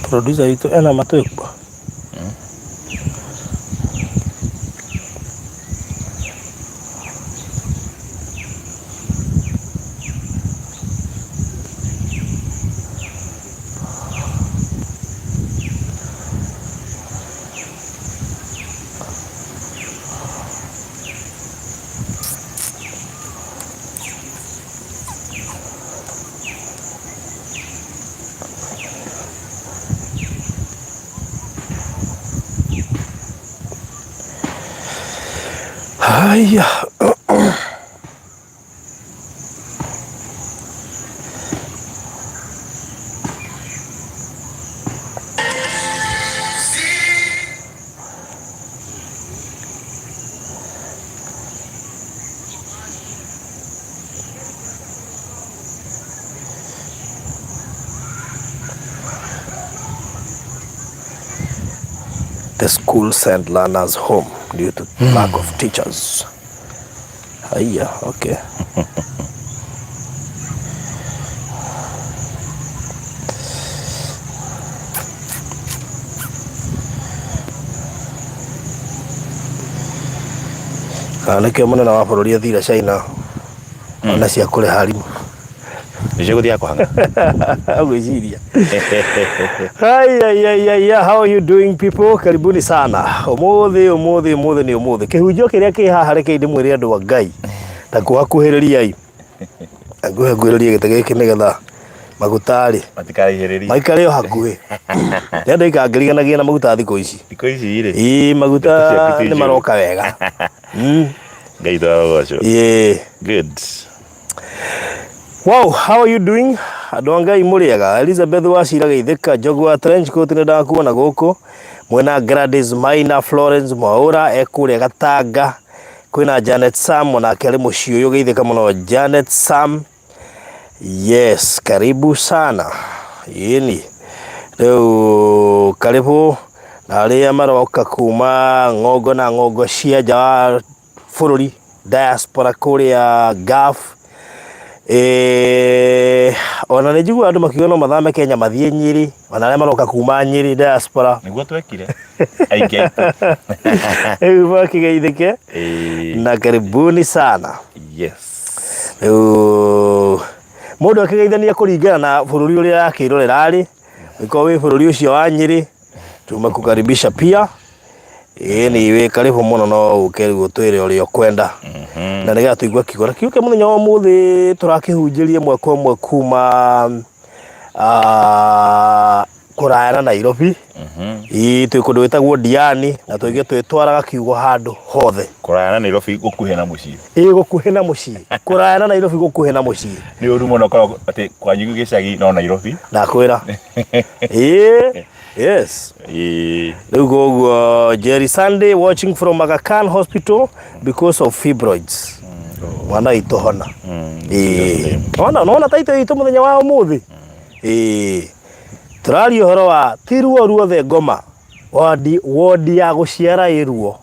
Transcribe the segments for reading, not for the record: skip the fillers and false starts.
Producer witũ ena matũ ĩkua. Haya. The school sent learners home due to lack of teachers. Haya, okay. Kana nĩkĩo mũnene wa bũrũri athire China ona cia kũrĩha arimũ. Nĩcio gũthiaga kũhang'a. Gwĩciria. Ai, ai, ai, ai, ai, how are you doing people? Karibuni sana. Ũmũthĩ, ũmũthĩ, ũmũthĩ nĩ ũmũthĩ. Kĩhunjio kĩrĩa kĩ haha rekei ndĩmwĩre andũ a Ngai. Ta kuhakuhĩrĩriai. Nguhakuhĩrĩrie gĩtĩ gĩkĩ nĩgetha maguta-rĩ Matikaraihĩrĩrie. maikare o hakuhĩ. Nĩ andũ ikangĩriganagia na maguta thikũ ici. Thikũ ici rĩ. Ĩĩ maguta Ndeto ciaku ti nĩ njũru. maroka wega. Ngai twarogocwo. Ĩĩ. Good. Wow, how are you doing? Andũ a Ngai mũrĩega. Elizabeth Wacira Geithĩka, Njogu wa trench coat nĩ ndakuona gũkũ. Mwena Gladys Maina, Florence Mwaũra ekũrĩa Gatanga. Kwĩna Janet Sam onake arĩ mũciĩ ũyũ geithĩka mũno Janet Sam. Yes, karibu sana. Yĩni. Rĩu karibu na arĩa maroka kuma ng'ongo na ng'ongo cia nja wa bũrũri diaspora kũrĩa Gulf. Eh, ona nĩ njiguaga andũ makiuga no mathame Kenya mathiĩ Nyĩrĩ, ona arĩa maroka kuma Nyĩrĩ diaspora. Nĩguo twekire aingĩ aitũ. Rĩu makĩgeithĩke Ĩĩ, na karibuni sana. Yes. Rĩu mũndũ akĩgeithania kũringana na bũrũri ũrĩa akĩrorera arĩ, ũngĩkorwo wĩ bũrũri ũcio wa Nyĩrĩ, tumekukaribisha pia. Ĩĩ nĩ wĩ karibu mũno no ũke rĩu ũtwĩre ũrĩa ũkwenda na nĩgetha tũigue kiugo na kiugo kĩa mũthenya wa ũmũthĩ tũrakĩhunjĩria ĩmwe kwa ĩmwe kuma ah, kũraya na Nairobi. Ĩĩ twĩ kũndũ gwĩtagwo Diani na tũingĩ twĩtwaraga kiugo handũ hothe. Kũraya na Nairobi gũkuhĩ na mũciĩ. Ĩĩ gũkuhĩ na mũciĩ, kũraya na Nairobi gũkuhĩ na mũciĩ. Nĩ ũru mũno korwo atĩ kwanyu gĩcagi no Nairobi. Ndakwĩra. Ĩĩ yes. Ĩĩ. Rĩu koguo Jerry Sunday watching from Aga Khan Hospital because of fibroids. Mwana witũ hona. Ĩĩ. Ona nona taito itũ mũthenya wa ũmũthĩ. Ĩĩ. Tũraria ũhoro wa ti ruo ruothe ngoma. Wodi wodi ya gũciara ĩ ruo.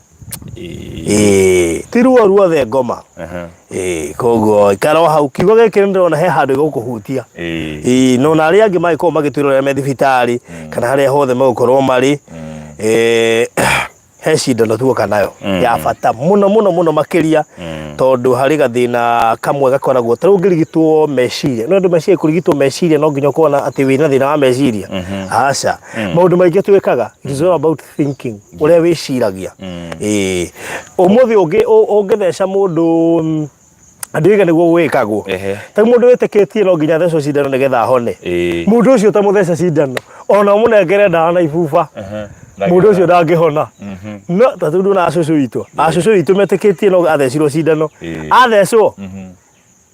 Ĩĩ. Ti ruo ruothe ngoma. Aha. Ĩĩ, koguo ikara o hau kiugo gĩkĩ nĩ ndĩrona he handũ gĩgũkũhutia. Ĩĩ. Ĩĩ, no na arĩa angĩ mangĩkorwo magĩtwĩrorera me thibitarĩ kana harĩa hothe megũkorwo marĩ eh, he cindano tuoka nayo ya bata mũno mũno mũno makĩria tondũ harĩ gathĩna kamwe gakoragwo ta rĩu ũngĩrigitwo meciria no andũ meciria kũrigitwo meciria no nginya ũkorwo na atĩ wĩna thĩna wa meciria aca maũndũ maingĩ twĩkaga it is all about thinking ũrĩa wĩciragia. Ĩĩ ũmũthĩ ũngĩ ũngĩtheca mũndũ andũ nĩguo gwĩkagwo. Ehe. Ta mũndũ wĩtĩkĩtie no nginya athecwo cindano nĩgetha ahone. Ĩĩ. Mũndũ ũcio ũtamũtheca cindano ona ũmũnengere ndawa na ibuba mũndũ ũcio ndangĩhona. No ta rĩu ndũona acũcũ witũ. Acũcũ witũ metĩkĩtie no athecirwo cindano. Ĩĩ. Athecwo.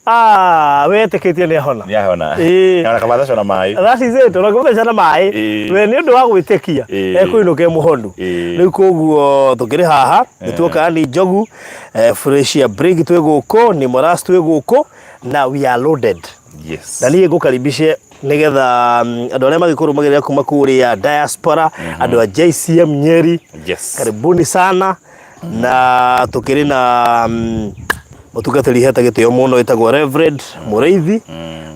Ah, wetĩkĩtie nĩ ahona. Nĩ ahona. Ĩĩ. Ona kaba na maĩ. That is it. Ona kũtheca na maĩ. Ĩĩ. We nĩ ũndũ wa gwĩtĩkia. Ĩĩ. Ekũinũka e mũhonu. Ĩĩ. Rĩu koguo tũkĩrĩ haha nĩ tuoka ni Njogu, Freshia Brig twĩ gũkũ, ni Moras twĩ gũkũ na we are loaded. Yes. Na niĩ ngũkaribishe nĩgetha andũ arĩa magĩkũrũmagĩrĩra kuma kũrĩa diaspora, andũ a JCM Nyeri, Yes. karibuni sana na tukiri na mutungatĩri hete gĩtĩo mũno wĩtagwo Reverend Mũrĩithi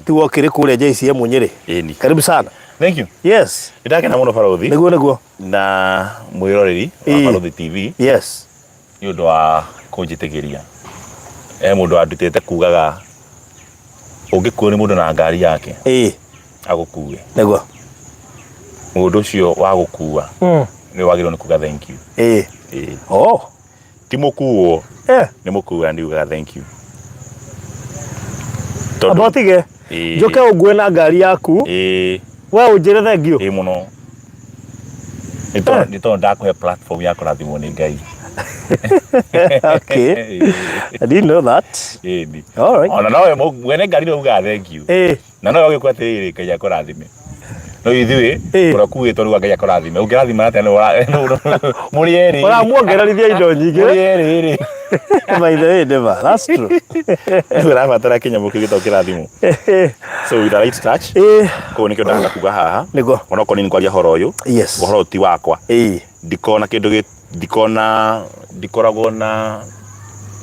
tiwe ũkĩrĩ kũrĩa JCM Nyĩrĩ. Ĩni. Karibu sana. Thank you. Yes. Nĩndakena mũno Barũthi. Nĩguo nĩguo. Na mwĩroreri wa Ĩĩ. Barũthi TV. Yes. Nĩ ũndũ wa kũnjĩtĩkĩria. He mũndũ wandutĩte kugaga ũngĩkuo nĩ mũndũ na ngari yake Ĩĩ. agũkue. Nĩguo. Mũndũ ũcio wa gũkua nĩ wagĩrĩirwo nĩ kuga thank you. Ĩĩ. Ĩĩ. Oh. Ti mũkuo Eh. nĩ mũkua nĩ ugaga thank you. Amba ũtige. Ĩĩ. Njũke ũngue na ngari yaku. Ĩĩ. We ũnjĩre thank you. Ĩĩ mũno. Nĩ tondũ ndakũhe platform ya kũrathimwo nĩ Ngai. Okay. I didn't know that. Ĩĩ. All right. Ona nowe mwene ngari nĩ ugaga thank you. Ĩĩ. Na nowe ũgĩkua atĩrĩrĩ Ngai akũrathime. No ithuĩ Ĩĩ. ũrakuĩtwo rĩu Ngai akũrathime. Ũngĩrathima atĩa mũrĩ erĩ. Ũramuongererithia indo nyingĩ. Mũrĩ erĩ rĩ. By the way, never. That's true. Rĩu ũrabatara kĩnyamũ kĩu gĩtagwo kĩrathimo. So with the right touch. Ĩĩ. Koguo nĩkĩo ndahota kuga haha. Nĩguo. Onokorwo niĩ nĩ kwaria ũhoro ũyũ. Yes. Ũhoro ũyũ ti wakwa. Ĩĩ. Ndikona kĩndũ gĩ ndikona ndikoragwo na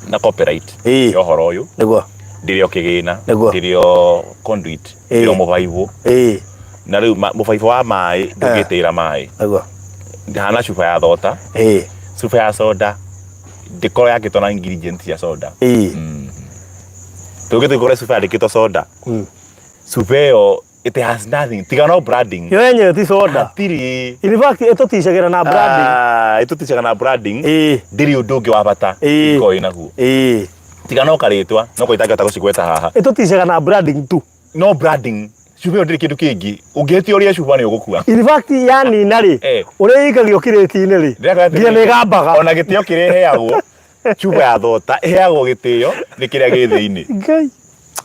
na copyright Ĩĩ. ya ũhoro ũyũ. Nĩguo. Ndĩrĩ o kĩgĩna. Nĩguo. Ndĩrĩ o conduit. Ĩĩ. Ndĩrĩ o mũbaibũ. Ĩĩ. Na rĩu mũbaibũ wa maĩ ndũngĩtĩra maĩ. Nĩguo. Ndahana cuba ya thota. Ĩĩ. Cuba ya soda ndĩkorwo yakĩtwo na ingredient cia soda. Ĩĩ. Tũngĩthiĩ kũgũra cuba yandĩkĩtwo soda. Cuba ĩyo it has nothing. Tiga no branding. Yo yenyewe ti soda. Hatirĩ. In fact, ĩtũticagĩra na branding. Ah, ĩtũticaga na branding. Ĩĩ. Ndĩrĩ ũndũ ũngĩ wa bata. Ĩĩ. Ĩkoragwo ĩnaguo. Ĩĩ. Tiga no karĩtwa, no ko itangĩhota gũcigweta haha. Ĩtũticaga na branding tu. No branding. Cuba ĩyo ndĩrĩ kĩndũ kĩngĩ. Ũngĩhĩtia ũrĩe cuba nĩ ũgũkua. In fact, yanina rĩ, Eh. ũrĩa ĩikagio kĩrĩti-inĩ rĩ, Ndĩreka atĩrĩrĩ, nginya nĩ ĩgambaga. Ona gĩtĩo kĩrĩa ĩheagwo, cuba ya thota ĩheagwo gĩtĩo nĩ kĩrĩa gĩ thĩinĩ. Ngai.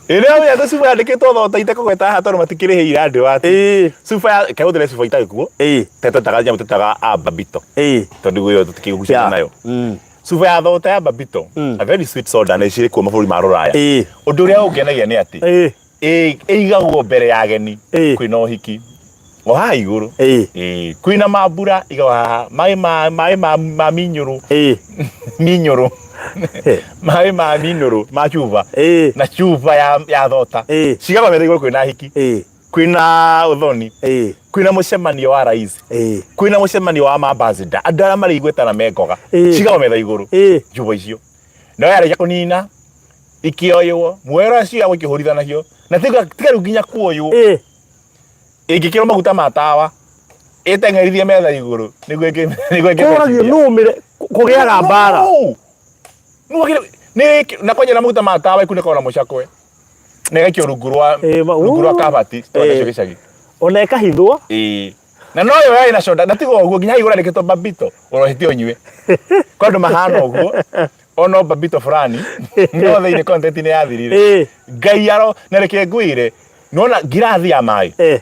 Ĩrĩa ũrĩa cuba yandĩkĩtwo thota itekũgweta haha tondũ matikĩrĩhĩire andũ ati. Ĩĩ. Cuba ya kehũthĩre cuba itarĩ kuo. Ĩĩ. Tetetaga nyamũ tetaga a babito. Ĩĩ. Tondũ ĩyo tũtikĩgucania Yeah. nayo. Cuba ya thota ya babito, a very sweet soda na icirĩ kuo mabũrũri ma rũraya. Ĩĩ. Ũndũ ũrĩa ũngenagia nĩ atĩ Ĩĩ. ĩigagwo mbere ya ageni Ĩĩ. kwĩna ũhiki o haha igũrũ. Ĩĩ. Ĩĩ. Kwĩna mambura igagwo haha maĩ ma maĩ ma ma minyũrũ Ĩĩ. minyũrũ maĩ ma minyũrũ ma cuba Ĩĩ. na cuba ya ya thota Ĩĩ. cigagwo metha igũrũ kwĩna hiki Ĩĩ. kwĩna ũthoni Ĩĩ. kwĩna mũcemanio wa rais Ĩĩ. kwĩna mũcemanio wa mambassador andũ arĩa marĩ igweta na mengoga Ĩĩ. cigagwo metha igũrũ Ĩĩ. cuba icio no yarĩkia kũnina ikĩoywo mwero cio ikĩhũrithanagio na tiga tiga rĩu nginya kuoywo Ĩĩ. ĩngĩkĩrwo maguta ma tawa ĩteng'erithie metha igũrũ nĩguo nĩguo Kũragio nũ ũmĩre kũgĩaga mbara. No. Nĩ na kwanja na maguta ma tawa ikunĩkagwo na mũcakwe na ĩgaikio rungu rwa Ĩĩ, rungu rwa kabati Ĩĩ. tondũ gĩcagi. Ona ĩkahithwo. Ĩĩ. Na no yo yarĩ na soda na tiga ũguo nginya igũrũ yandĩkĩtwo babito ũrohĩtie ũnyue. Kwa andũ mahana ũguo ono babito fulani no thĩinĩ content nĩ yathirire. Ĩĩ. Ngai aro na reke ngwĩre nona ngirathi ya maĩ Ĩĩ.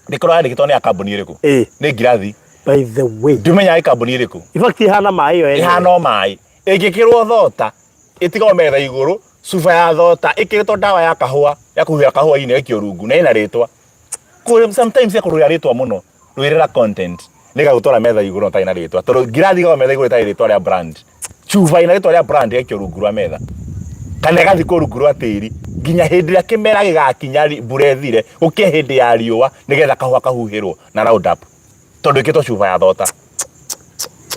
ndĩkorwo yandĩkĩtwo nĩ ya kambuni ĩrĩkũ Ĩĩ. nĩ ngirathi By the way. ndũmenyaga ĩ kambuni ĩrĩkũ In fact, ĩhana maĩ yo yenyewe. ĩhana o maĩ ĩngĩkĩrwo thota ĩtigwo metha igũrũ cuba ya thota ĩkĩrĩtwo ndawa ya kahũa ya kũhuhĩra kahũa-inĩ ĩgaikio rungu na ĩna rĩtwa sometimes ya kũrũĩra rĩtwa mũno rũĩrĩra content nĩgagũtwara metha igũrũ na ũtarĩ na rĩtwa tondũ ngirathi ĩgagwo metha igũrũ ĩtarĩ rĩtwa rĩa brand cuba ĩna rĩtwa rĩa brand ĩgaikio rungu rwa metha kana ĩgathikwo rungu rwa tĩri nginya hĩndĩ ĩrĩa kĩmera gĩgakinya mbura ĩthire gũkĩe hĩndĩ ya riũa nĩgetha kahũa kahuhĩrwo na round up tondũ ĩkĩtwo cuba ya thota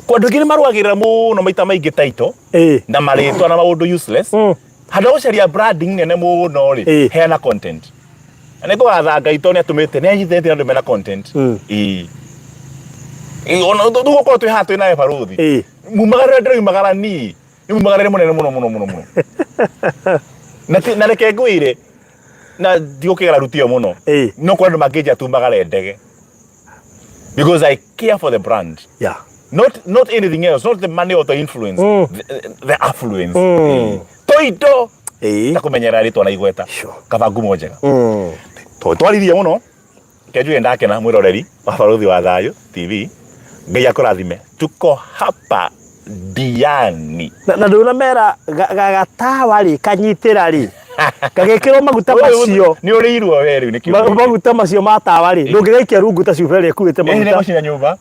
kwa andũ aingĩ nĩ marũagĩrĩra mũno maita maingĩ title Ĩĩ. na marĩtwa na maũndũ useless handũ ha gũcaria branding nene mũno rĩ Ĩĩ. heana content na nĩ ngũgatha Ngai tondũ nĩ atũmĩte nĩ anyitĩte andũ mena content ĩĩ Ĩĩ, ona tũgũkorwo twĩ haha twĩ nawe barũthi Ĩĩ. mumagarĩre ndĩroimagara niĩ nĩ mumagarĩre mũnene mũno mũno mũno mũno na na reke ngwĩre na ndigũkĩgera rutio mũno Ĩĩ. no kũrĩ andũ mangĩnjia tumagare ndege because I care for the brand. Yeah. Not anything else, not the money or the influence, the affluence. Toito. Ta kũmenyerera rĩtwa na igweta. Kaba ngumo njega. Tondũ twaririe mũno, reke njuge ndakena mwĩroreri wa Barũthi wa Thayũ TV. Ngai akũrathime. Tuko hapa Diani. Na ndũnamera gatawa rĩ kanyitĩra rĩ gagĩkĩrwo maguta macio. Nĩ ũrĩirwo we rĩu nĩkĩo. Maguta macio ma tawa rĩ ndũngĩgaikia rungu ta cuba ĩrĩa ĩkuĩte maguta. Nĩ gũcina nyũmba.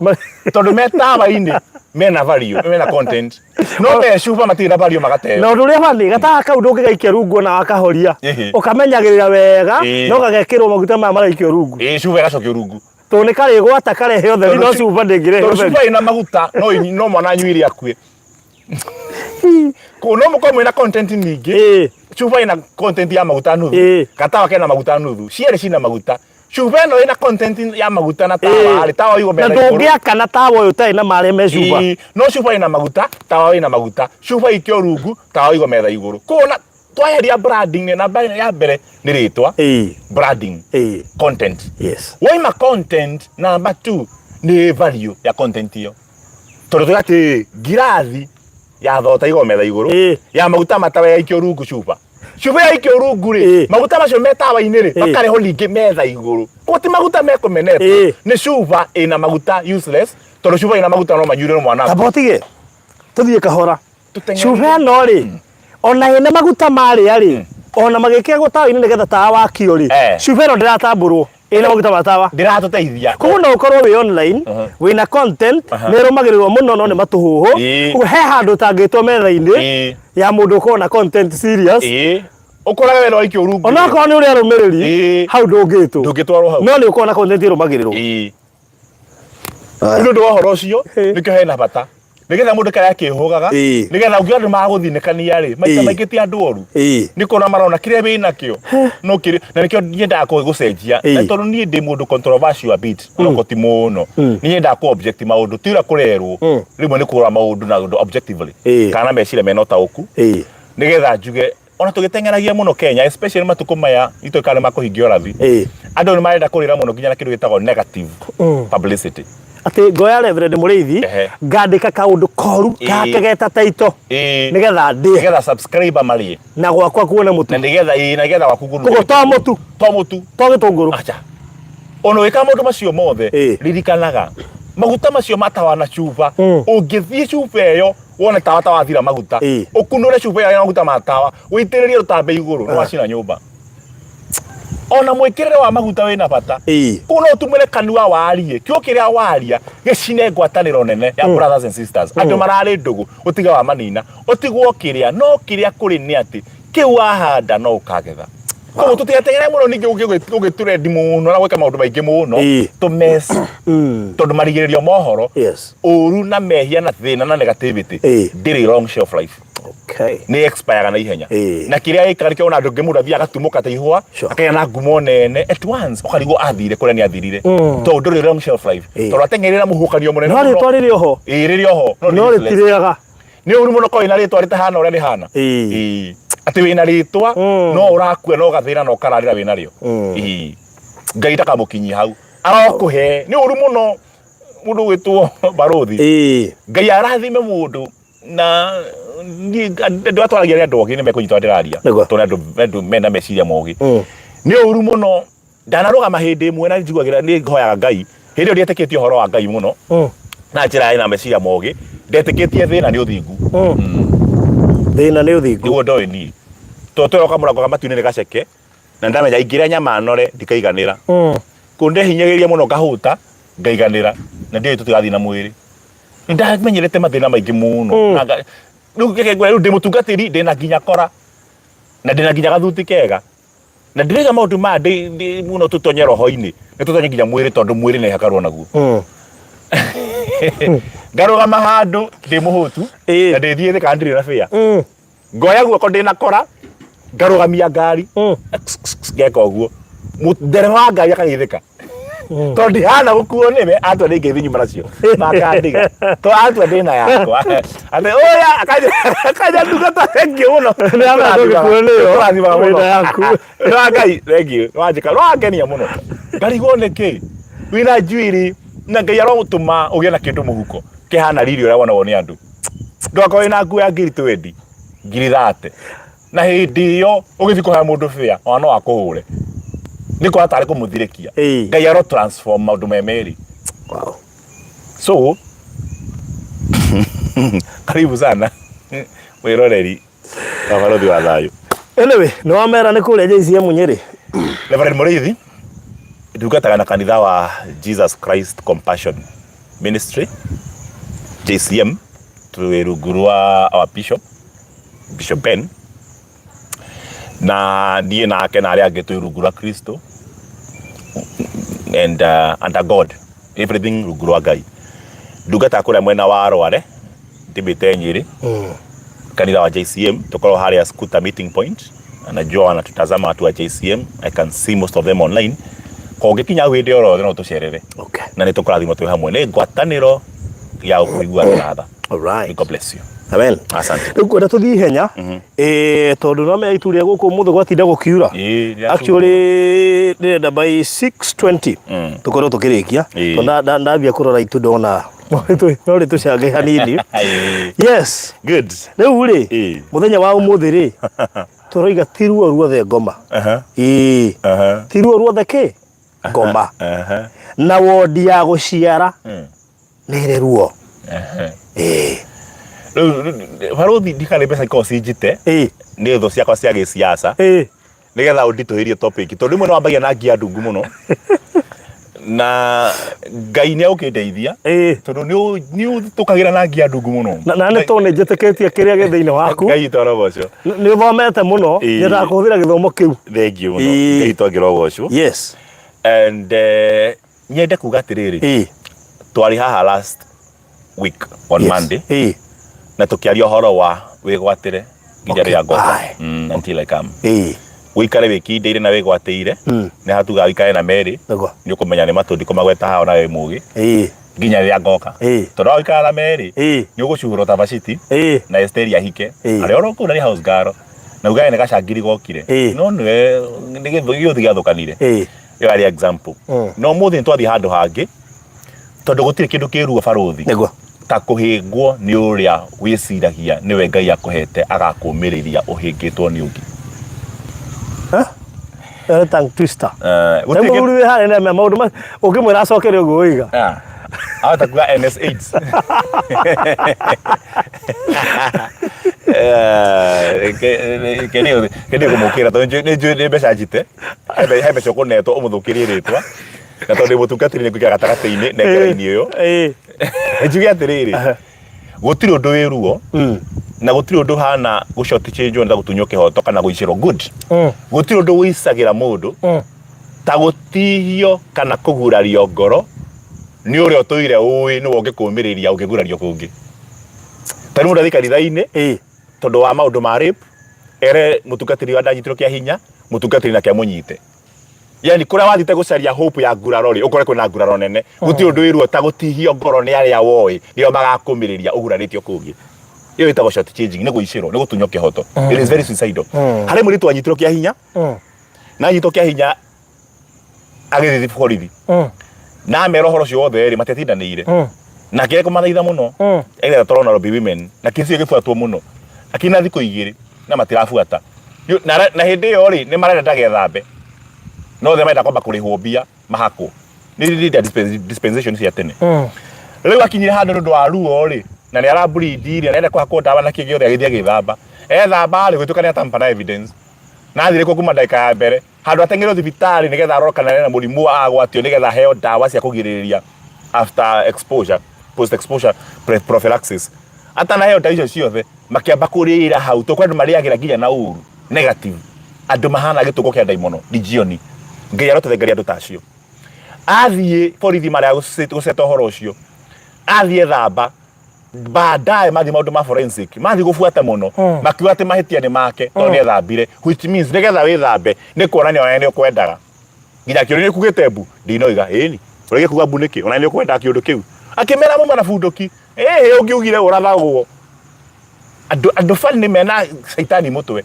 Tondũ me tawa-inĩ mena value, mena content. No me cuba matirĩ na value magateo. Na ũndũ ũrĩa bani gatawa kau ndũngĩgaikia rungu ona wakahoria. Ũkamenyagĩrĩra wega no gagekĩrwo maguta maya maraikio rungu. Ĩĩ cuba ĩgacokio rungu. Tondũ nĩ karĩgwata karehe ũtheri no cuba ndĩngĩrehe ũtheri. Tondũ cuba ĩna maguta no no mwana anyuire akue. Kũu no mũkorwo mwĩna content nyingĩ. Cuba ĩna content ya maguta nuthu. Gatawa kena maguta nuthu. Cierĩ cina maguta. Cuba ĩno ĩna content ya maguta na tawa rĩ, tawa ũigwo metha igũrũ. Na ndũngĩakana tawa ũyũ ũtarĩ na marĩa me cuba. No cuba ĩna maguta, tawa wĩna maguta. Cuba ikio rungu, tawa ũigwo metha igũrũ. Koguo twaheria branding namba ya mbere nĩ rĩtwa. Branding. Content. Yes. Waima content, namba 2 nĩ value ya content ĩyo. Tondũ tuge atĩrĩrĩ, ngirathi ya thota igwo metha igũrũ, ya maguta matawa yaikio rungu cuba. Cuba yaikio rungu rĩ, maguta macio me tawa-inĩ rĩ, makarehwo ningĩ metha igũrũ. Koguo ti maguta mekũmenetwo, nĩ cuba ĩna maguta useless, tondũ cuba ĩna maguta no manyuire mwana. Tamba ũtige, tũthiĩ kahora. Cuba ĩno rĩ, ona ĩna maguta marĩa rĩ, ona magĩkĩragwo tawa-inĩ nĩgetha tawa wakio rĩ, cuba ĩno ndĩratambũrwo ĩna maguta ma tawa. Ndĩratũteithia. Koguo no ũkorwo wĩ online, wĩna content, nĩ ĩrũmagĩrĩrwo mũno no nĩ matũhũhũ. Koguo he handũ ũtangĩtwo metha-inĩ ya mũndũ ũkoragwo na content serious. Ũkoraga wena waikio rungu. Onokorwo nĩ ũrĩ arũmĩrĩri, hau ndũngĩtwo. Ndũngĩtwarwo hau. No nĩ ũkoragwo na content ĩrũmagĩrĩrwo. Nĩ ũndũ wa ũhoro ũcio nĩkĩo hena bata nĩgetha mũndũ karĩa akĩhũgaga nĩgetha ũngĩona andũ magũthinĩkania rĩ maita maingĩ ti andũ oru nĩ kuona marona kĩrĩa wĩ nakĩo no kĩrĩ na nĩkĩo nyendaga gũcenjia na tondũ niĩ ndĩ mũndũ controversial a bit no ti mũno nĩ nyendaga kũ object maũndũ ti ũrĩa kũrerwo rĩmwe nĩ kũrora maũndũ na ũndũ objectively kana meciria mena ũtaũku nĩgetha njuge ona tũgĩteng'eragia mũno Kenya especially matukũ maya itũĩ kana nĩ makũhingia ũrathi andũ nĩ marenda kũrĩra mũno nginya na kĩndũ gĩtagwo negative publicity. Atĩ ngoya Reverend Mũrĩithi ngandĩka kaũndũ koru gake geta taito nĩgetha ndĩe nĩgetha subscriber marĩe na gwakwa kuone mũtu na nĩgetha ĩĩ na nĩgetha gwaku kuone koguo to mũtu to mũtu to gĩtũngũrũ. Acha ona ũgĩka maũndũ macio mothe ririkanaga maguta macio matawa na cuba ũngĩthiĩ cuba ĩyo wone tawa ta wathira maguta ũkunũre cuba ĩyo ya maguta ma tawa ũitĩrĩrie rũtambe igũrũ nĩ wacina nyũmba. Ona mwĩkĩrĩre wa maguta wĩna bata. Kũu no ũtumũre kanua warie kiugo kĩrĩa waria gĩcine ngwatanĩro nene ya brothers and sisters. Andũ mararĩ ndũgũ ũtige wa manina ũtigwo kĩrĩa no kĩrĩa kũrĩ nĩ atĩ kĩu wahanda no ũkagetha. Koguo tũtigateng'ere mũno ningĩ ũgĩtũrendi mũno na gwĩka maũndũ maingĩ mũno tũmess tondũ marigĩrĩrio mohoro ũru na mehia na thĩna na negativity ndĩrĩ long shelf life. Nĩ expire na ihenya. Na kĩrĩa ĩkaga nĩkĩo ona andũ angĩ mũndũ athiaga agatumũka ta ihũa akagĩa na ngumo nene at once ũkarigwo athire kũrĩa nĩ athirire tondũ ndũrĩ long shelf life tondũ ateng'erire na mũhukanio mũnene No rĩtwa rĩrĩ oho. Ĩĩ rĩrĩ oho no rĩtirĩaga. Nĩ ũru mũno korwo wĩna rĩtwa rĩtahana ũrĩa rĩhana. Ĩĩ. Atĩ wĩna rĩtwa no ũrakua no ũgathĩna na ũkararĩra wĩna rĩo. Ĩĩ. Ngai ndakamũkinyia hau. Arokũhe. Nĩ ũru mũno mũndũ gwĩtwo barũthi. Ngai arathime mũndũ na niĩ andũ arĩa twaragia nĩ andũ ogĩ nĩ mekũnyita ũrĩa ndĩraria. Tondũ andũ mena meciria mogĩ. Nĩ ũru mũno ndanarũgama hĩndĩ ĩmwe na njiguagĩra nĩ hoyaga Ngai hĩndĩ ĩyo ndietĩkĩtie ũhoro wa Ngai mũno na njĩra ĩna meciria mogĩ ndetĩkĩtie thĩna nĩ ũthingu. Thĩna nĩ ũthingu. Nĩguo ndoĩ niĩ tondũ tweroka mũrango ga matu-inĩ nĩ gaceke na ndamenya ingĩrĩa nyama nore ndikaiganĩra. Kũu ndehinyagĩrĩria mũno ngahũta ngaiganĩra na ndiũĩ tũtigathiĩ na mwĩrĩ. Nĩ ndamenyerete mathĩna maingĩ mũno. Na rĩu reke ngwĩre rĩu ndĩ mũtungatĩri ndĩna nginya kora na ndĩna nginya gathuti kega. Na ndĩraiga maũndũ maya ndĩ mũno tũtonye roho-inĩ nĩ tũtonye nginya mwĩrĩ tondũ mwĩrĩ nĩ hakarwo naguo. Ngarũgama handũ ndĩ mũhũtu na ndĩthiĩ thĩ kana ndirĩ na bĩa. Ngoya guoko ndĩna kora ngarũgamia ngari ngeka ũguo ndereba wa ngari akageithĩka tondũ ndihana gũkuo nĩwe atua nĩ ngeithi nyuma nacio makandiga tondũ atua ndĩna yakwa atĩ ũya akanja ndungata thengiũ mũno. Nĩ atua ndũgĩkuo nĩyo, Tũrathimaga mũno. wĩna yaku. Nĩ wa Ngai thengiũ nĩwanjĩka nĩwangenia mũno ngarigwo nĩkĩ wĩna njuĩrĩ na Ngai arotũma ũgĩe na kĩndũ mũhuko kĩhana riri ũrĩa wonagwo nĩ andũ ndũgakorwo wĩna nguo ya ngiri twendi ngiri thate. Na hĩndĩ ĩyo ũgĩthiĩ kũhaya mũndũ bĩa, ona no akũhũre. Nĩ kuona tarĩ kũmũthirĩkia. Ngai aro transform maũndũ me merĩ. Wow. So karibu sana mwĩroreri wa Barũthi wa Thayũ. Anyway, nĩ wamera nĩ kũrĩa JCM Nyĩrĩ. Reverend Mũrĩithi, ndungataga na kanitha wa Jesus Christ Compassion Ministry JCM, twĩ rungu rwa our bishop, Bishop Ben, na niĩ nake na arĩa angĩ twĩ rungu rwa Kristo and under God, everything rungu rwa Ngai. Ndungataga kũrĩa mwena wa Rware, ndimĩte Nyĩrĩ, kanitha wa JCM, tukorwo harĩa Scooter meeting point, na najua wanatutazama watu wa JCM, I can see most of them online. Ko ũngĩkinya hau hĩndĩ oro yothe no ũtũcerere. Na nĩ tũkũrathimwo twĩ hamwe. Nĩ ngwatanĩro ya kũiguanĩra tha. All right. God bless you. Amen. Asante. Rĩu kwenda tũthiĩ ihenya tondũ no menya itu rĩa gũkũ ũmũthĩ gwatinda gũkiura. Ĩĩ, rĩa Actually ndĩrenda by 6:20 tũkorwo tũkĩrĩkia. Ĩĩ. Tondũ ndambia kũrora itu ndona no rĩtũcange hanini. Ĩĩ. Yes. Good. Rĩu rĩ Ĩĩ. mũthenya wa ũmũthĩ rĩ tũroiga ti ruo ruothe ngoma. Ĩĩ. Ti ruo ruothe kĩ? Ngoma. Na wondi ya gũciara nĩ ĩrĩ ruo. Ĩĩ. Rĩu barũthi ndikana mbeca ikoragwo ci njite nĩ thũ ciakwa cia gĩciaca nĩgetha ũnditũhĩrie topic tondũ rĩmwe nĩ wambagia na ngia ndungu mũno na Ngai nĩ agũkĩndeithia tondũ nĩ ũthitũkagĩra na ngia ndungu mũno. Na nĩ tondũ nĩ njĩtĩkĩtie kĩrĩa gĩ thĩinĩ waku. Ngai witũ arogocwo. Nĩ ũthomete mũno, nyendaga kũhũthĩra gĩthomo kĩu. Thengiũ mũno. Ngai witũ angĩrogocwo. Yes. And nyende kuga atĩrĩrĩ, twarĩ haha last week on Monday na tũkĩaria ũhoro wa wĩgwatĩre nginya rĩrĩa ngoka. Until I come. Wĩikare wĩkindĩire na wĩgwatĩire, nĩ hatugaga wĩikare na merĩ, nĩ ũkũmenya nĩ matũ ndikũmagweta haha ona wĩ mũgĩ, nginya rĩrĩa ngoka. Tondũ waikara na merĩ, nĩ ũgũcuhũrwo ta Vashti na Esteri ahike, arĩa oro kũu na nĩ house girl, na ugage nĩ gacangiri gokire, no nĩwe nĩ gĩũthi gĩathũkanire. Ĩyo yarĩ example. No ũmũthĩ nĩ twathiĩ handũ hangĩ, tondũ gũtirĩ kĩndũ kĩ ruo barũthi ta kũhĩngwo nĩ ũrĩa wĩciragia nĩwe Ngai akũhete agakũmĩrĩria ũhĩngĩtwo nĩ ũngĩ. Ĩyo nĩ tongue twister. Gũtirĩ Rĩu mũthuri wĩ harĩa nĩamenya maũndũ ma ũngĩmwĩra acokere ũguo wĩiga. Ah, ahota kuga NS AIDS. Kĩndĩ kũmũkĩra tondũ nĩ njũĩ nĩ mbeca njite he mbeca ũkũnetwo ũmũthũkĩrie rĩtwa na tondũ ndĩ mũtungatĩri nĩ ngũikara gatagatĩ-inĩ nengera-inĩ ĩyo. Njuge atĩrĩrĩ, gũtirĩ ũndũ wĩ ruo na gũtirĩ ũndũ ũhana gũ short change ta gũtunywo kĩhoto kana gũicĩrwo good. Gũtirĩ ũndũ ũicagĩra mũndũ ta gũtihio kana kũgurario ngoro nĩ ũrĩa ũtũire ũĩ nĩwe ũngĩkũmĩrĩria ũngĩgurario kũngĩ. Ta rĩu mũndũ athiĩ kanitha-inĩ tondũ wa maũndũ ma rape, ere mũtungatĩri wa ndanyitirwo kĩa hinya, mũtungatĩri nake amũnyite. Yani kũrĩa wathiĩte gũcaria hope ya nguraro rĩ, ũkore kwĩna nguraro nene. Gũtirĩ ũndũ wĩ ruo ta gũtihio ngoro nĩ arĩa woĩ nĩo magakũmĩrĩria ũgurarĩtio kũngĩ. Ĩyo ĩtagwo short changing, nĩ gũicĩrwo, nĩ gũtunywo kĩhoto. It is very suicidal. Harĩ mũirĩtu wanyitirwo kĩa hinya, na anyitwo kĩa hinya agĩthiĩ borithi. Na amera ũhoro ũcio wothe rĩ, matiatindanĩire. Na akĩrega kũmathaitha mũno. Agetha toro Nairobi Women, na kesi ĩyo ĩgĩbuatwo mũno. Akina thikũ igĩrĩ na matirabuata. Na hĩndĩ ĩyo rĩ, nĩ marenda ndagethambe. No othe marenda kwamba kũrĩhwo mbia mahakwo. Nĩ rĩrĩ dispensation cia tene. Rĩu akinyire handũ nĩ ũndũ wa ruo rĩ, na nĩ araburindi rĩ, arenda kũhakwo ndawa na kĩ gĩothe agĩthiĩ agĩthamba. Ethamba rĩ, gũtuĩka nĩ atampa na evidence. Na athire kuo kuma ndagĩka ya mbere. Handũ ateng'erio thibitarĩ nĩgetha arorwo kana ena mũrimũ agwatio nĩgetha aheo ndawa cia kũgirĩrĩria after exposure, post exposure prophylaxis. Atanaheo ndawa icio ciothe, makĩamba kũrĩra hau, tondũ kwĩ andũ marĩagĩra nginya na ũru, negative. Andũ mahana gĩtũngũ kĩa ndaimono, legion. Ngai arotũthengeria andũ ta acio. Athiĩ borithi marĩa gũceta ũhoro ũcio, athiĩ ethamba, baadaye mathiĩ maũndũ ma forensic, mathiĩ gũbuata mũno, makiuga atĩ mahĩtia nĩ make tondũ nĩ ethambire, which means nĩgetha wĩthambe nĩ kuonania ona nĩ ũkwendaga. Nginya kĩũria nĩ kugĩte mbu, ndinoiga, ĩni, ũrege kuga mbu nĩkĩ, ona nĩ ũkwendaga kĩũndũ kĩu. Akĩmera mauma na bunduki, ĩhĩ ũngiugire ũrathagwo. Andũ andũ bani mena caitani mũtwe.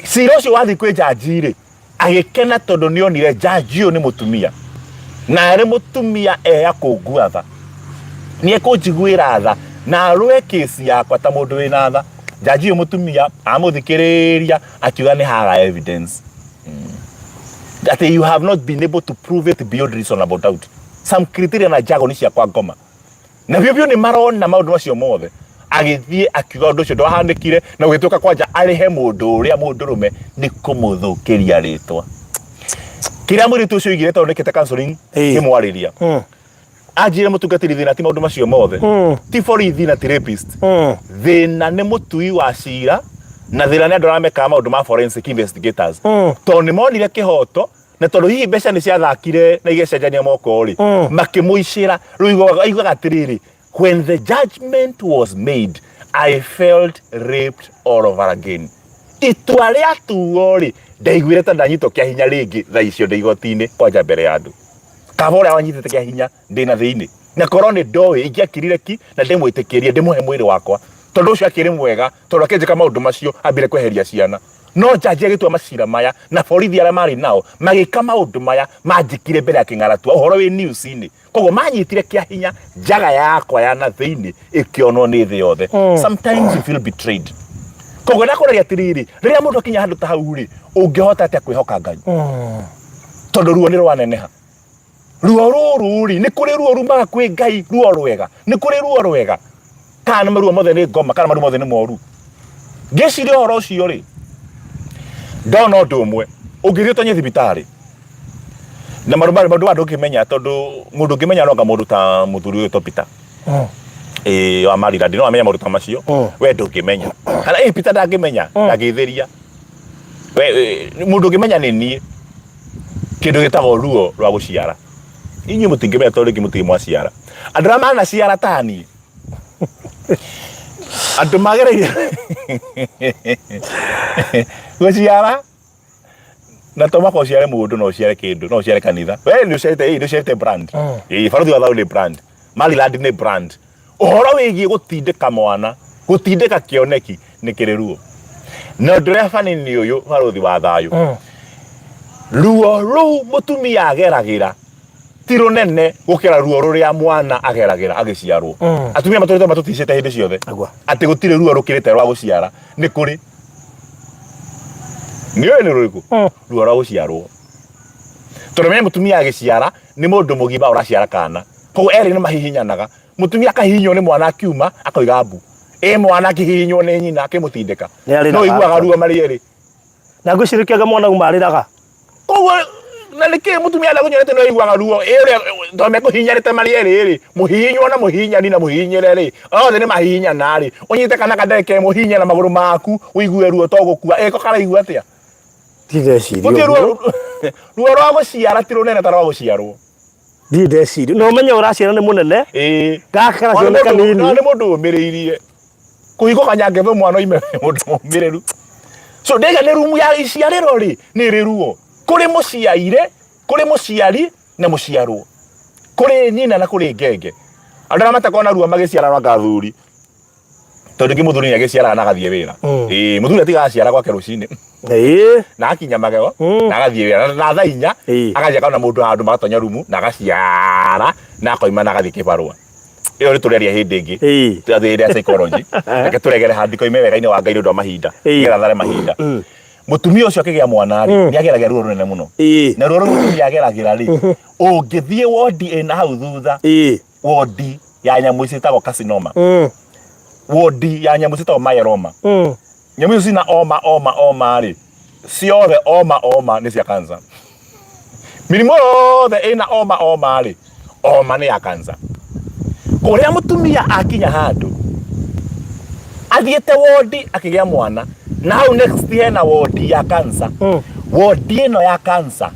Cira ũcio wathiĩ kwĩ njanji rĩ, agĩkena tondũ nĩ onire njanji ũyũ nĩ mũtumia. Na arĩ mũtumia eya kũngua tha. Nĩ ekũnjiguĩra tha na arũe kesi yakwa ta mũndũ wĩna tha. Jaji ũyũ mũtumia amũthikĩrĩria akiuga nĩ haga evidence atĩ you have not been able to prove it beyond reasonable doubt. Some criteria na jargon cia kwa ngoma na biũ biũ nĩ marona maũndũ macio mothe. Agĩthiĩ akiuga ũndũ ũcio ndwahanĩkire, na ũgĩtuĩka kwanja arĩhe mũndũ ũrĩa mũndũrũme nĩ kũmũthũkĩria rĩtwa. Kĩrĩa mũirĩtu ũcio oigire, tondũ nĩkĩte counseling ngĩmwarĩria, anjĩre, "Mũtungatĩri, thĩna ti maũndũ macio mothe, ti borithi na ti rapist. Thĩna nĩ mũtui wa cira, na thĩna nĩ andũ arĩa mekaga maũndũ ma forensic investigators, tondũ nĩ monire kĩhoto, na tondũ hihi mbeca nĩ ciathakire na igĩcenjania moko rĩ, makĩmũicĩra." Rĩu aiguaga atĩrĩrĩ, "When the judgment was made, I felt raped all over again. Itua rĩatuo rĩ, ndaiguire ta ndanyitwo kĩa hinya rĩngĩ. Thaa icio ndĩ igoti-inĩ, kwanja mbere ya andũ, kaba ũrĩa wanyitĩte kĩa hinya ndĩ na thĩinĩ, na korwo nĩ ndoĩ ingĩakirire ki na ndĩmwĩtĩkĩrie ndĩmũhe mwĩrĩ wakwa, tondũ ũcio akĩrĩ mwega, tondũ akĩnjĩka maũndũ macio ambire kweheria ciana. No jaji agĩtua macira maya na borithi arĩa marĩ nao magĩka maũndũ maya manjĩkire mbere ya kĩng'aratua, ũhoro wĩ news-inĩ. Koguo manyitire kĩa hinya, njaga yakwa ya na thĩinĩ ĩkĩonwo nĩ thĩ yothe." Sometimes you feel betrayed. Koguo ndakũraria atĩrĩrĩ, rĩrĩa mũndũ akinya handũ ta hau rĩ, ũngĩhota atĩa kwĩhoka Ngai? Tondũ ruo nĩ rwaneneha. Ruo rũrũ rĩ, nĩ kũrĩ ruo rumaga kwĩ Ngai, ruo rwega? Nĩ kũrĩ ruo rwega, kana nĩ maruo mothe nĩ ngoma, kana maruo mothe nĩ moru? Ngĩciria ũhoro ũcio rĩ, ndona ũndũ ũmwe. Ũngĩthiĩ ũtonye thibitarĩ na maũndũ maũndũ maya ndũngĩmenya, tondũ mũndũ ũngĩmenya no anga mũndũ ta mũthuri ũyũ Peter ĩĩ wa Maryland no amenya maũndũ ta macio. We ndũngĩmenya, kana ĩ Peter ndangĩmenya, ndangĩthĩria we. Mũndũ ũngĩmenya nĩ niĩ. Kĩndũ gĩtagwo ruo rwa gũciara, inyuĩ mũtingĩmenya, tondũ rĩngĩ mũtirĩ mwaciara. Andũ arĩa manaciara ta niĩ, andũ magereire gũciara, na to maka ũciare mũndũ, no ũciare kĩndũ, no ũciare kanitha. We nĩ ũciarĩte, ĩ nĩ ũciarĩte brand. Ĩ Barũthi wa Thayũ nĩ brand, Maryland nĩ brand. Ũhoro wĩgiĩ gũtindĩka mwana, gũtindĩka kĩoneki, nĩ kĩrĩ ruo. Na ũndũ ũrĩa bani nĩ ũyũ, Barũthi wa Thayũ, ruo rũu mũtumia ageragĩra ti rũnene gũkĩra ruo rũrĩa mwana ageragĩra agĩciarwo. Atumia matũrĩte matũticĩte hĩndĩ ciothe atĩ gũtirĩ ruo rũkĩrĩte rwa gũciara. Nĩ kũrĩ. Nĩ ũĩ nĩ rũrĩkũ? Ruo rwa gũciarwo. Tondũ menye mũtumia agĩciara nĩ mũndũ mũgima ũraciara kana, koguo erĩ nĩ mahihinyanaga. Mũtumia akahihinywo nĩ mwana akiuma akoiga mbu, ĩ mwana akĩhihinywo nĩ nyina akĩmũtindĩka. Nĩ arĩraga. No iguaga ruo marĩ erĩ. Na ngwĩciria kĩanga mwana uma arĩraga. Koguo na nĩkĩ mũtumia ndakũnyonete no aiguaga ruo ĩ ũrĩa tondũ mekũhihinyanĩte marĩ erĩ rĩ, mũhihinywo na mũhihinyani na mũhihinyĩre rĩ, othe nĩ mahihinyana rĩ, ũnyite kana kandeke mũhihinye na magũrũ maku ũigue ruo to gũkua ĩko karaigua atĩa? Ndirĩ ndeciria Gũtirĩ ũguo. Ruo rwa gũciara ti rũnene ta rwa gũciarwo. Ndirĩ ndeciria. Na ũmenye ũraciara nĩ mũnene. Gaka karaciara nĩ kanini. Nĩ mũndũ ũmĩrĩirie kũhingũka nyangetho mwana oime, mũndũ mũmĩrĩru. So ndaiga nĩ rumu ya iciarĩro rĩ, nĩ ĩrĩ ruo kũrĩ mũciaire, kũrĩ mũciari na mũciarwo, kũrĩ nyina na kũrĩ ngenge. Andũ arĩa matakoragwo na ruo magĩciara no anga athuri, tondũ rĩngĩ mũthuri nĩ agĩciaraga na agathiĩ wĩra. Ĩĩ, mũthuri atigaga aciara gwake rũcinĩ na akinya magego na agathiĩ wĩra na thaa 4, agathiĩ akona mũndũ handũ magatonya rumu na agaciara na akoima na agathiĩ kĩbarũa. Ĩyo nĩ tũrĩaria hĩndĩ ĩngĩ. Tũrathiĩ hĩndĩ ya psychology. Reke tũregere handiko ime wega-inĩ wa Ngai nĩ ũndũ wa mahinda, nĩgetha thare mahinda. Mũtumia ũcio akĩgĩa mwana rĩ, nĩ ageragĩra ruo rũnene mũno. Na ruo rũu mũtumia ageragĩra rĩ, ũngĩthiĩ wondi ĩna hau thutha, wondi ya nyamũ ici ĩtagwo carcinoma, wondi ya nyamũ ciĩtagwo myeloma, nyamũ icio cina oma oma oma rĩ, ciothe oma oma nĩ cia cancer. Mĩrimũ yothe ĩna oma oma rĩ, oma nĩ ya cancer. Kũrĩa mũtumia akinya handũ athiĩte wondi akĩgĩa mwana, na hau next hena wondi ya cancer. Wondi ĩno ya cancer,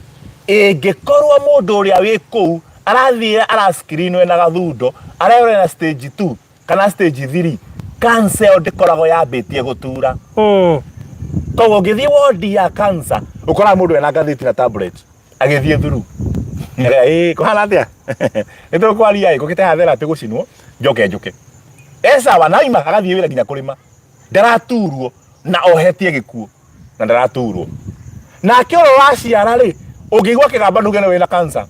ĩngĩkorwo mũndũ ũrĩa wĩ kũu arathiĩ arascreenwo ena gathundo, arerwo ena stage 2 kana stage 3, cancer ĩyo ndĩkoragwo yambĩtie gũtura. Koguo ũngĩthiĩ wondi ya cancer, ũkoraga mũndũ ena ngathĩti na tablet agĩthiĩ thuru. Ĩĩ, kũhana atĩa? Nĩ tũkwaria ĩ ngũkĩte haha therapy gũcinwo njoke njũke. E sawa, na aima agathiĩ wĩra nginya kũrĩma. Ndaraturwo na ohetie gĩkuũ na ndaraturwo. Nake ũrĩa ũraciara rĩ, ũngĩigua kĩgamba nduge nĩ wĩna cancer.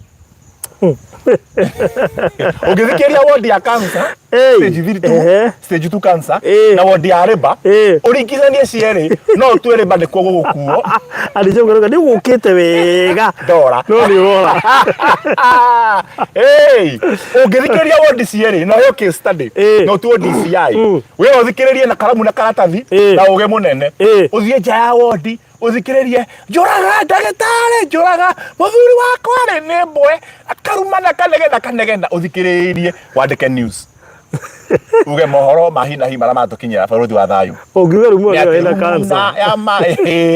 Ũngĩthikĩrĩria wodi ya cancer, Ĩĩ. stage 3 2, Ehe. stage 2 cancer, Ĩĩ. na wodi ya rĩba, Ĩĩ. ũringithanie cierĩ, no ũtue rĩba nĩkuo gũgũkuo. Andĩcũngũrũka nĩ gũkĩte wega. Ndora. No nĩ ũrora. Hey, ũngĩthikĩrĩria wodi cierĩ na ũheo case study Ĩĩ. na ũtuo DCI, wĩra ũthikĩrĩrie na karamu na karatathi Ĩĩ. na ũgĩ mũnene, Ĩĩ. ũthiĩ nja ya wodi ũthikĩrĩrie, njũraga ndagĩtarĩ, njũraga mũthuri wakwa rĩ nĩ mbwe, akarumana kanegena kanegena, ũthikĩrĩrie wandĩke news, uge mohoro ma hi na hi marĩa matũkinyĩra bũrũri wa thayũ. Ũngiuga rumu Nĩ ĩyo atĩ ĩna rumu cancer.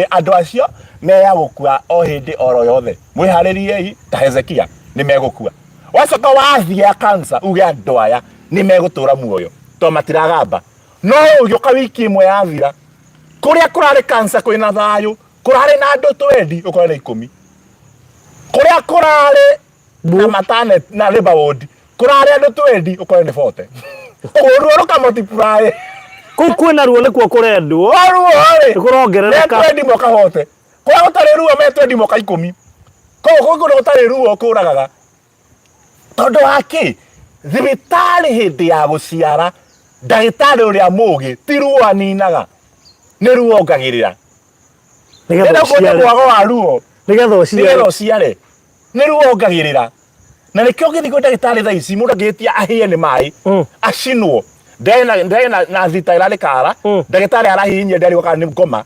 ya andũ acio meya gũkua o hĩndĩ oro yothe, mwĩharĩriei ta Hezekia nĩ megũkua. Wacoka wathiĩ ya cancer uge andũ aya nĩ megũtũra muoyo to matiragamba. No ũgĩũka wiki ĩmwe yathira, kũrĩa kũrarĩ cancer kwĩna thayũ, kũrarĩ na andũ 20 ũkore nĩ 10. Kũrĩa kũrarĩ na matane na labor ward kũrarĩ andũ 20 ũkore nĩ 40. Ũguo ruo rũka multiply. Kũu kwĩna ruo nĩkuo kũrendwo. Ruo rĩ Nĩ kũrongerereka. Me 20 moka 40. Kũrĩa gũtarĩ ruo me 20 moka 10. Koguo kũu kũndũ gũtarĩ ruo kũragaga. Tondũ wa kĩ? Thibitarĩ hĩndĩ ya gũciara, ndagĩtarĩ ũrĩa mũgĩ ti ruo aninaga, nĩ ruo ongagĩrĩra. Nĩgetha Nĩ kuona ũciare. mwago wa ruo. Nĩgetha ũciare. Nĩgetha ũciare. Nĩ ruo ongagĩrĩra. Na nĩkĩo ũngĩthiĩ kwĩ ndagĩtarĩ thaa ici, mũndũ angĩhĩtia ahĩe nĩ maĩ, acinwo, ndarĩ na thita ĩrarĩ kara, ndagĩtarĩ arahihinyia ndarigwo kana nĩ ngoma.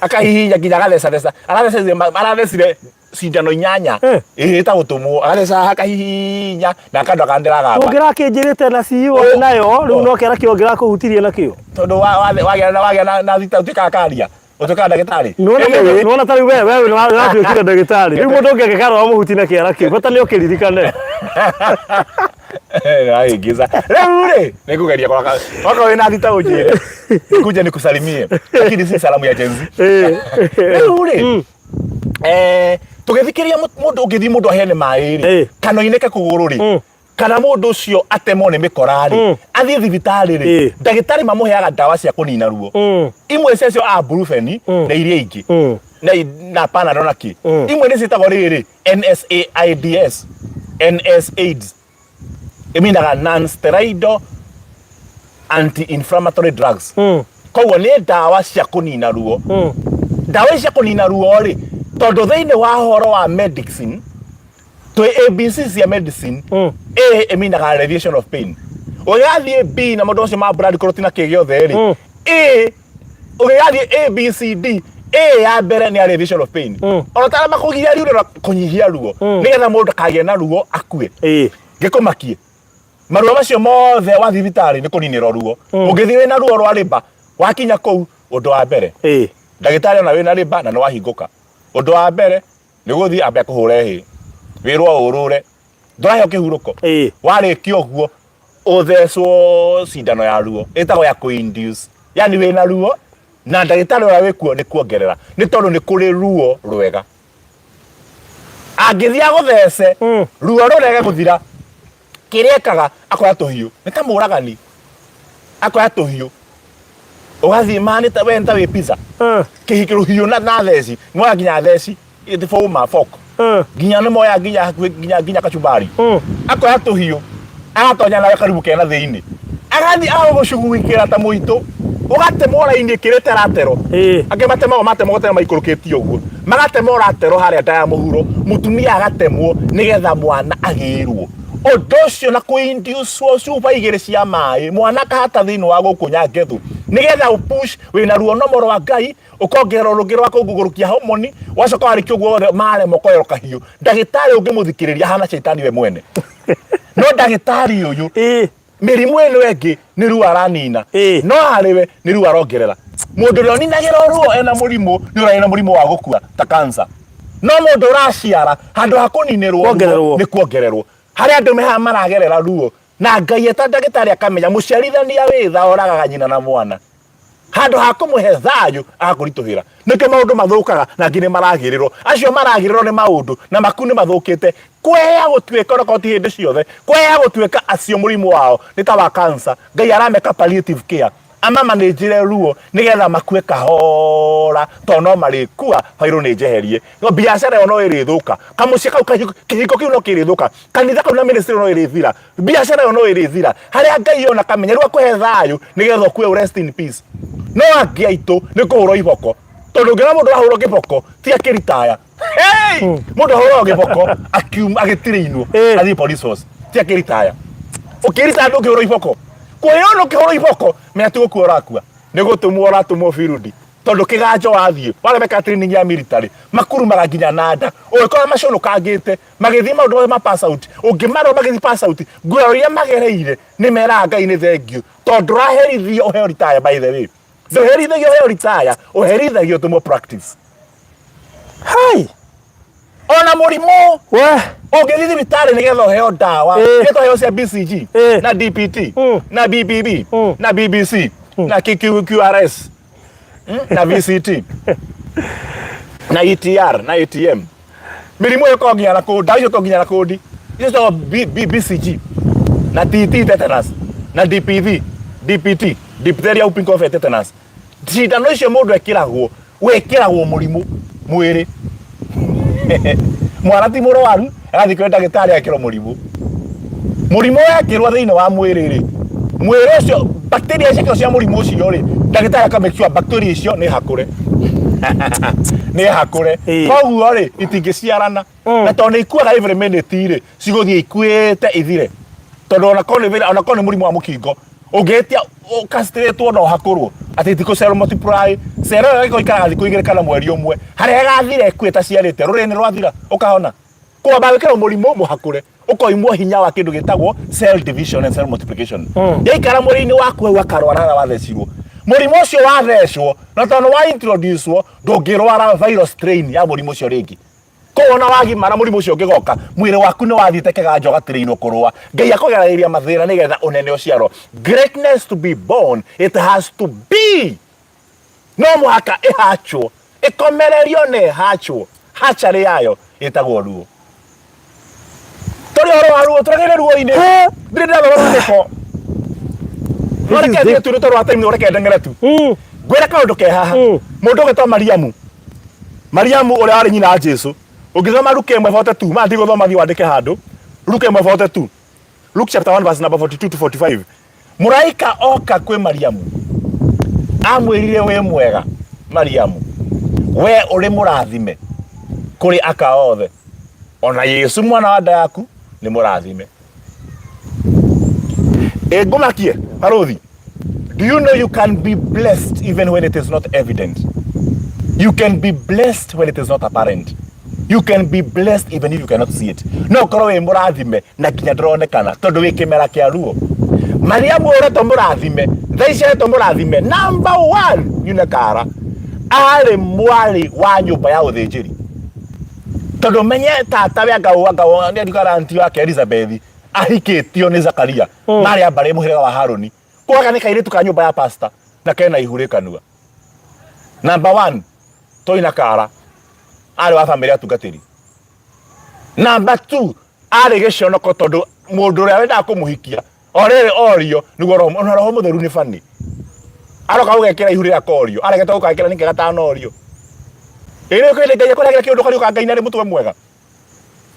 Akahihinya nginya agathecatheca. Arathecire arathecire cindano 8. Ĩĩ ĩtagwo tũmwo. Agatheca haha akahihinya na akandwa kana ndĩragamba. Ũngĩrakĩnjĩrĩte na CEO nayo, rĩu no kĩara kĩo ngĩrakũhutirie nakĩo. Tondũ wagĩa na thita ũtuĩkaga karia. Ũtuĩkaga ndagĩtarĩ. Nĩwona Anyway. nĩwona ta rĩu we nĩwatuĩkire ndagĩtarĩ. Rĩu mũndũ ũngĩ angĩkarora mũhuti na kĩara kĩu, bata nĩ ũkĩririkane. Nĩraingiza. Rĩu rĩ, nĩngũgeria gwaka. Waka wĩna thita ũnjĩre. Nikuje nikusalimie. Lakini si salamu ya Gen Z. Rĩu rĩ, tũgĩthikĩrĩria mũndũ ũngĩthiĩ mũndũ aheane maĩ rĩ, kana oinĩke kũgũrũ rĩ, kana mũndũ ũcio atemwo nĩ mĩkora rĩ, athiĩ thibitarĩ rĩ, ndagĩtarĩ mamũheaga ndawa cia kũnina ruo. Imwe ciacio a Brufen na iria ingĩ. Na Panadol na kĩ. Imwe nĩ ciĩtagwo rĩrĩ NSAIDs, NSAIDs. Ĩminaga non-steroidal anti-inflammatory drugs. Koguo nĩ ndawa cia kũnina ruo. Ndawa ici cia kũnina ruo rĩ, tondũ thĩinĩ wa ũhoro wa medicine, twĩ ABC cia medicine, A ĩminaga alleviation of pain. Ũgĩgathiĩ B na maũndũ macio ma blood clot na kĩ gĩothe rĩ, A ũgĩgathiĩ A B C D, A ya mbere nĩ alleviation of pain. Ona taramba kũgiria ruo, kũnyihia ruo, nĩgetha mũndũ ndakagĩe na ruo akue. Ngĩkũmakie. Maruo macio mothe wa thibitarĩ nĩ kũninĩrwo ruo. Ũngĩthiĩ wĩna ruo rwa rĩba, wakinya kũu, ũndũ wa mbere, ndagĩtarĩ ona wĩna rĩba na nĩ wahingũka. Ũndũ wa mbere nĩ gũthiĩ ambe akũhũre hĩ. Wĩrwo ũrũre. Ndũraheo kĩhurũko. Warĩkia ũguo, ũthecwo cindano ya ruo. Ĩtagwo ya kũ-induce. Yani wĩna ruo na ndagĩtarĩ ũrĩa wĩkuo nĩ kuongerera. Nĩ tondũ nĩ kũrĩ ruo rwega. Angĩthiĩ agũthece, ruo rũrege gũthira, kĩrĩa ekaga akoya tũhiũ. Nĩ ta mũragani. Akoya tũhiũ. Ũgathiĩ ma nĩ ta we nĩ ta wĩ pizza. Kĩhi rũhiũ na theci. Nĩmoya nginya theci. Bũma fork. Nginya nĩmoya nginya hakuhĩ nginya kachumbari. Akoya tũhiũ. Agatonya nawe karibu kena thĩinĩ. Agathiĩ agagũcuguikĩra ta mũitũ. Ũgatemwo raini ĩkĩrĩte ratero. Angĩ matemagwo matemagwo tena maikũrũkĩtie ũguo. Magatemwo ratero harĩa nda ya mũhuro. Mũtumia agatemwo nĩgetha mwana agĩrwo. Ũndũ ũcio na kũ-induce cuba 2 cia maĩ, mwana akahata thĩinĩ wa gũkũ nyangethu. Nĩgetha ũ-push wĩna ruo no rwa Ngai, ũkongerera rũngĩ rwa kũgũrũkia homoni, wacoka warĩkia ũguo wothe marema ũkoywo kahiũ. Ndagĩtarĩ ũngĩmũthikĩrĩria ahana caitani we mwene. No ndagĩtarĩ ũyũ, mĩrimũ ĩno ĩngĩ nĩ ruo aranina. No harĩ we nĩ ruo arongerera. Mũndũ ũrĩa ũninagĩra ruo ena mũrimũ nĩ ũrĩa wĩna mũrimũ wa gũkua ta cancer. No mũndũ ũraciara handũ ha kũninĩrwo ruo Kuongererwo. nĩ kuongererwo. Harĩa andũ me haha maragerera ruo na Ngai eta ndagĩtarĩ akamenya mũciarithania wĩ tha oragaga nyina na mwana. Handũ ha kũmũhe thayũ agakũritũhĩra. Nĩkĩo maũndũ mathũkaga na angĩ nĩ maragĩrĩrwo. Acio maragĩrĩrwo nĩ maũndũ na maku nĩ mathũkĩte. Kwea gũtuĩka onakorwo ti hĩndĩ ciothe, kwea gũtuĩka acio mũrimũ wao nĩ ta wa cancer. Ngai arameka palliative care. Amamanĩnjĩre ruo nĩgetha makue kahora, tondũ no marĩkua bairũ nĩ njeherie. No biacara ĩyo no ĩrĩthũka, kamũciĩ kau, kĩhiko kĩu no kĩrĩthũka, kanitha kau na ministry no ĩrĩthira, biacara ĩyo no ĩrĩthira. Harĩa Ngai ona kamenya rĩu akũhe thayũ nĩgetha ũkue rest in peace. No angĩ aitũ nĩ kũhũrwo iboko, tondũ ũngĩona mũndũ arahũrwo kĩboko ti akĩritaya. Hey! Mũndũ ahũragwo gĩboko akiuma agĩtirĩinwo athiĩ police force ti akĩritaya. Ũkĩritaya ndũngĩhũrwo iboko. Kwĩyona ũkĩhũrwo iboko menya ti gũkua ũrakua, nĩ gũtũmwo ũratũmwo field tondũ kĩganjo wathiĩ waremeka training ya military makurumaga nginya na nda ũgĩkora maconũkangĩte magĩthiĩ maũndũ mothe ma pass out ũngĩmarora magĩthiĩ pass out nguraro iria magereire nĩ meraga Ngai nĩ thengiũ tondũ ndũraherithio ũheo retire. By the way, ndũherithagio ũheo retire, ũherithagio ũtũmwo practice. Hai. Ona mũrimũ We. Ũngĩthiĩ thibitarĩ nĩgetha ũheo ndawa, nĩgetha ũheo cia BCG na DPT na BBB na BBC na QQRS na VCT na ETR na ATM, mĩrimũ ĩyo ĩkoragwo nginya na kũndi, ndawa icio ikoragwo nginya na kũndi icio ciĩtagwo BCG na TT tetanus na DPV DPT diphtheria, whooping cough and tetanus. Cindano icio mũndũ ekĩragwo, wĩkĩragwo mũrimũ mwĩrĩ. Mwana ti mũrwaru, agathiĩ kwĩ ndagĩtarĩ agekĩrwo mũrimũ. Mũrimũ wekĩrwo thĩinĩ wa mwĩrĩ rĩ, mwĩrĩ ũcio bacteria ciekĩrwo cia mũrimũ ũcio rĩ, ndagĩtarĩ aka make sure bacteria icio nĩ hakũre, nĩ hakũre. Koguo rĩ, itingĩciarana. Na tondũ nĩ ikuaga every minute rĩ, cigũthiĩ ikuĩte ithire, tondũ ona korwo nĩ ona korwo nĩ mũrimũ wa mũkingo ũngĩtia ũkacitirĩtwo na ũhakũrwo atĩ itikũ cell multiply, cell ĩyo ĩgĩkorwo ikaraga thikũ 2 kana mweri 1, harĩa ĩgathira ĩkue ĩtaciarĩte, rũrĩrĩ nĩ rwathira ũkahona. Kwamba gwĩkĩrwo mũrimũ mũhakũre, ũkoimwo hinya wa kĩndũ gĩtagwo cell division and cell multiplication. Yaikara mwĩrĩ-inĩ waku hau akarwara harĩa wathecirwo mũrimũ ũcio wathecwo, na tondũ wa introduce ndũngĩrwara viral strain ya mũrimũ ũcio rĩngĩ. Koguo ona wagimara mũrimũ ũcio ũngĩgoka, mwĩrĩ waku nĩ wathiĩte kĩganjo ũgatĩrĩirwo kũrũa. Ngai akũgeragĩria mathĩna nĩgetha ũnene ũciarwo. Greatness to be born, it has to be. No mũhaka ĩhachwo, ĩkomererio na ĩhachwo. Hatchery yayo ĩtagwo ruo. Tũrĩ ũhoro wa ruo, tũragĩire ruo-inĩ. Ndirĩ ndĩrathoma rwandĩko. No reke thiĩ tu nĩ tondũ wa time, no reke ndeng'ere tu. Ngwĩre kaũndũ ke haha. Mũndũ ũgwĩtwo Mariamu. Mariamu ũrĩa warĩ nyina wa Jesu. Ũngĩthoma Luka 1:42, ma ndigũthoma, thiĩ wandĩke handũ. Luka 1:42. Luke chapter 1 verse number 42 to 45. Mũraika oka kwĩ Mariamu. Amwĩrire, "Wĩ mwega Mariamu. We ũrĩ mũrathime kũrĩ aka othe. Ona Yesu mwana wa nda yaku nĩ mũrathime." Ĩ ngũmakie barũthi. Do you know you can be blessed even when it is not evident? You can be blessed when it is not apparent. You can be blessed even if you cannot see it. No ũkorwo wĩ mũrathime na nginya ndũronekana tondũ wĩ kĩmera kĩa ruo. Mariamu ũretwo mũrathime, thaa ici aretwo mũrathime. Number one, nyune kara. Arĩ mwarĩ wa nyũmba ya ũthĩnjĩri. Tondũ menye tata we anga anga nĩ ndigara auntie wake Elizabeth ahikĩtio nĩ Zakaria. Marĩ a mbarĩ mũhĩrĩga wa Harũni. Kwaga nĩ kairĩtu ka nyũmba ya pastor na kena ihu rĩ kanua. Number one, toina kara arĩ wa bamĩrĩ ya atungatĩri. Number two, arĩ gĩconoko tondũ mũndũ ũrĩa wendaga kũmũhikia o rĩrĩ orio nĩguo roho, ona roho mũtheru nĩ bani aroka gũgekĩra ihu rĩrĩa korio aregete gũgekĩra nĩkĩ gatanorio. Ĩrĩ kwĩ Ngai akũrehagĩra kĩũndũ kariũka Ngai narĩ mũtwe mwega.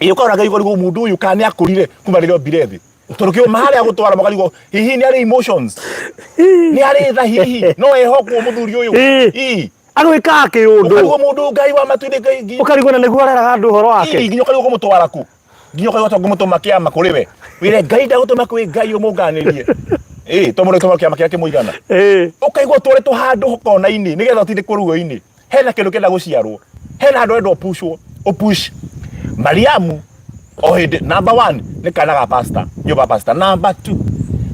Ĩ ũkona Ngai ũkarigwo mũndũ ũyũ kana nĩ akũrire kuma rĩrĩa ombire thĩ, tondũ kĩo harĩa gũtwara mũkarigwo hihi nĩ arĩ emotions, nĩ arĩ tha, hihi no ehokwo mũthuri ũyũ. Ĩ. Agwĩkaga kĩũndũ. Ũkarigwo mũndũ Ngai wa matu-inĩ Ngai Ũkarigwo na nĩguo areraga andũ ũhoro wake. Ĩ, nginya ũkarigwo kũmũtwara kũ, nginya ũkarigwo to ngũmũtũma kĩama kũrĩ we wĩre Ngai ndagũtũma kwĩ Ngai ũmũnganĩrie ĩ to mũndũ tũma kĩama kĩrĩa kĩmũigana. Ũkaigua ũtwarĩtwo handũ kona-inĩ nĩgetha ũtindĩkwo ruo-inĩ. Hena kĩndũ kĩenda gũciarwo, hena handũ wenda ũpushwo, ũpush Mariamu o hĩndĩ. Number one, nĩ kana ga pastor, nyũmba ya pastor. Number two,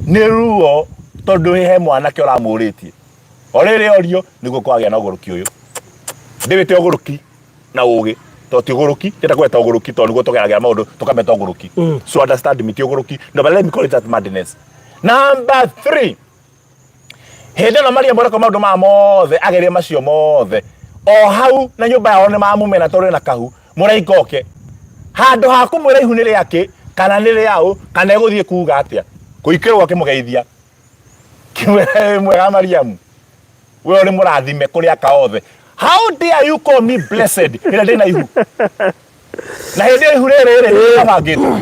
nĩ ruo tondũ he mwanake ũramũrĩtie o rĩrĩ orio nĩguo kwagĩa na ũgũrũki ũyũ. Ndĩwĩte ũgũrũki na ũgĩ to ti ũgũrũki, ndĩrenda kũweta ũgũrũki tondũ nĩguo tũgeragĩra maũndũ tũkameta ũgũrũki. So understand me, ti ũgũrũki, no, but let me call it that madness. Number three, hĩndĩ ĩno Mariamu arekwo maũndũ maya mothe, agerie macio mothe o hau na nyũmba yao nĩ mamũmena tondũ ena kahu. Mũraika oke handũ ha kũmwĩra ihu nĩ rĩakĩ kana nĩ rĩaũ kana egũthiĩ kuga atĩa, kũikĩrwo akĩmũgeithia. Kĩmwĩra wĩ mwega Mariamu, we ũrĩ mũrathime kũrĩ aka othe. How dare you call me blessed rĩrĩa ndĩna ihu? Na hĩndĩ ĩyo ihu rĩrĩ rĩ nĩrĩbangĩtwo.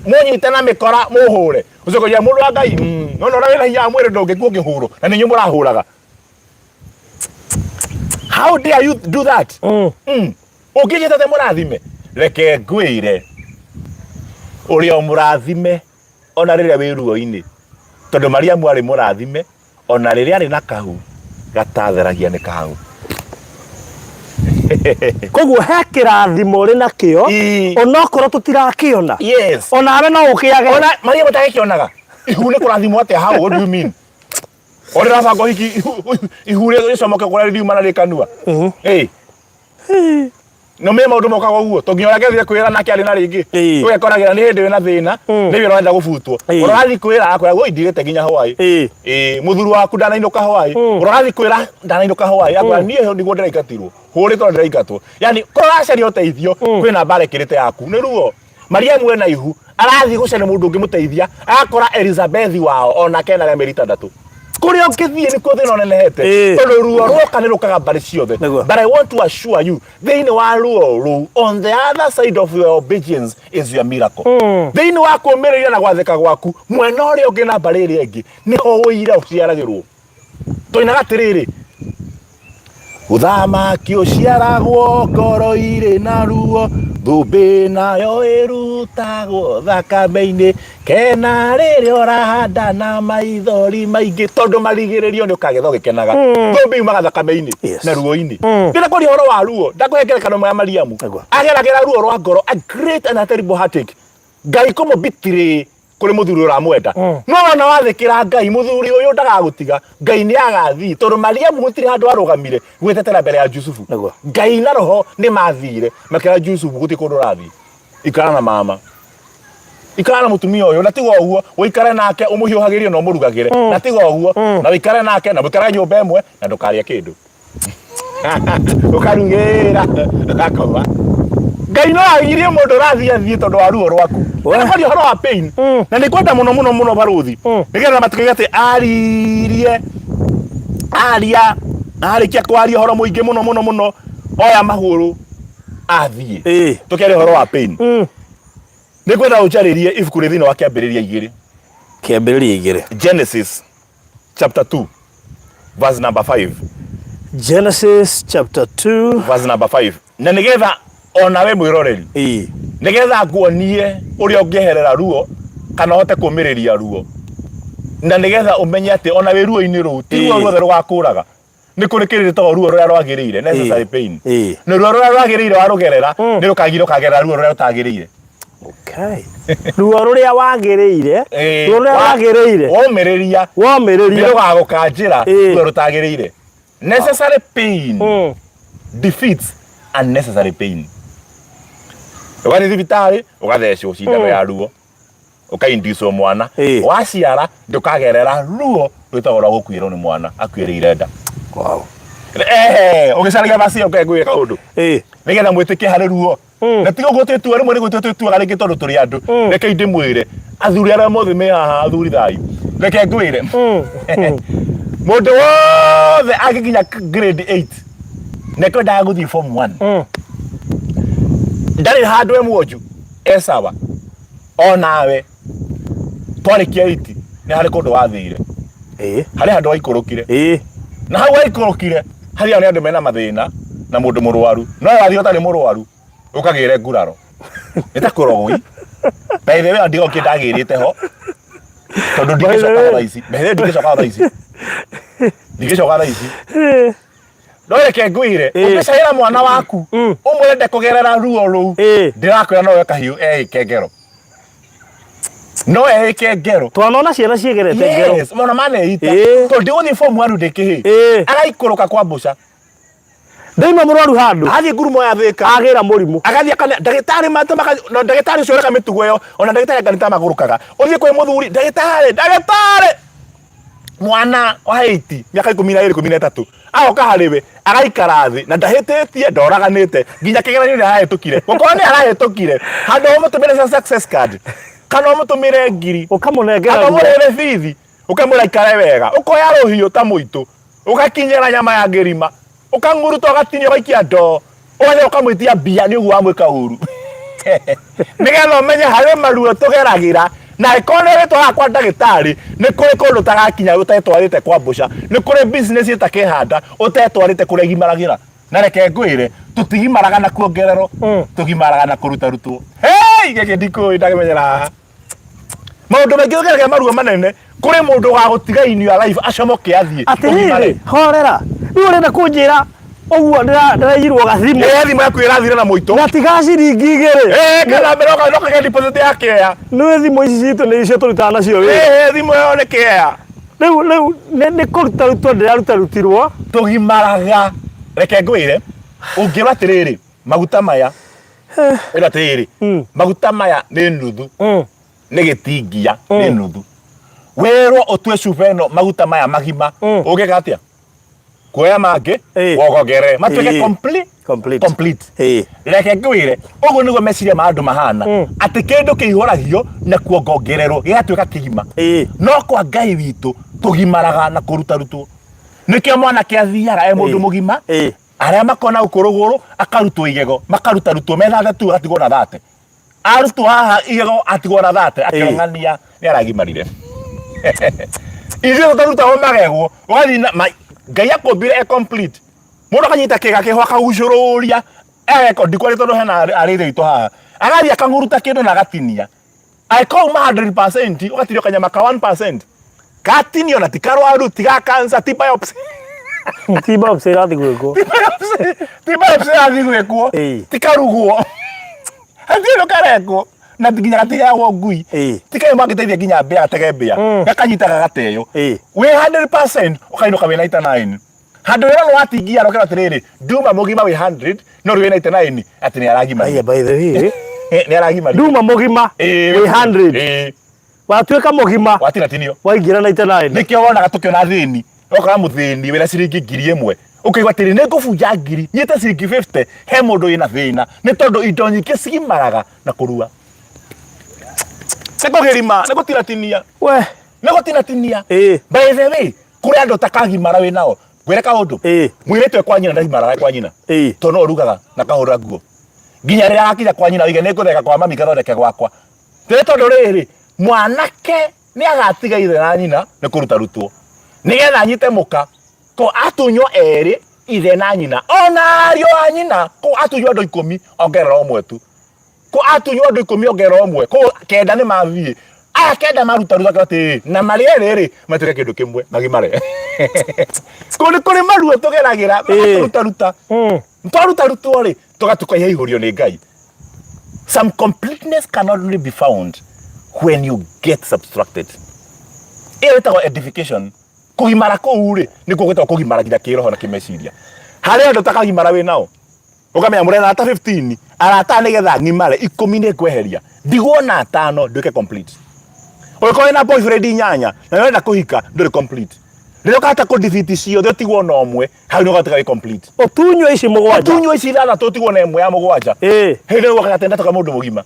Mũnyite na mĩkora mũhũre. Ũcokagia mũndũ wa Ngai, no ũrĩa wĩna hinya wa mwĩrĩ ndũngĩkua ũkĩhũrwo na nĩ inyuĩ mũrahũraga. How dare you do that? Ũngĩnjĩta atĩ mũrathime, reke ngwĩre ũrĩ o mũrathime ona rĩrĩa wĩ ruo-inĩ, tondũ Mariamu arĩ mũrathime ona rĩrĩa arĩ na kahu gatatheragia nĩ kahu. Koguo he kĩrathimo ũrĩ nakĩo onokorwo tũtirakĩona. Yes. Onawe no ũkĩage. Ona Mariamu atagĩkĩonaga ihu nĩ kũrathimwo atĩa? How? What do you mean? O rĩrabanga ũhiki ihu rĩcomoke kũrĩa riuma na rĩkanua. Ĩĩ. No me maũndũ mokaga ũguo to nginya ũrĩa angĩathire kwĩra nake arĩ na rĩngĩ ũgekoragĩra nĩ hĩndĩ wĩna thĩna nĩ wĩra ũrenda gũbutwo ũrĩa ũrathiĩ kwĩra akwĩra woi ndirĩte nginya hwaĩ ĩĩ mũthuri waku ndanainũka hwaĩ ũrĩa ũrathiĩ kwĩra ndanainũka hwaĩ akwĩra niĩ nĩguo ndĩraingatirwo hũrĩtwo na ndĩraingatwo yani korwo ũracaria ũteithio kwĩna mbara ĩkĩrĩte yaku nĩ ruo Mariamu ena ihu arathiĩ gũcaria mũndũ ũngĩmũteithia akora Elizabethi wao onake ena rĩa mĩeri itandatũ kũrĩa ũngĩthiĩ nĩkuo thĩna ũnenehete tondũ ruo rwoka nĩ rũkaga mbarĩ ciothe. But I want to assure you thĩinĩ wa ruo rũu on the other side of your obedience is your miracle. Thĩinĩ wa kũũmĩrĩria na gwathĩka gwaku mwena ũrĩa ũngĩ na mbarĩ ĩrĩa ĩngĩ nĩho ũira ũciaragĩrwo. Tũinaga atĩrĩrĩ, Ũthamaki ũciaragwo ngoro irĩ na ruo, thũmbĩ nayo ĩrutagwo thakame-inĩ, kena rĩrĩa ũrahanda na maithori maingĩ, tondũ marigĩrĩrio nĩ ũkagetha ũgĩkenaga. Thũmbĩ yumaga thakame-inĩ na ruo-inĩ. Ndĩrenda kwaria ũhoro wa ruo, ndakũhe ngerekano ĩmwe ya Mariamu. Ageragĩra ruo rwa ngoro, a great and a terrible heartache. Ngai kũmũ-betray kũrĩ mũthuri ũramwenda. No wona wathĩkĩra Ngai, mũthuri ũyũ ndagagũtiga. Ngai nĩ agathiĩ, tondũ Mariamu gũtirĩ handũ arũgamire gwĩtetera mbere ya Jusufu. Ngai na roho nĩ mathire makĩra Jusufu, gũtirĩ kũndũ ũrathiĩ, ikara na mama, ikara na mũtumia ũyũ, na tiga ũguo ũikare nake ũmũhiũhagĩrie na ũmũrugagĩre, na tiga ũguo na ũikare nake na mũikare nyũmba ĩmwe na ndũkarĩe kĩndũ. Ũkarugĩra ũgakoma. Ngai no agirie mũndũ ũrathiĩ athiĩ tondũ wa ruo rwaku. Ndĩrakwaria ũhoro wa pain. Na nĩ ngwenda mũno mũno mũno barũthi nĩgetha matikauge atĩ aririe aria arĩkia kwaria ũhoro mũingĩ mũno mũno mũno oya magũrũ athiĩ. Tũkĩaria ũhoro wa pain. Nĩ ngwenda ũnjarĩrie ibuku rĩ thĩinĩ wa Kĩambĩrĩria igĩrĩ. Kĩambĩrĩria igĩrĩ. Genesis chapter 2 verse number 5. Genesis chapter 2 verse number 5. Na nigetha onawe mwiroreri nigetha nguonie uria ũngĩeherera ruo kana ũhote kũmĩrĩria ruo, na nigetha ũmenye atĩ ona wĩ ruo-inĩ rũu ti ruo ruothe rũgakũraga. Nĩ kũrĩ kĩrĩ gĩtagwo ruo rũrĩa rwagĩrĩire, necessary pain. Na ruo rũrĩa rwagĩrĩire warũgerera nĩ rũkagira ũkagerera ruo rũrĩa rũtagĩrĩire. Okay. Ruo rũrĩa wagĩrĩire, ruo rũrĩa wagĩrĩire womĩrĩria, womĩrĩria nĩ rũgagũkanjĩra ruo rũtagĩrĩire. Necessary pain defeats unnecessary pain. Ũgathiĩ thibitarĩ ũgathecwo cindano ya ruo, ũkainducwo mwana, waciara ndũkagerera ruo rwĩtagwo rwa gũkuĩrwo nĩ mwana akuĩrĩire nda. Wow. Ũgĩcaragia vaci ĩyo ngwĩre kaũndũ nĩgetha mwĩtĩkie harĩ ruo. Na tiga ũguo twĩtua rĩmwe nĩ gwĩtua twĩtuaga rĩngĩ tondũ tũrĩ andũ. Reke ndĩmwĩre athuri arĩa mothe me haha, athuri thayũ, reke ngwĩre mũndũ wothe angĩkinya grade 8 na ekwendaga gũthiĩ form 1 ndarĩ handũ e mwonju e sawa. Onawe twarĩkia 8 nĩ harĩ kũndũ wathire, harĩ handũ waikũrũkire, na hau waikũrũkire hathiaga nĩ andũ mena mathĩna na mũndũ mũrwaru, no wathiĩ ũtarĩ mũrwaru ũkagĩre nguraro nĩ ta kũrogoi. By the way, ndigokie ndagĩrĩte ho tondũ ndingĩcoka thaa ici. By the way, ndingĩcoka thaa ici, ndingĩcoka thaa ici. No reke ngwĩre, ũngĩcaĩra mwana waku ũmwĩre ndekũgerera ruo rũu, ndĩrakwĩra no oe kahiũ eĩke ngero, no eĩke ngero. Twanona ciana ciĩgerete ngero. Yes, mona maneita tondũ ndigũthiĩ form 1 ndĩ kĩhĩ. Agaikũrũka kwa mbũca. Ndaima mũrwaru handũ. Athiĩ ngurumo ya Thĩka. Agĩra mũrimũ. Agathiĩ akane ndagĩtarĩ mate maka na ndagĩtarĩ ũcio ũreka mĩtugo ĩyo, ona ndagĩtarĩ anga nĩ ta magũrũkaga. Ũthiĩ kwĩ mũthuri, ndagĩtarĩ, ndagĩtarĩ! Mwana wa 8, mĩaka 12, 13, agoka harĩ we, agaikara thĩ, na ndahĩtĩtie, ndoraganĩte, nginya kĩgeranio nĩ arahĩtũkire. Gũkorwo nĩ arahĩtũkire, handũ ha ũmũtũmĩre success card, kana ũmũtũmĩre ngiri, Ũkamũnengera kana ruo. ũmũrĩhĩre bithi. Ũkamwĩra ikare wega, ũkoya rũhiũ ta mũitũ, ũgakinyĩra nyama ya ngĩrima, ũkang'uruta ũgatinia ũgaikia ndoo, ũgathiĩ ũkamwĩtia mbia nĩ ũguo wamwĩka ũru. Nĩgetha ũmenye harĩ maruo tũgeragĩra na angĩkorwo nĩ ũrĩtwaraga kwa ndagĩtarĩ nĩ kũrĩ kũndũ ũtagakinya ũtetwarĩte kwa mbũca, nĩ kũrĩ business ĩtakĩhanda ũtetwarĩte kũrĩa igimaragĩra. Na reke ngwĩre tũtigimaraga na kuongererwo, tũgimaraga na kũrutarutwo. Hey, gĩkĩ ndikũĩ ndakĩmenyera haha. Maũndũ maingĩ ũgeragĩra maruo manene, kũrĩ mũndũ ũgagũtiga in your life acomoke athiĩ. Atĩrĩrĩ, horera. Rĩu ũrenda kũnjĩra ũguo ndĩraiyirwo gathimũ. Ĩĩ, thimũ yaku ĩrathire na mũitũ. Na ti ga ciringi 2. Ĩĩ, kana mbere ũkagĩa deposit ya kĩea. Nĩũĩ thimũ ici citũ nĩ icio tũrutaga nacio wĩra. Ĩĩ, thimũ ĩyo nĩ kĩea. Rĩu nĩ kũrutarutwo ndĩraruta-rutirwo. Tũgimaraga. Reke ngwĩre, ũngĩrwo atĩrĩrĩ, maguta maya, ĩrwo atĩrĩrĩ, maguta maya nĩ nuthu, nĩ gĩtingia, nĩ nuthu. Wĩrwo ũtue cuba ĩno maguta maya magima, ũngĩka atĩa? Kuoya mangĩ, wogogere, matuĩke complete. Complete. Complete. Reke ngwĩre, ũguo nĩguo meciria ma andũ mahana, atĩ kĩndũ kĩihũragio na kuongongererwo gĩgatuĩka kĩgima. No kwa Ngai witũ tũgimaraga na kũrutarutwo. Nĩkĩo mwanake athiaga e mũndũ mũgima, arĩa makona gũkũ rũgũrũ akarutwo igego, makarutarutwo me 32 agatigwo na 30. Arutwo haha igego atigwo na 30, akĩong'ania nĩ aragimarire. Ithuĩ tũtarutagwo magego, ũgathiĩ na Ngai akũmbire e complete. Mũndũ akanyita kĩga kĩho akagucũrũria, ageka ndikwaria tondũ hena arĩithia aitũ haha. Agathiĩ akang'uruta kĩndũ na agatinia. Angĩkorwo uma 100% ũgatinio kanyama ka 1%. Gatinio na ti karwaru, ti ga cancer, ti biopsy. Ti biopsy ĩrathiĩ gwĩkwo. Ti biopsy, ti biopsy ĩrathiĩ gwĩkwo. Ti karugwo. Hatirĩ ũndũ karekwo. Na nginya gatiheagwo ngui. Ti kanyamũ kangĩteithia nginya mbĩa gatege mbĩa. Gakanyita gagateyo. Wĩ 100% ũkainũka wĩ 99. Handũ wĩra nĩ watingia rokera atĩrĩrĩ, nduma mũgima wĩ 100 no rĩu wĩ 99 atĩ nĩ aragimarire. Aya, by the way. Nĩ aragimarire. Nduma mũgima wĩ 100. Watuĩka mũgima. Watinatinio. Waingĩra 99. Nĩkĩo wonaga tũkĩona thĩni. Ũgakora mũthĩni wĩna ciringi 1000. Ũkaigua atĩrĩ, nĩ ngũbunja ngiri, nyite ciringi 50, he mũndũ wĩna thĩna. Nĩ tondũ indo nyingĩ cigimaraga na kũrua. Nĩ kũgĩrima, nĩ gũtinatinia. We. Nĩ gũtinatinia. By the way, kũrĩ andũ ũtakagimara wĩ nao. Ngwĩre kaũndũ. Mũirĩtu e kwa nyina ndagimaraga e kwa nyina. Tondũ no ũrugaga na kahũra nguo. Nginya rĩrĩa agakinya kwa nyina oige nĩ ngũtheka kwa mami ngathondeke gwakwa. Nĩ tondũ rĩrĩ, mwanake nĩ agatiga ithe na nyina nĩ kũrutarutwo. Nĩgetha anyite mũka, ko atunywo erĩ ithe na nyina, ona ariũ a nyina, ko atunywo andũ 10 ongerera ũmwe tu. Ko atunywo andũ 10 ongerera ũmwe, ko 9 nĩ mathiĩ. Aya 9 marutaruta atĩ na marĩ erĩ rĩ matuĩke kĩndũ kĩmwe magimare. Kũrĩ kũrĩ maruo tũgeragĩra magatũrutaruta. Twarutarutwo rĩ tũgatuka iihũrio nĩ Ngai. Some completeness can only be found when you get subtracted. Ĩyo ĩtagwo edification. Kũgimara kũu rĩ nĩkuo gwĩtagwo kũgimara nginya kĩroho na kĩmeciria. Harĩ andũ ũtakagimara wĩ nao. Ũkamenya mũrĩ arata 15, arata nĩgetha ng'imare 10 nĩ ngweheria. Ndigwo na 5 nduĩke complete. Ũngĩkorwo wĩna boyfriend 8 na nĩũrenda kũhika ndũrĩ complete. Rĩrĩa ũkahota kũ defeat ciothe ũtigwo na ũmwe, hau nĩho ũgatuĩka wĩ complete. Ũtunywo ici 7. Ũtunywo ici 6 ũtigwo na ĩmwe ya 7. Hĩndĩ ĩyo ũgaka atĩ ndatuĩka mũndũ mũgima.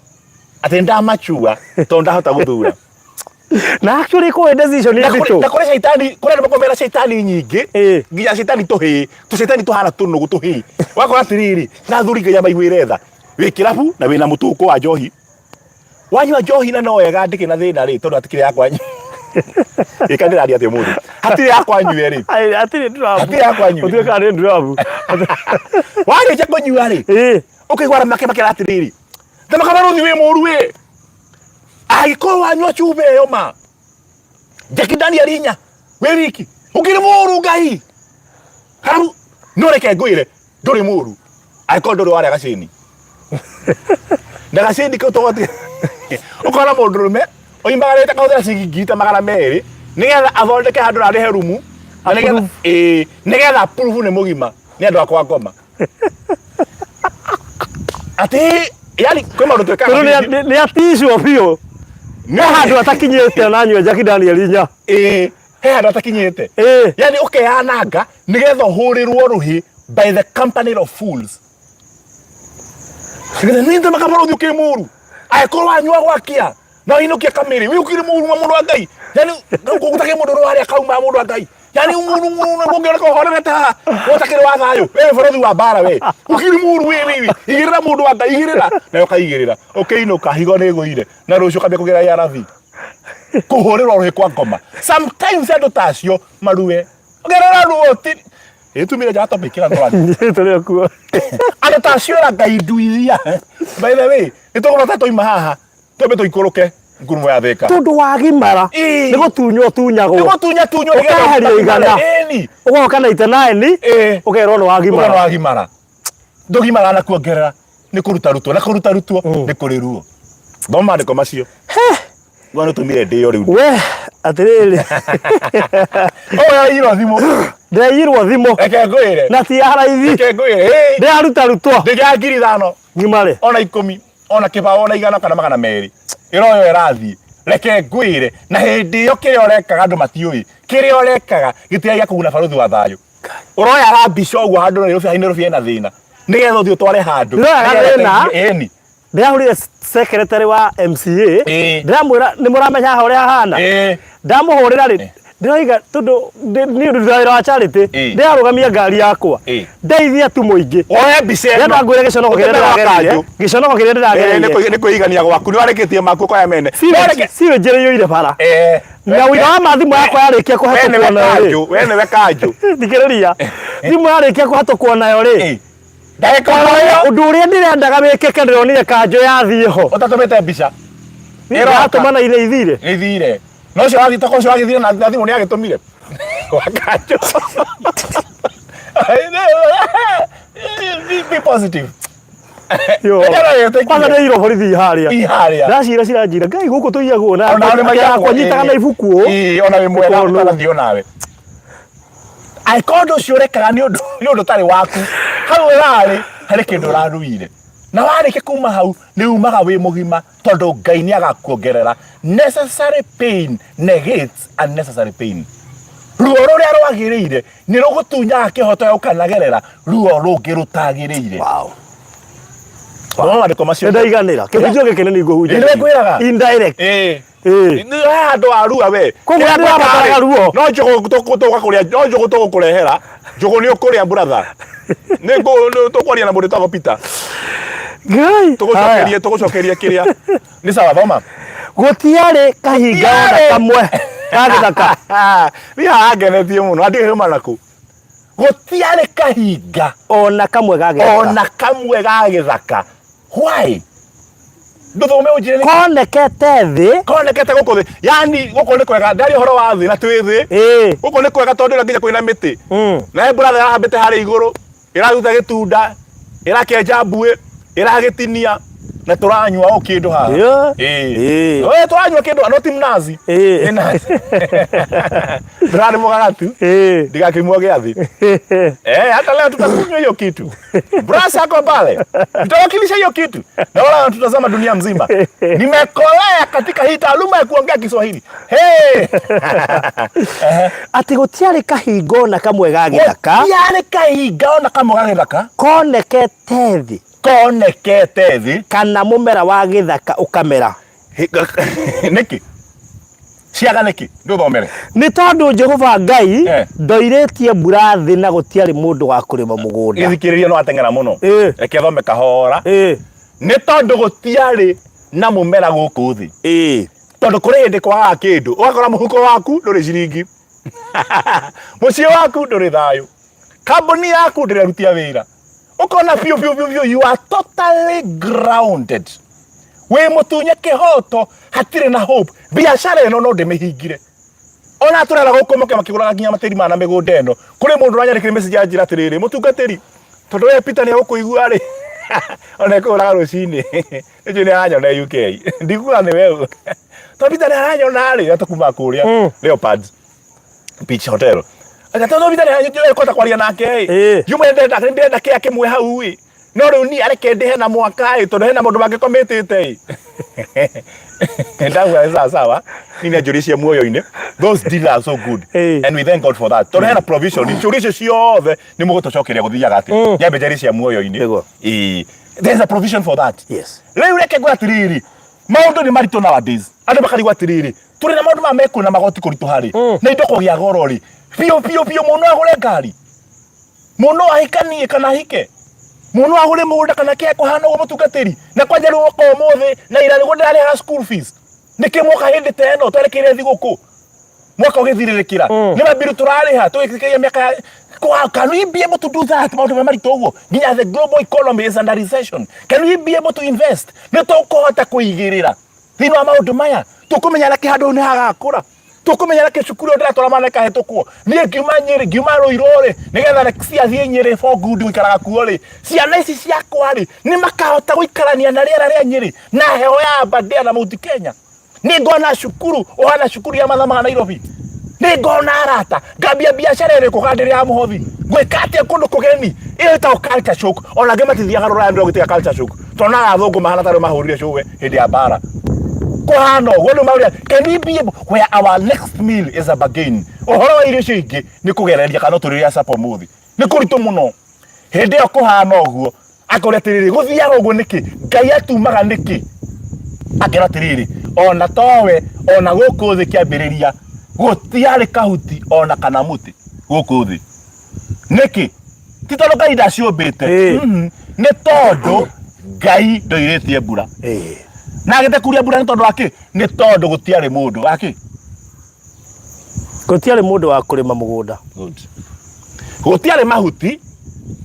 Atĩ ndamachua tondũ ndahota gũthura. Na actually kũrĩ decision nditũ. Na kũrĩ caitani, kũrĩ andũ makoragwo mena caitani nyingĩ, nginya caitani tũhĩĩ, tũcaitani tũhana tũnũgũ tũhĩĩ. Ũgakora atĩrĩrĩ, na athuri nginya maiguĩre tha. Wĩ kĩrabu na wĩna mũtũkũ wa njohi. Wanyua njohi na no wega ndĩkĩ na thĩna rĩ, tondũ hatikĩrĩ yakwa nyue. Ĩka ndĩraria atĩa ũmũthĩ? Hatirĩ yakwa nyue rĩ. Hatirĩ ndurabu. Hatirĩ yakwa nyue. Ũtuĩkaga nĩ ndurabu. Warĩkia kũnyua rĩ, ũkaigua arĩa makĩmakĩra atĩrĩrĩ, thamaka barũthi wĩ mũru wĩ. Angĩkorwo wanyua cuba ĩyo ma, Jackie Daniel inya, wĩ wiki, ũkĩrĩ mũru Ngai. Harabu, no reke ngwĩre, ndũrĩ mũru. Angĩkorwo ndũrĩ warĩa gacĩni. Na gacĩni kau togoti. Ũkona mũndũrũme oimagarĩte akahũthĩra ciringi ngiri ta 200 nĩgetha athondeke handũ na arĩhe rumu na nĩgetha ĩĩ nĩgetha approve nĩ mũgima nĩ andũ akwa ngoma. Atĩ yani kwĩ maũndũ twĩkaga Tondũ nĩ aticwo biũ. He handũ atakinyĩte ona anyue Jackie Daniel inya. Ĩĩ, he handũ atakinyĩte. Yani ũkeyananga nĩgetha ũhũrĩrwo rũhĩ by the company of fools. Nĩgetha nĩ ndĩmaka mũrũthi ũkĩrĩ mũru. Angĩkorwo wanyua gwakia na wainũkia kamĩrĩ, wĩ ũkĩrĩ mũru wa mũndũ wa Ngai. Yani gũtakĩrĩ mũndũ ũrĩ kauma mũndũ wa Ngai. Yani mũndũ ũngĩoneka ũhorerete haha gũtakĩrĩ wa thayũ. We wĩ bũrũri wa mbara we. Ũkiri mũru we we. Igĩrĩra mũndũ wa Ngai igĩrĩra. Nayo ũkaigĩrĩra. Ũkĩinũka higo nĩ ĩgũire. Na rũciũ ũkambia kũgĩra ARV. Kũhũrĩrwo rũhĩ kwa ngoma. Sometimes andũ ta acio marue. Gerera ruo ti ĩtumire nja topic ĩra tũrathiĩ. Tũrĩ o kuo. Andũ ta acio ĩra Ngai nduithia. By the way, nĩ tũgũbata twaima haha twambe tũikũrũke ngurumo ya Thĩka. Tondũ wagimara Ĩĩ. nĩ gũtunywo ũtunyagwo. Nĩ gũtunya tunywo nĩgetha Ũkeherio igana. Ĩni. Ũgoka na itenaini Ĩĩ. ũkerwo nĩ Ũka wagimara. wagimara. Ndũgimara na kuongerera nĩ kũruta rutwo na kũruta rutwo nĩ kũrĩ ruo. Thoma maandĩko macio. Gwa nĩ tũmire ndĩo rĩu. We atĩrĩrĩ Oya iro thimũ. ndĩraiyirwo thimũ Reke ngwĩre. na ti ya raithi Reke ngwĩre. Ĩĩ. ndĩraruta rutwo Ndĩngĩaga 5,000 ngimare ona 10 ona kĩbaũ ona 100 kana 200 ĩroyo ĩrathiĩ. Reke ngwĩre na hĩndĩ ĩyo kĩrĩa ũrekaga andũ matiũĩ. Kĩrĩa ũrekaga gĩtirĩa gĩa kũguna barũthi wa thayũ. Ũroyaga mbica ũguo handũ Nairobi Nairobi hena thĩna. Nĩgetha ũthiĩ ũtware handũ. Ndĩroyaga Nĩgetha thĩna. ũteithie. Ĩni. Ndĩrahũrire secretary wa MCA Ĩĩ. ndĩramwĩra nĩ mũramenya haha ũrĩa hahana Ĩĩ. ndamũhũrĩra rĩ ndĩroiga tondũ niĩ ndutaga wĩra wa charity Ĩĩ. ndĩrarũgamia ngari yakwa Ĩĩ. ndeithia tu mũingĩ Oe mbica ĩno. ndĩrenda ngwĩre gĩconoko kĩrĩa Ũtũme gwa ndĩragereire kanjũ. gĩconoko kĩrĩa Ĩĩ, nĩ ndĩragereire kwĩ- nĩ kwĩigania gwaku nĩ warĩkĩtie maku ũkoya mene. Sewage sewage ĩrĩa ĩiyũire bara Eh. na ũira wa ma thimũ yakwa yarĩkia We nĩwe kũhatũkwo nayo rĩ kanjũ, we nĩwe kanjũ. thikĩrĩria thimũ yarĩkia kũhatũkwo nayo rĩ Ĩĩ. Ndagĩka oro ĩyo ũndũ ũrĩa ndĩrendaga wĩkĩke ndĩronire kanjũ yathiĩ ho ũtatũmĩte mbica. Ĩroka. Ndĩratũma na ire ithire Ithire. No ũcio wathiĩ tokorwo ũcio wagĩthire na na thimũ nĩ agĩtũmire. Wa kanjũ. Be positive. Yo. Nĩgetha Kwanza wĩtĩkie. ndĩirwo borithi harĩa Ĩ harĩa. ndacira ciranjira ngai gũkũ tũiyagwo na Ona nĩ maiyagwo, yakwa nyitaga ĩĩ. na ibuku ũũ Ĩĩ, ona wĩ mwega Ũkonwo. ũtanathiĩ onawe. Angĩkorwo ũndũ ũcio ũrekaga nĩ ũndũ nĩ ũndũ ũtarĩ waku hau ũrarĩ harĩ kĩndũ ũraruire na warĩkia kuma hau nĩ umaga wĩ mũgima tondũ Ngai nĩ agakuongerera necessary pain negates unnecessary pain. Ruo rũrĩa rwagĩrĩire nĩ rũgũtunyaga kĩhoto gĩa gũkanagerera ruo rũngĩ rũtagĩrĩire. Wow. Thoma maandĩko macio. Nĩndaiganĩra kĩhunjio gĩkĩ nĩ niĩ ngũhunjagia. Nĩwe ngwĩraga. Indirect. Ĩĩ. Ĩĩ. Nĩ haha andũ a rua we. Koguo Kĩrĩa ndĩrabataraga twĩkaga-rĩ, ruo. No njũgũ tũgũka kũrĩa, no njũgũ tũgũkũrehera. Njũgũ nĩ ũkũrĩa brother. Nĩ tũkwaria na mũndũ wĩtagwo Peter. Ngai. Tũgũcokerie tũgũcokerie kĩrĩa. Nĩ sawa thoma. Gũtiarĩ kahinga ona Gũtiarĩ. kamwe ga gĩthaka. Niĩ haha ngenetie mũno. Andiũĩ huma nakũ. Gũtiarĩ kahinga Ona kamwe ga gĩthaka. ona kamwe ga gĩthaka. Why? Ndũthome ũnjĩre nĩkĩ? Konekete thĩ. Konekete gũkũ thĩ. Yani gũkũ nĩ kwega. Ndaria ũhoro wa thĩ na twĩ thĩ. Ĩĩ. Gũkũ nĩ kwega tondũ nginya kwĩna mĩtĩ. Na he brother ĩrahambĩte harĩa igũrũ, ĩraruta gĩtunda, ĩrakĩenja mbuĩ, ĩragĩtinia na tũranyua o kĩndũ haha. Yeah. Ĩĩ. Ĩĩ. Ĩĩ, tũranyua kĩndũ no ti mnazi. Ĩĩ. Nĩ nazi. Ndũrarĩ mũgagatu. Ĩĩ. Ndigakĩmuo gĩathĩ. Eh, hata leo tutakunywa hiyo kitu. Brasa ako pale. Tutawakilisha hiyo kitu. Na wala wanatutazama dunia mzima. Nimekolea katika hii taaluma ya kuongea Kiswahili. Hey! Atĩ gũtiarĩ kahinga ona kamwe ga gĩthaka Gũtiarĩ kahinga ona kamwe ga gĩthaka konekete thĩ konekete thĩ kana mũmera wa gĩthaka ũkamera. Nĩkĩ? Ciaga nĩkĩ? Ndũthomere. Nĩ tondũ Jehova Ngai Eh. ndoirĩtie mbura thĩ na gũtiarĩ mũndũ wa kũrĩma mũgũnda. Gĩthikĩrĩria no ateng'era mũno. Ĩĩ. Reke thome kahora. Ĩĩ. Nĩ tondũ gũtiarĩ na mũmera gũkũ thĩ. Ĩĩ. Tondũ kũrĩ hĩndĩ kwagaga kĩndũ ũgakora mũhuko waku ndũrĩ ciringi. Mũciĩ waku ndũrĩ thayũ. Kambuni yaku ndĩrarutia wĩra. Ũkona biũ biũ biũ biũ you are totally grounded. Wĩ mũtunye kĩhoto hatirĩ na hope. Biacara ĩno no ndĩmĩhingire. Ona tũrera gũkũ moke makĩgũraga nginya matĩri ma na mĩgũnda ĩno. Kũrĩ mũndũ ũranyandĩkĩire message anjĩra atĩrĩrĩ, mũtungatĩri, tondũ we Peter nĩ egũkũigua rĩ, ona ekũhũraga rũcinĩ. Nĩnjũĩ nĩ aranyona e UK. Ndikuga nĩ we ũ. Tondũ Peter nĩ aranyona rĩ, na tũkumaga kũrĩa Leopards Beach Hotel. Anga tondũ Peter nĩ aranyona kwaria nake ĩ. Ĩĩ. Yuma ndĩrenda ndĩrenda kĩa kĩmwe hau ĩ. No rĩu niĩ areke ndĩhe na mwaka ĩ tondũ hena maũndũ mangĩkomĩtĩte ĩ. Ndauga nĩ sawa sawa. Niĩ nĩ anjũria cia muoyo-inĩ. Those deals are so good. Ĩĩ. And we thank God for that. Tondũ hena provision. Ciũria icio ciothe nĩ mũgũtũcokeria gũthiaga atĩa. Nyambe njarie cia muoyo-inĩ. Nĩguo. Ĩĩ. There's a provision for that. Yes. Rĩu reke ngwĩre atĩrĩrĩ, maũndũ nĩ maritũ nowadays. Andũ makarigwo atĩrĩrĩ, Tũrĩ na maũndũ maya mekuo na magoti kũritũha rĩ, na indo kũgĩa goro rĩ, biũ biũ biũ mũndũ no agũre ngari, mũndũ no ahikanie kana ahike, mũndũ no agũre mũgũnda kana kĩae kũhana ũguo mũtungatĩri. Na kwanja rĩu oka ũmũthĩ na ira nĩguo ndĩrarĩhaga school fees. Nĩkĩ mwoka hĩndĩ ta ĩno twerekeire thigũkũ? Mwaka ũgĩthirĩrĩkĩra nĩ mabiru tũrarĩha tũgĩkiria mĩaka ya can we be able to do that? Maũndũ me maritũ ũguo nginya the global economy is under recession. Can we be able to invest? Nĩ tũkũhota kũigĩrĩra thĩinĩ wa maũndũ maya? Tũkũmenya na kĩhandũ nĩ hagakũra, tũkũmenya na kĩcukuru ĩyo ndĩratwara mwana ĩkahĩtũkwo. Niĩ ngiuma Nyĩrĩ, ngiuma Rũirũ rĩ, nĩgetha Lexi athiĩ Nyĩrĩ for good gũikaraga kuo rĩ, ciana ici ciakwa rĩ, nĩ makahota gũikarania na rĩera rĩa Nyĩrĩ na heho ya Aberdare na Mount Kenya? Nĩ ngona cukuru ũhana cukuru ya mathomaga Nairobi? Nĩ ngona arata? Ngambia biacara ĩrĩkũ kana ndĩrĩ ya mũhothi? Ngwĩka atĩa kũndũ kũgeni? Ĩyo ĩtagwo culture shock. Ona angĩ matithiaga rũraya nĩ gwĩtiga culture shock. Tuonaga athũngũ mahana tarĩ mahũrire cũwe hĩndĩ ya mbara. Kũhana ũguo rĩu mauria, can we be able, where our next meal is a bargain? Ũhoro wa irio icio ingĩ nĩ kũgereria kana no tũrĩrĩa supper ũmũthĩ. Nĩ kũritũ mũno. Hĩndĩ ĩyo kũhana ũguo, akoria atĩrĩrĩ, gũthiaga ũguo nĩkĩ? Ngai atumaga nĩkĩ? Akera atĩrĩrĩ, ona towe, ona gũkũ thĩ kĩambĩrĩria gũtiarĩ kahuti ona kana mũtĩ gũkũ thĩ. Nĩkĩ? Ti tondũ Ngai ndaciũmbĩte. Nĩ tondũ Ngai ndoirĩtie mbura. Na agĩte kuria mbura nĩ tondũ wa kĩ? Nĩ tondũ gũtiarĩ mũndũ wa kĩ? Gũtiarĩ mũndũ wa kũrĩma mũgũnda. Good. Gũtiarĩ mahuti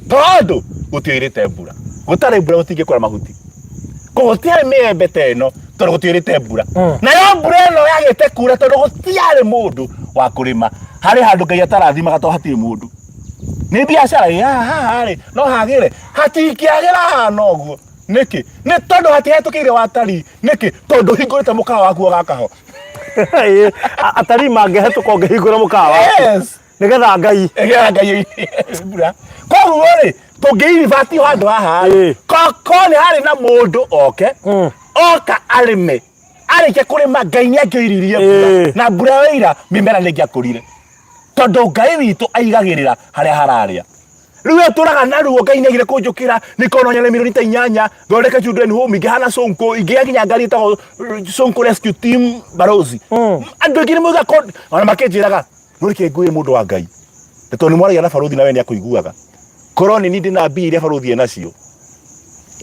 tondũ gũtioirĩte mbura. Gũtarĩ mbura gũtingĩkũra mahuti. Koguo gũtiarĩ mĩembe ta ĩno tondũ gũtioirĩte mbura. Nayo mbura ĩno yagĩte kura tondũ gũtiarĩ mũndũ wa kũrĩma. Harĩ handũ Ngai atarathimaga tondũ hatirĩ mũndũ. Nĩ biacara ĩ haha haha rĩ no hagĩre, hatingĩagĩra hahana ũguo. Nĩkĩ? Nĩ tondũ hatihetũkĩire watarii. Nĩkĩ? Tondũ hingũrĩte mũkawa waku ũgaka ho. Ĩĩ, atarii mangĩhetũka ũngĩhingũra mũkawa waku. Nĩgetha Ngai Nĩgetha Ngai mbura. Koguo rĩ, tũngĩiribati handũ haha rĩ, koko nĩ harĩ na mũndũ oke, oka arĩme, arĩkia kũrĩma Ngai nĩ angĩoiririe mbura, na mbura yoira mĩmera nĩ ĩngĩakũrire, tondũ Ngai witũ aigagĩrĩra harĩa hararĩa. Rĩu we ũtũraga na ruo, Ngai nĩagire kũnjũkĩra, nĩkorwo no nyone milioni ta inyanya, thondeke children home, ingĩhana Sonko, ingĩgĩa nginya ngari ĩtagwo Sonko Rescue Team Barozi. Andũ aingĩ nĩ moigaga ona makĩnjĩraga, no reke ngwĩre mũndũ wa Ngai, nĩ tondũ nĩ mwaragia na barothi nawe nĩ akũiguaga. Korwo nĩ niĩ ndĩna mbia iria barothi enacio,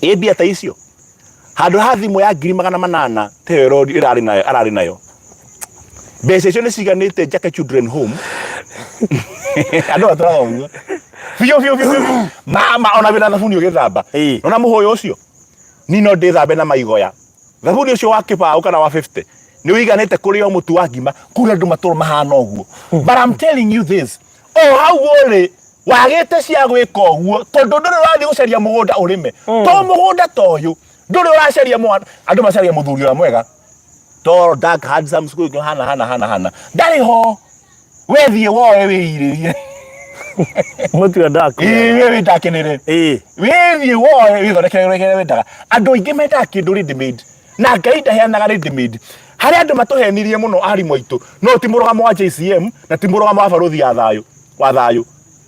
ĩ mbia ta icio, handũ ha thimũ ya 800,000 ta ĩyo ĩrarĩ nayo, ararĩ nayo, mbeca icio nĩ ciganĩte njake children home. Andũ matũraga ũguo biũ biũ biũ biũ. Mama ona wĩna thabuni ũgĩthamba, ona mũhũyũ ũcio ni no ndĩthambe na maigoya. Thabuni ũcio wa kĩbaũ kana wa 50 nĩ ũiganĩte kũrĩo mũtu wa ngima. Kũrĩ andũ matũra mahana ũguo, but I'm telling you this, o hau ũrĩ wagĩte cia gwĩka ũguo tondũ ndũrĩ ũrathiĩ gũcaria mũgũnda ũrĩme, to mũgũnda ta ũyũ ndũrĩ ũracaria mwana. Andũ macaria mũthuri ũrĩa mwega, tall, dark, handsome, square, hana hana hana hana, ndarĩ ho. We thiĩ woe wĩirĩrie. Mũtu ndaku. Ĩĩ, we wĩndakenere. Wĩthiĩ woe wĩthondekere ũrĩa wendaga. Andũ aingĩ mendaga kĩndũ ready made, na Ngai ndaheanaga ready made. Harĩ andũ matũhenirie mũno arimũ aitũ, no ti mũrũgamo wa JCM na ti mũrũgamo wa barothi ya thayũ wa thayũ.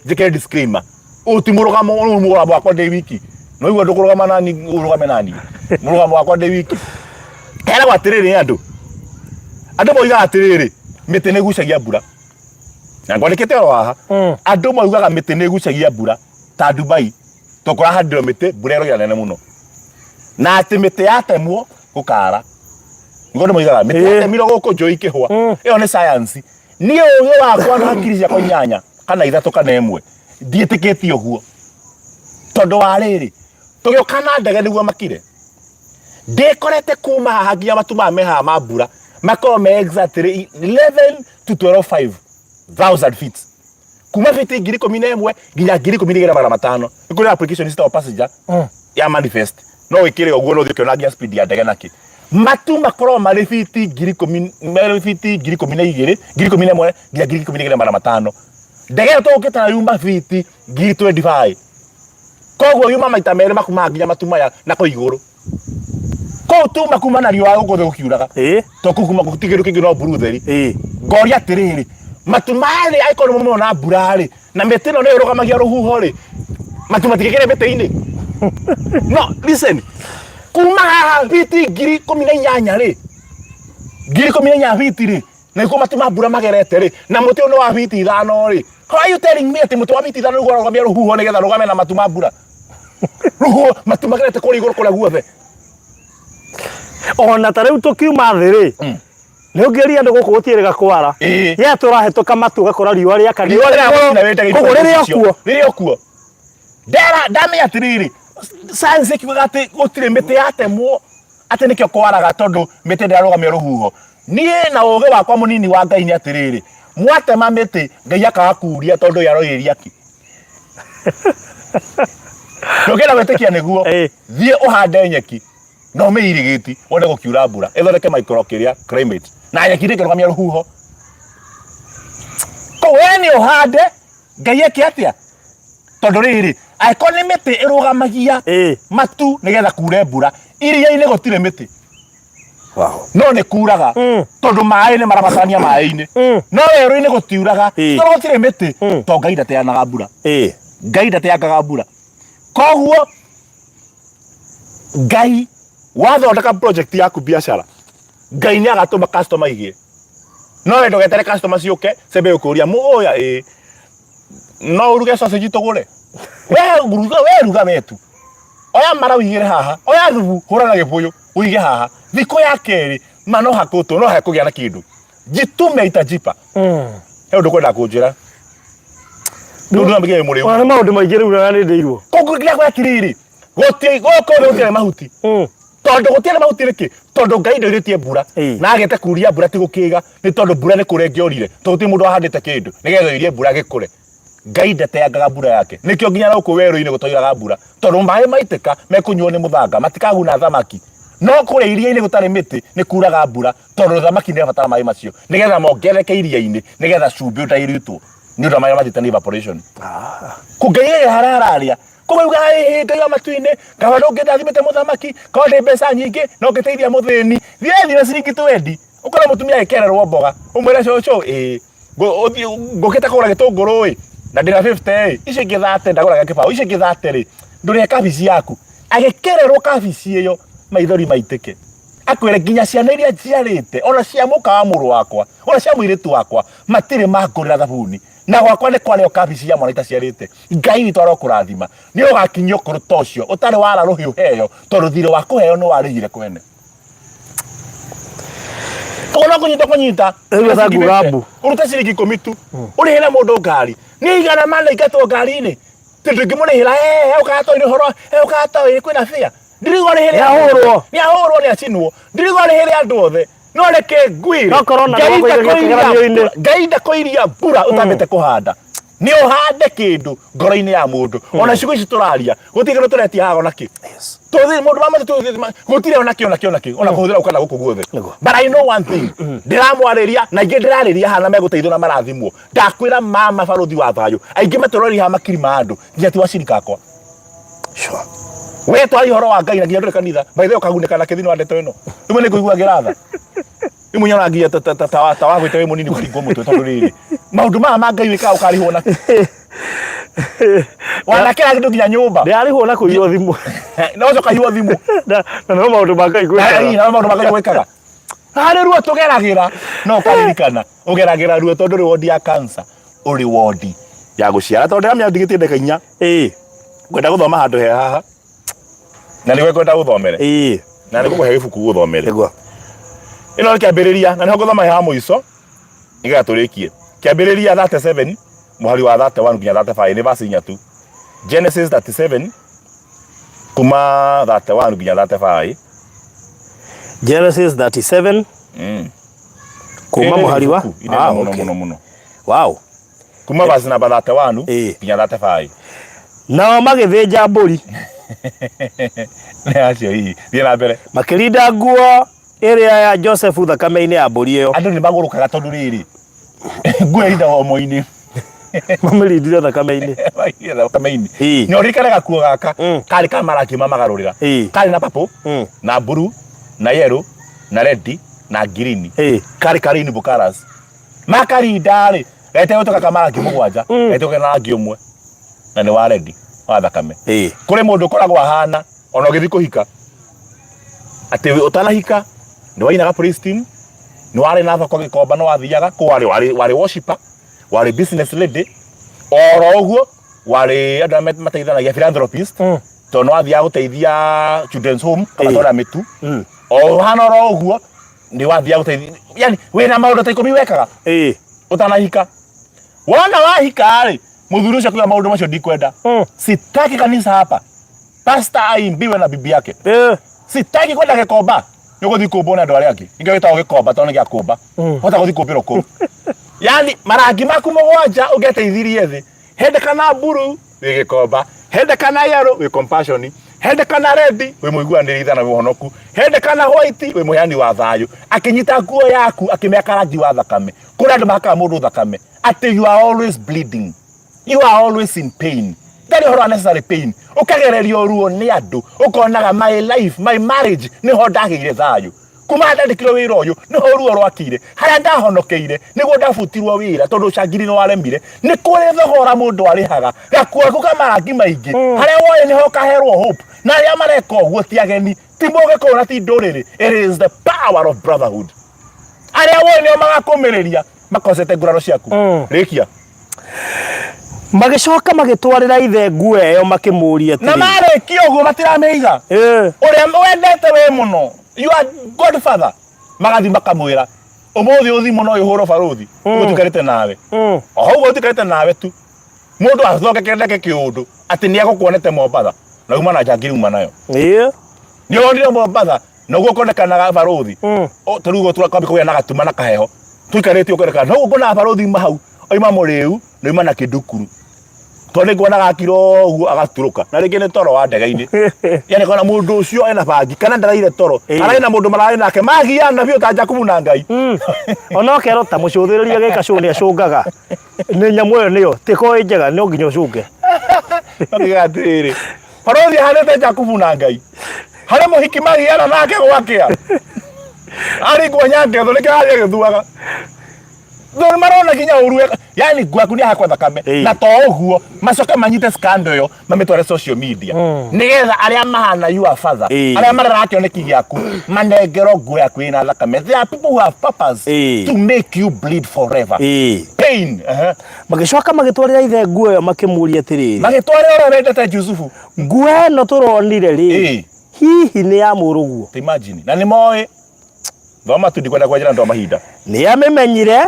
Njĩkĩre disclaimer, ũyũ ti mũrũgamo, ũyũ mũrũgamo wakwa ndĩ wiki. No igua ndũkũrũgama nani, ũrũgame nani, mũrũgamo wakwa ndĩ wiki. Heragwo atĩrĩrĩ, andũ moigaga atĩrĩrĩ, mĩtĩ nĩ ĩgucagia mbura, na ngwandĩkĩte oro haha. Andũ moigaga mĩtĩ nĩ ĩgucagia mbura ta Dubai, to kũrahandirwo mĩtĩ mbura ĩroira nene mũno, na atĩ mĩtĩ yatemwo gũkara. Nĩguo andũ moigaga mĩtĩ yatemirwo gũkũ njũĩ ikĩhũa. Ĩyo nĩ science. Niĩ ũgĩ wakwa na hakiri ciakwa inyanya kana ithatũ kana ĩmwe ndiĩtĩkĩtie ũguo, tondũ wa rĩrĩ, tũgĩũka na ndege nĩguo makire, ndĩkorete kuma haha nginya matu maya me haha ma mbura makorwo me exactly 11 to 12 thousand feet, kuma fiti 11,000 nginya 12,500. Nĩ kũrĩ application citagwo passenger ya manifest, no wĩkĩre ũguo no ũthiĩ ũkĩona nginya speed ya ndege nakĩ. Matu makorwo marĩ fiti 10,000, marĩ fiti 12,000, 11,000 nginya 12,500. Ndege ĩyo tũgũkĩte nayo yuma fiti 25,000, koguo yuma maita merĩ makumaga nginya matu maya na kũu igũrũ. Kũu tuma kuma na riũa gũkũ thĩ gũkiuraga, to kũu kuma gũtirĩ kĩndũ kĩngĩ no mburu theri. Ngoria atĩrĩrĩ, matu marĩ angĩkorwo nĩ mũmona mbura rĩ, na mĩtĩ ĩno nĩyo ĩrũgamagia rũhuho rĩ, matu matingĩkĩre mĩtĩ-inĩ? No listen, kuma haha fiti 18,000 rĩ, 14,000 biti rĩ, na nĩkuo matu ma mbura magerete rĩ, na mũtĩ ũyũ nĩ wa biti 5 rĩ, how are you telling me atĩ mũtĩ wa biti 5 nĩguo ũrarũgamia rũhuho nĩgetha rũgame na matu ma mbura? Rũhuho matu magerete kũrĩa igũrũ kũrĩa guothe. Ona ta rĩu tũkiuma thĩ rĩ, nĩ ũngĩria andũ gũkũ gũtiĩrĩga kwara. Ye tũrahĩtũka matu ũgakora riũa rĩakana. Riũa rĩragũcina wĩ ndagĩka Koguo rĩrĩ o kuo. Rĩrĩ o kuo. Ndera ndamenya atĩrĩrĩ, science ĩkiugaga atĩ gũtirĩ mĩtĩ yatemwo atĩ nĩkĩo kwaraga tondũ mĩtĩ ndĩrarũgamia rũhuho. Niĩ na ũgĩ wakwa mũnini wa Ngai nĩ atĩrĩrĩ, mwatema mĩtĩ Ngai akaga kuria tondũ ye aroirĩria kĩ? Ndũngĩenda gwĩtĩkia nĩguo, thiĩ ũhande nyeki na ũmĩirigĩti wone gũkiura mbura ĩthondeke micro kĩrĩa climate na nyeki ndĩngĩrũgamia rũhuho. Koguo we nĩ ũhande Ngai eke atĩa? Tondũ rĩrĩ, angĩkorwo nĩ mĩtĩ ĩrũgamagia matu nĩgetha kure mbura, iria-inĩ gũtirĩ mĩtĩ. No nĩ kuraga tondũ maĩ nĩ marabatarania maĩ-inĩ. No werũ-inĩ gũtiuraga tondũ gũtirĩ mĩtĩ, tondũ Ngai ndateanaga mbura. Ngai ndateangaga mbura. Koguo Ngai wathondeka project yaku biacara, Ngai nĩ agatũma customer igĩe. No we ndũgetere customer ciũke ciambe gũkũria mũya ĩ no ũruge sausage tũgũre. We ruga, we ruga we tu. Oya mara ũigĩre haha, oya thubu hũra na gĩbũyũ ũige haha. Thikũ ya kerĩ ma no hakũtwo no hekũgĩa na kĩndũ. Jitume itajipa. He ũndũ kwenda kũnjĩra. Rĩu ndũramĩkĩre mũrĩu. Ona nĩ maũndũ maingĩ rĩu na nĩ ndĩirwo. Koguo ngĩra atĩrĩrĩ, gũtirĩ gũkũ thĩ gũtirĩ mahuti. Tondũ gũtirĩ mahuti nĩkĩ? Tondũ Ngai ndoirĩtie mbura. Na agĩte kuria mbura ti gũkĩga, nĩ tondũ mbura nĩ kũra ĩngĩorire. Tondũ gũtirĩ mũndũ wahandĩte kĩndũ nĩgetha oirie mbura gĩkũre. Ngai ndateangaga mbura yake. Nĩkĩo nginya na gũkũ werũ-inĩ gũtoiraga mbura. Tondũ maĩ maitĩka mekũnyuo nĩ mũthanga, matikaguna thamaki. No kũrĩa iria-inĩ gũtarĩ mĩtĩ nĩ kuraga mbura tondũ thamaki nĩ irabatara maĩ macio nĩgetha mongerereke iria-inĩ nĩgetha cumbĩ ũdairutwo nĩ ũndũ wa maĩ mathiĩte nĩ evaporation. Kũngeirĩra harĩa hararĩa koguo ugaga ĩhĩ Ngai wa matu-inĩ kaba ndũngĩndathimĩte mũthamaki korwo ndĩ mbeca nyingĩ no ngĩteithia mũthĩni. Thiĩ thiĩ na ciringi twendi ũkore mũtumia agĩkererwo mboga ũmwĩre cũcũ ĩĩ ngũkĩte kũgũra gĩtũngũrũ ĩ na ndĩna 50 ĩ icio ingĩ 30 ndagũra gĩa kĩbaũ icio ingĩ 30 rĩ ndũrĩhe kabici yaku. Agĩkererwo kabici ĩyo maithori maitĩke akwĩre nginya ciana iria njiarĩte ona cia mũka wa mũrũ wakwa ona cia mũirĩtu wakwa matirĩ mangũrĩra thabuni na gwakwa nĩ kwarĩo kabici ya mwana itaciarĩte. Ngai witũ arokũrathima nĩ ũgakinyia ũkũrũ ta ũcio ũtarĩ wara rũhĩ ũheo tondũ thirĩ wa kũheo nĩ warĩhire kwene. Koguo no kũnyita kũnyita Rĩu Ciringi nguga mĩte. mbu. Ũrute ciringi 10 tu ũrĩhĩre mũndũ ngari nĩ igana mana ingatwo ngari-inĩ tondũ ndũngĩmũrĩhĩra ũkatoĩ ũhoro ũkatoĩ kwĩna bĩa ndirigo ũrĩhĩre Nĩahũrwo. nĩahũrwo nĩacinwo ndirigo ũrĩhĩre andũ othe no reke ngwĩre No corona Ngai nĩgũkũiga ndakũiria kĩgeranio-inĩ. mbura- Ngai ndakũiria mbura ũtambĩte kũhanda nĩ ũhande kĩndũ ngoro-inĩ ya mũndũ ona ciugo ici tũraria gũtirĩ kĩndũ tũretia haha ona kĩ tũthi mũndũ wa matũ gũtirĩ ona kĩ ona kĩ ona kĩ ona kũhũthĩra ũkana gũkũ guothe Nĩguo. But I know one thing, ndĩramwarĩria na ingĩ ndĩrarĩria haha na megũteithio na marathimwo. Ndakwĩra mama barũthi wa thayũ, aingĩ matũroreri haha makiri ma andũ, nginya ti wacirika akwa. Sure. We twari ũhoro wa Ngai na nginya ndũrĩ kanitha, by the way ũkagunĩka na kĩthino wa ndeto ĩno. Rĩmwe nĩ ngũiguagĩra tha. Rĩmwe nyonaga nginya ta wagwĩte wĩ mũnini ũkaringwo mũtwe tondũ rĩrĩ maũndũ maya ma Ngai wĩkaga ũkarĩhwo na wanakĩra kĩndũ nginya nyũmba. Ndĩrarĩhwo na kũiywo thimũ. Na ũcoka ũkaiywo thimũ. Na no maũndũ ma Ngai gwĩkaga. Na maũndũ ma Ngai gwĩkaga. Harĩ ruo tũgeragĩra no ũkaririkana ũgeragĩra ruo tondũ ũrĩ wondi ya cancer ũrĩ wondi ya gũciara tondũ ndĩramenya ndigĩtie ndagĩka 4. Ngwenda gũthoma handũ he haha na nĩguo ngwenda gũthomere. Na nĩ ngũkũhe gĩbuku gũthomere. Nĩguo. Ĩno nĩ kĩambĩrĩria na nĩho ngũthoma he ha mũico nĩgetha tũrĩkie. Kĩambĩrĩria 37 mũhari wa 31 nginya 35 nĩ verse 4 tu. Genesis 37 kuma 31 nginya 35. Genesis 37 kuma mũhari wa Ah, mũno mũno mũno. Wow. Kuma verse number 31 nginya 35. Nao magĩthĩnja mbũri. Nĩ acio hihi. Thiĩ na mbere. Makĩrinda nguo ĩrĩa ya Josefu thakame-inĩ ya mbũri ĩyo. Andũ nĩ magũrũkaga tondũ rĩrĩ nguo ĩrindagwo omo-inĩ. Mamĩrindire thakame-inĩ. Maigire thakame-inĩ. Na ũririkane gakuo gaka karĩ ka marangi ma magarũrĩra. Karĩ na purple na blue na yellow na red na green. Karĩ ka rainbow colours. Makarinda rĩ gategũtuĩka ka marangi 7 gategũtuĩka na rangi ũmwe na nĩ wa red wa thakame. Kũrĩ mũndũ ũkoragwo ahana ona ũgĩthiĩ kũhika atĩ ũtanahika nĩ wainaga praise team, Nĩ warĩ na thoko Gĩkomba, no wathiaga kũ, warĩ worshiper, warĩ business lady, oro ũguo warĩ andũ arĩa mateithanagia, philanthropist, tondũ nĩ wathiaga gũteithia children's home, kamatwara mĩtu. O ũhana oro ũguo nĩ wathiaga gũteithia, yani wĩna maũndũ ta 10 wekaga ũtanahika. Wona wahika rĩ, mũthuri ũcio akiuga maũndũ macio ndikwenda. Sitaki kanisa hapa, pastor aimbiwe na bibi yake. Sitaki kwenda Gĩkomba, nĩ ũgũthiĩ kũmbwo nĩ andũ arĩa angĩ. Nĩkĩo gĩtagwo Gĩkomba, tondũ nĩ gĩa kũmba. Hota gũthiĩ kũmbĩrwo kũu. Yani marangi maku 7 ũngĩateithirie thĩ, hendekana mburu wĩ Gĩkomba, hendekana yellow wĩ compassion, hendekana red wĩ mũiguanĩri tha na wĩ mũhonoku, hendekana white wĩ mũheani wa thayũ. Akĩnyita nguo yaku akĩmĩaka rangi wa thakame. Kũrĩ andũ mahakaga mũndũ thakame atĩ you are always bleeding, you are always in pain. Ndarĩ ũhoro wa necessary pain, ũkagererio ruo nĩ andũ, ũkonaga my life, my marriage nĩho ndagĩire thayũ. Kuma ndandĩkirwo wĩra ũyũ nĩho ruo rwakire, harĩa ndahonokeire nĩguo ndabutirwo wĩra tondũ ũcangiri nĩ waremire. Nĩ kũrĩ thogora mũndũ arĩhaga, gakuo gaku ka marangi maingĩ, harĩa woĩ nĩho ũkaherwo hope. Na arĩa mareka ũguo ti ageni, ti mũgĩkũyũ na ti ndũrĩrĩ. It is the power of brotherhood. Arĩa woĩ nĩo magakũmĩrĩria makocete nguraro ciaku. Rĩkia. Magĩcoka magĩtwarĩra ithe nguo ĩyo, makĩmũũria Na atĩrĩ, marĩkia ũguo matiramĩiga. Ũrĩa wendete we mũno, your godfather, magathiĩ makamwĩra ũmũthĩ ũthi mũno ũhũrwo barũthi, ũguo tuikarĩte nawe. O hau ũguo tuikarĩte nawe tu, mũndũ athondeke ndeke kĩũndũ atĩ nĩ egũkuonete Mombatha na uma na njangiri uma nayo. Nĩ wonire Mombatha na ũguo konekanaga barũthi. Ta rĩu ũguo tũrakwambia kũgĩa na gatuma na kaheho tũikarĩte ũkonekana no ũguo nguonaga barũthi uma hau, oima mũrĩu na oima na kĩndukuru, tondũ nĩ nguonaga akira ũguo agaturũka na rĩngĩ nĩ toro wa ndege-inĩ. Yani kona mũndũ ũcio ena bangi kana ndaraire toro, ararĩ na mũndũ mararĩ nake magiana biũ ta Jakubu na Ngai. Ona ũkerwo ta mũcũthĩrĩria gĩka cũ nĩ acũngaga nĩ nyamũ ĩyo, nĩyo tĩko ĩ njega, no nginya ũcũnge. Makiuga atĩrĩrĩ, barũthi ahanĩte Jakubu na Ngai, harĩ mũhiki magiana nake gwakĩa aringwo nyangetho, nĩkĩo arathiĩ agĩthuaga tondũ marona nginya ũru yani nguo yaku nĩ yahakwo thakame. Na to ũguo, macoke manyite scandal ĩyo mamĩtware social media, nĩgetha arĩa mahana your father, arĩa mareraga kĩoneki gĩaku, manengerwo nguo yaku ĩna thakame. There are people who have purpose to make you bleed forever. Pain. Magĩcoka magĩtwarĩra ithe nguo ĩyo, makĩmũũria atĩrĩrĩ, Magĩtwarĩra ũrĩa wendete Jusufu, nguo ĩno tũronire rĩ, hihi nĩ ya mũrũguo? Imagine, na nĩ moĩ. Thoma tu, ndikwenda kwenjera ndo mahinda. Nĩ amĩmenyire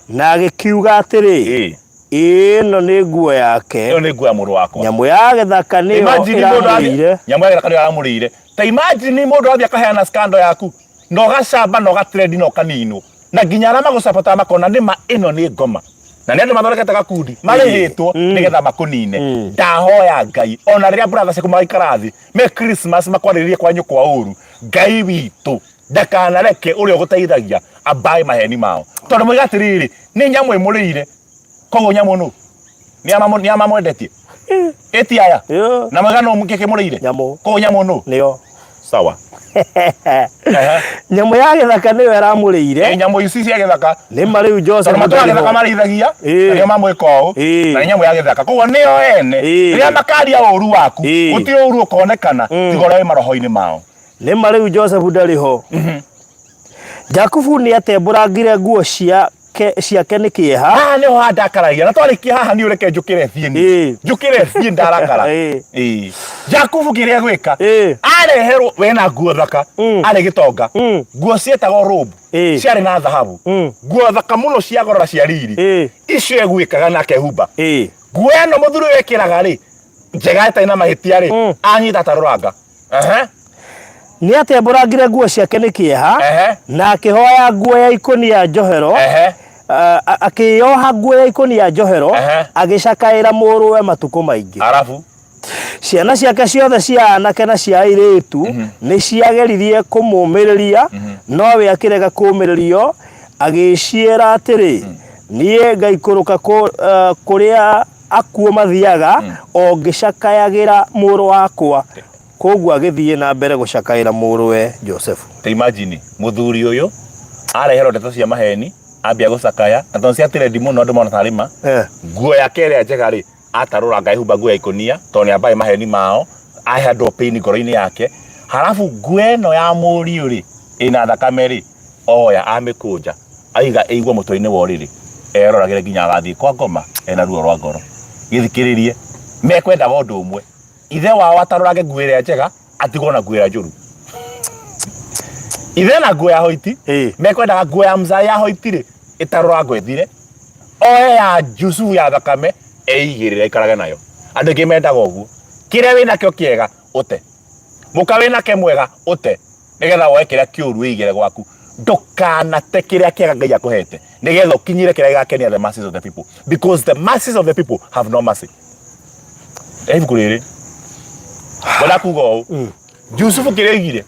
na agĩkiuga atĩrĩ, ĩno nĩ nguo yake. Ĩyo nĩ nguo ya mũrũ wakwa. Nyamũ ya gĩthaka nĩyo Imagine mũndũ athiĩ ĩramũrĩire. Nyamũ ya gĩthaka nĩyo ĩramũrĩire. Ta imagine mũndũ athiĩ akaheana scandal yaku na ũgacamba na ũgatrendi na ũkaninwo, na nginya arĩa magũcabotaga makona nĩma ĩno nĩ ngoma, na nĩ andũ mathondekete gakundi marĩhĩtwo nĩgetha makũnine. Ndahoya Ngai, ona rĩrĩa brother ciaku magaikara thĩ me Christmas makwarĩrĩrie kwa nyũkwa ũru, Ngai witũ ndakanareke ũrĩa ũgũteithagia ambae maheni mao, tondũ moiga atĩrĩrĩ, nĩ nyamũ ĩmũrĩire. Koguo nyamũ nũ nĩ amamwendetie ĩti aya na moiga nũ kĩkĩmũrĩire? Nyamũ. Koguo nyamũ nũ? Nĩyo. Sawa. Nyamũ ya gĩthaka nĩyo ĩramũrĩire. Nyamũ ici cia gĩthaka. Nĩ ma rĩu Joseph Tondũ matũra ndarĩ gĩthaka ho. marĩithagia na nĩo mamwĩka ũũ, na nĩ nyamũ ya gĩthaka, koguo nĩo ene. Rĩrĩa makaria ũru waku, gũtirĩ ũru ũkonekana tiga ũrĩa wĩ maroho-inĩ mao. Nĩ ma rĩu Joseph ndarĩ ho. Jakubu nĩ atembũrangire nguo ciake nĩ kĩeha. Haha nĩho handakaragia, na twarĩkia haha niĩ ũreke njũkĩre thiĩ niĩ. Njũkĩre thiĩ, ndarakara. Jakubu kĩrĩa gwĩka, areherwo wena nguo thaka, arĩ gĩtonga, nguo cietagwo robe, ciarĩ na thahabu, nguo thaka mũno cia goro na cia riri. Icio egwĩkaga na akehumba nguo ĩno mũthuri ũyũ ekĩraga rĩ, njega ĩtarĩ na mahĩtia rĩ, anyita atarũranga. Nĩ atembũrangire nguo ciake nĩ kĩeha na akĩhoya nguo ya ikũnia njohero, akĩĩoha nguo ya ikũnia njohero, agĩcakaĩra mũrũwe matukũ maingĩ. Arabu Ciana ciake ciothe cia anake na cia airĩtu nĩ ciageririe kũmũũmĩrĩria, nowe akĩrega kũũmĩrĩrio, agĩciĩra atĩrĩ, Niĩ ngaikũrũka kũrĩa akuũ mathiaga o ngĩcakayagĩra mũrũ wakwa. Kwoguo agĩthiĩ na mbere gũcakaĩra mũrũwe Josefu. Ta imagine mũthuri ũyũ areherwo ndeto cia maheni, ambia gũcakaya, na tondũ cia trend mũno andũ mona tarĩ ma. Nguo yake ĩrĩa njega rĩ, atarũranga ehumba nguo ya ikũnia tondũ nĩ ambaĩ maheni mao, ahe andũ pain ngoro-inĩ yake. Halafu nguo ĩno ya mũriũ rĩ, ĩna thakame rĩ, Oya amĩkũnja aiga ĩigwo mũtwe-inĩ wa ũrĩrĩ eroragĩre nginya agathiĩ kwa ngoma ena ruo rwa ngoro. Gĩthikĩrĩrie, mekwendaga ũndũ ũmwe, ithe wao atarũrange nguo ĩrĩa njega atigwo na nguo ĩrĩa njũru. Ithe na nguo ya hoiti, mekwendaga nguo ya mzai ya hoiti rĩ ĩtarũrangwo ĩthire, oe ya Jusufu ya thakame eigĩrĩre aikarage nayo. Andũ aingĩ mendaga ũguo. Kĩrĩa wĩnakĩo kĩega ũte, mũka wĩnake mwega ũte, nigetha woe kĩrĩa kĩũru wĩigĩre gwaku. Ndũkanate kĩrĩa kĩega Ngai akũhete nigetha ũkinyĩre kĩrĩa gĩgakenia the masses of the people, because the masses of the people have no mercy. Ibuku rĩrĩ ngwenda kuga ũũ, Jusufu kĩrĩa oigire,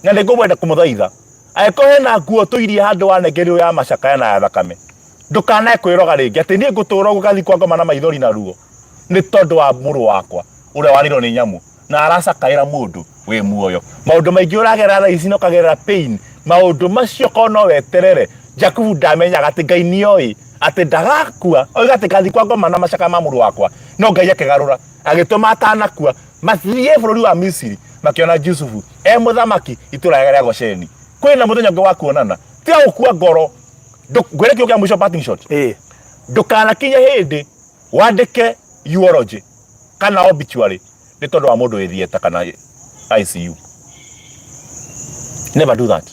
na nĩ ngũmwenda kũmũthaitha, angĩkorwo hena nguo tũirie handũ wanengerirwo ya macakaya na ya thakame, ndũkanae kwĩroga rĩngĩ atĩ niĩ ngũtũra ũguo ngathiĩ kwa ngoma na maithori na ruo nĩ tondũ wa mũrũ wakwa ũrĩa warĩirwo nĩ nyamũ na aracakaĩra mũndũ wĩ muoyo. Maũndũ maingĩ ũragerera thaa ici na ũkagerera pain, maũndũ macio korwo no weterere. Jakubu ndamenyaga atĩ Ngai nĩoĩ atĩ ndagakua, oiga atĩ ngathiĩ kwa ngoma na macakaya ma mũrũ wakwa, no Ngai akĩgarũra agĩtũma atanakua mathiĩ bũrũri wa Misiri, makĩona Jusufu e mũthamaki itũra rĩa Gosheni. Kwĩna mũthenya ũngĩ wa kuonana, tiga gũkua ngoro. Ngwĩre kiugo kĩa mũico, parting shot. Ndũkanakinye hĩndĩ wandĩke eulogy kana obituary nĩ tondũ wa mũndũ wĩ theatre kana ICU. Never do that.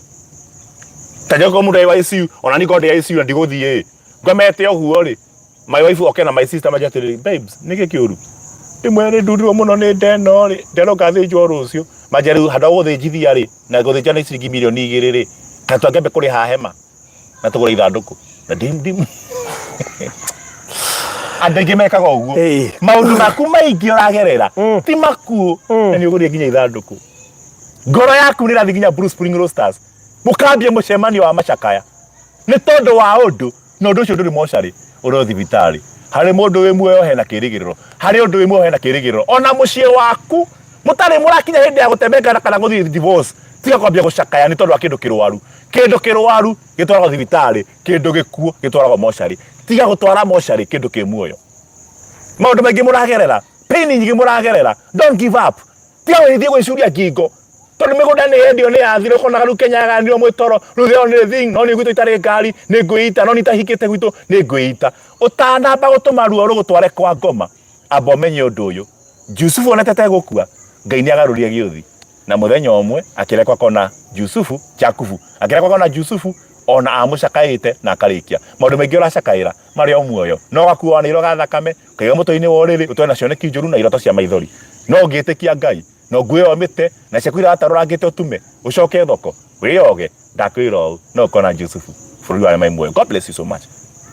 Ta joko mũndũ wa ICU, ona niĩ ngorwo ndĩ ICU na ndigũthiĩ ĩ, ngomete ũguo rĩ, my wife oke na my sister manjĩre atĩrĩrĩ, babes, nĩkĩ kĩũru? Ndĩmwĩre nĩ ndundirwo mũno nĩ nda ĩno rĩ, nderwo ngathĩnjwo rũciũ. Manjĩre rĩu handũ ha gũgũthĩnjithia rĩ, na gũthĩnja nĩ ciringi mirioni 2 rĩ, ta twangĩambe kũrĩha hema na tũgũre ithandũkũ na ndim ndim. Andũ aingĩ mekaga ũguo. Maũndũ maku maingĩ ũragerera ti makuũ, na nĩ ũgũrire nginya ithandũkũ. Ngoro yaku nĩ ĩrathiĩ nginya Blue Spring Roasters, mũkambie mũcemanio wa macakaya nĩ tondũ wa ũndũ, na ũndũ ũcio ndũrĩ mocarĩ, ũrĩ o thibitarĩ. Harĩ mũndũ wĩ muoyo hena kĩrĩgĩrĩro, harĩ ũndũ wĩ muoyo hena kĩrĩgĩrĩro. Ona mũciĩ waku mũtarĩ mũrakinya hĩndĩ ya gũtemengana kana gũthiĩ divorce, tiga kwambia gũcakaya nĩ tondũ wa kĩndũ kĩrwaru. Kĩndũ kĩrwaru gĩtwaragwo thibitarĩ, kĩndũ gĩkuũ gĩtwaragwo mocarĩ. Tiga gũtwara mocarĩ kĩndũ kĩ muoyo. Maũndũ maingĩ mũragerera, pain nyingĩ mũragerera, don't give up. Tiga gũgĩthiĩ gwĩcuria ngingo tondũ mĩgũnda nĩ yendio nĩ yathira, ũkonaga rĩu Kenya yaganirwo mwĩtoro, rĩu the only thing no nĩ gwitũ itarĩ ngari nĩ ngwĩita, no nĩ itahikĩte gwitũ nĩ ngwĩita. Ũtanamba gũtũma ruo rũgũtware kwa ngoma, amba ũmenye ũndũ ũyũ, Jusufu onete ta egũkua, Ngai nĩ agarũrire gĩũthi, na mũthenya ũmwe akĩrekwo akona Jusufu, Jakubu akĩrekwo akona Jusufu ona amũcakaĩte na akarĩkia. Maũndũ maingĩ ũracakaĩra marĩ o muoyo, no ũgakuo na iroga thakame, ũkaiga mũtwe-inĩ wa ũrĩrĩ, ũtũre na cioneki njũru na iroto cia maithori. No ũngĩtĩkia Ngai, na nguo ĩyo mĩte, na ciaku iratarũrangĩte ũtume, ũcoke thoko, wĩyoge, ndakwĩra ũũ, no ũkona Jusufu bũrũri wa arĩa marĩ muoyo. God bless you so much.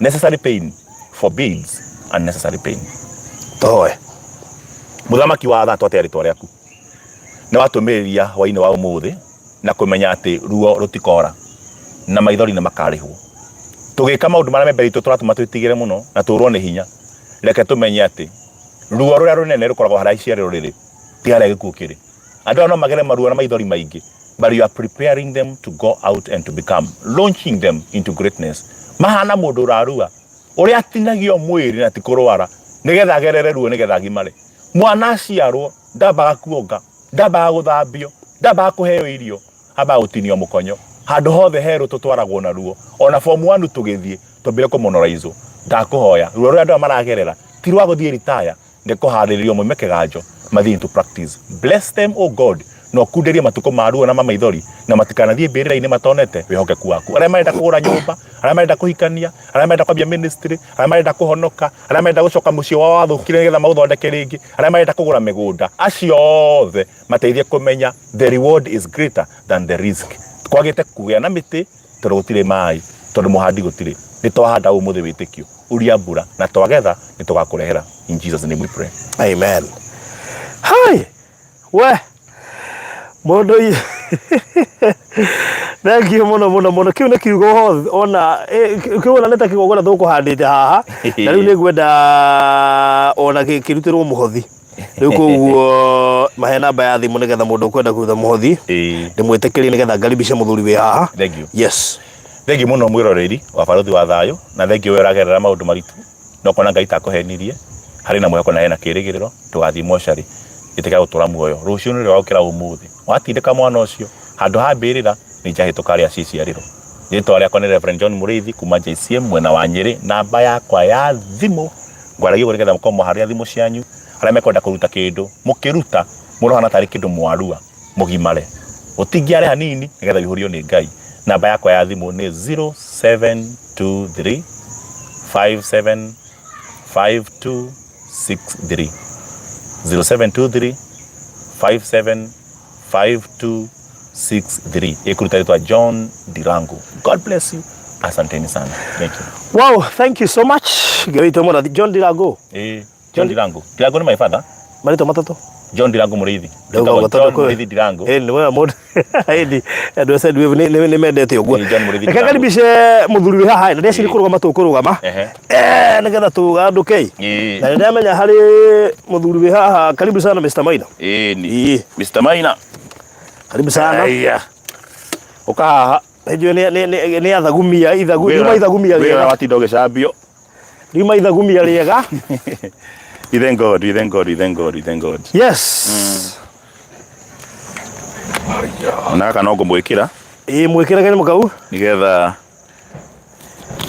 Necessary pain forbids unnecessary pain. Tũhoe. Mũthamaki wa tha, twatĩa rĩtwa rĩaku. Nĩ watũmĩrĩria hwainĩ wa ũmũthĩ na kũmenya atĩ ruo rũtikora na maithori nĩ makarĩhwo. Tũgĩka maũndũ marĩa me mbere itũ tũratũma twĩtigĩre mũno na tũrwo nĩ hinya. Reke tũmenye atĩ ruo rũrĩa rũnene rũkoragwo harĩa iciarĩro rĩrĩ, ti harĩa gĩkuũ kĩrĩ. Andũ aya no magere maruo na maithori maingĩ, but you are preparing them to go out and to become, launching them into greatness. Mahana mũndũ ũrarua, ũrĩa atinagio mwĩrĩ na ti kũrwara, nĩgetha agerere ruo nĩgetha agimare. Mwana aciarwo ndambaga kuonga, ndambaga gũthambio, ndambaga kũheo irio, ambaga gũtinio mũkonyo. Handũ hothe herũ tũtwaragwo na ruo. Ona form 1 tũgĩthiĩ, twambire kũmonoraizwo. Ndakũhoya, ruo rũrĩa andũ aya maragerera ti rwa gũthiĩ ritaya, nĩ kũharĩrĩrio moime kĩganjo mathiĩ into practice. Bless them, O God, na ũkunderie matukũ ma ruo na ma maithori, na matikanathiĩ mbĩrĩra-inĩ matonete wĩhokeku waku. Arĩa marenda kũgũra nyũmba, arĩa marenda kũhikania, arĩa marenda kwambia ministry, arĩa marenda kũhonoka, arĩa marenda gũcoka mũciĩ wao wathũkire nĩgetha maũthondeke rĩngĩ, arĩa marenda kũgũra mĩgũnda, acio othe mateithie kũmenya the reward is greater than the risk. Kwagĩte kũgĩa na mĩtĩ tondũ gũtirĩ maĩ, tondũ mũhandi gũtirĩ. Nĩ twahanda ũmũthĩ wĩtĩkio, uria mbura, na twagetha nĩ tũgakũrehera. In Jesus name we pray. Amen. Hai, we mũndũ thank you mũno mũno mũno. Kĩu nĩ kiugo ona kĩu ona nĩ ta kĩgongona tũkũhandĩte haha, na rĩu nĩ ngwenda ona kĩrutĩrwo mũhothi rĩu, koguo mahe namba ya thimũ nĩgetha mũndũ ũkwenda kũruta mũhothi ndĩmwĩtĩkĩrie nĩgetha ngaribishe mũthuri wĩ haha. Thank you. Yes. Thank you mũno mwĩroreri wa Barũthi wa Thayũ, na thank you we ũragerera maũndũ maritũ na ũkona Ngai takũhenirie. Harĩ na mwĩhoko na hena kĩrĩgĩrĩro. Ndũgathiĩ mocarĩ, ĩtĩkĩra gũtũra muoyo. Rũciũ nĩrĩo wagũkĩra ũmũthĩ. Watindĩka mwana ũcio handũ ha mbĩrĩra, nĩ njahĩtũka arĩa ciciarĩrwo. Rĩtwa rĩakwa nĩ Reverend John Mũrĩithi kuma JCM mwena wa Nyĩrĩ. Namba yakwa ya thimũ ngwaragia ũguo nĩgetha mũkorwo mwaharĩria thimũ cianyu, arĩa mekwenda kũruta kĩndũ, mũkĩruta mũrohana tarĩ kĩndũ mwarua mũgimare. Ũtingĩare hanini nĩgetha ũihũrio nĩ Ngai. Namba yakwa ya thimũ nĩ 0723 57 5263 0723 57 5263 ĩkũruta rĩtwa John Ndirangu. God bless you. Asanteni sana. Thank you. Wow, thank you so much. Ngai witũ mũrathi John Ndirangu. Eh, John Ndirangu. Ndirangu nĩ my father. Marĩtwa matatũ. John Ndirangu Mũrĩithi. Ndauga Ĩtagwo ũguo tondũ John kwĩ- Mũrĩithi Ndirangu. Eh, nĩ wega mũndũ. Ĩni, andũ a Sendwave nĩ mendete ũguo. Ĩĩ, John Mũrĩithi Reke Ndirangu. ngaribishe mũthuri wĩ haha, na ndeciria Ĩĩ. kũrũgama tũkũrũgama. Ehe. Eh, nĩgetha tũgandũke. Ĩĩ. Na nĩndamenya harĩ mũthuri wĩ haha, karibu sana Mr. Maina. Ĩni. Ĩĩ. Mr. Maina. Karibu sana. Aya. Ũka haha. Nĩnjũĩ nĩ athagumia ithagu, riuma ithagumia Wĩra rĩega. watinda ũgĩcambio. Riuma ithagumia rĩega. We thank God, we thank God, we thank God, we thank God. Yes. Ona gaka no ngũmwĩkĩra Ĩĩ mwĩkĩre kanyamũ kau. nĩgetha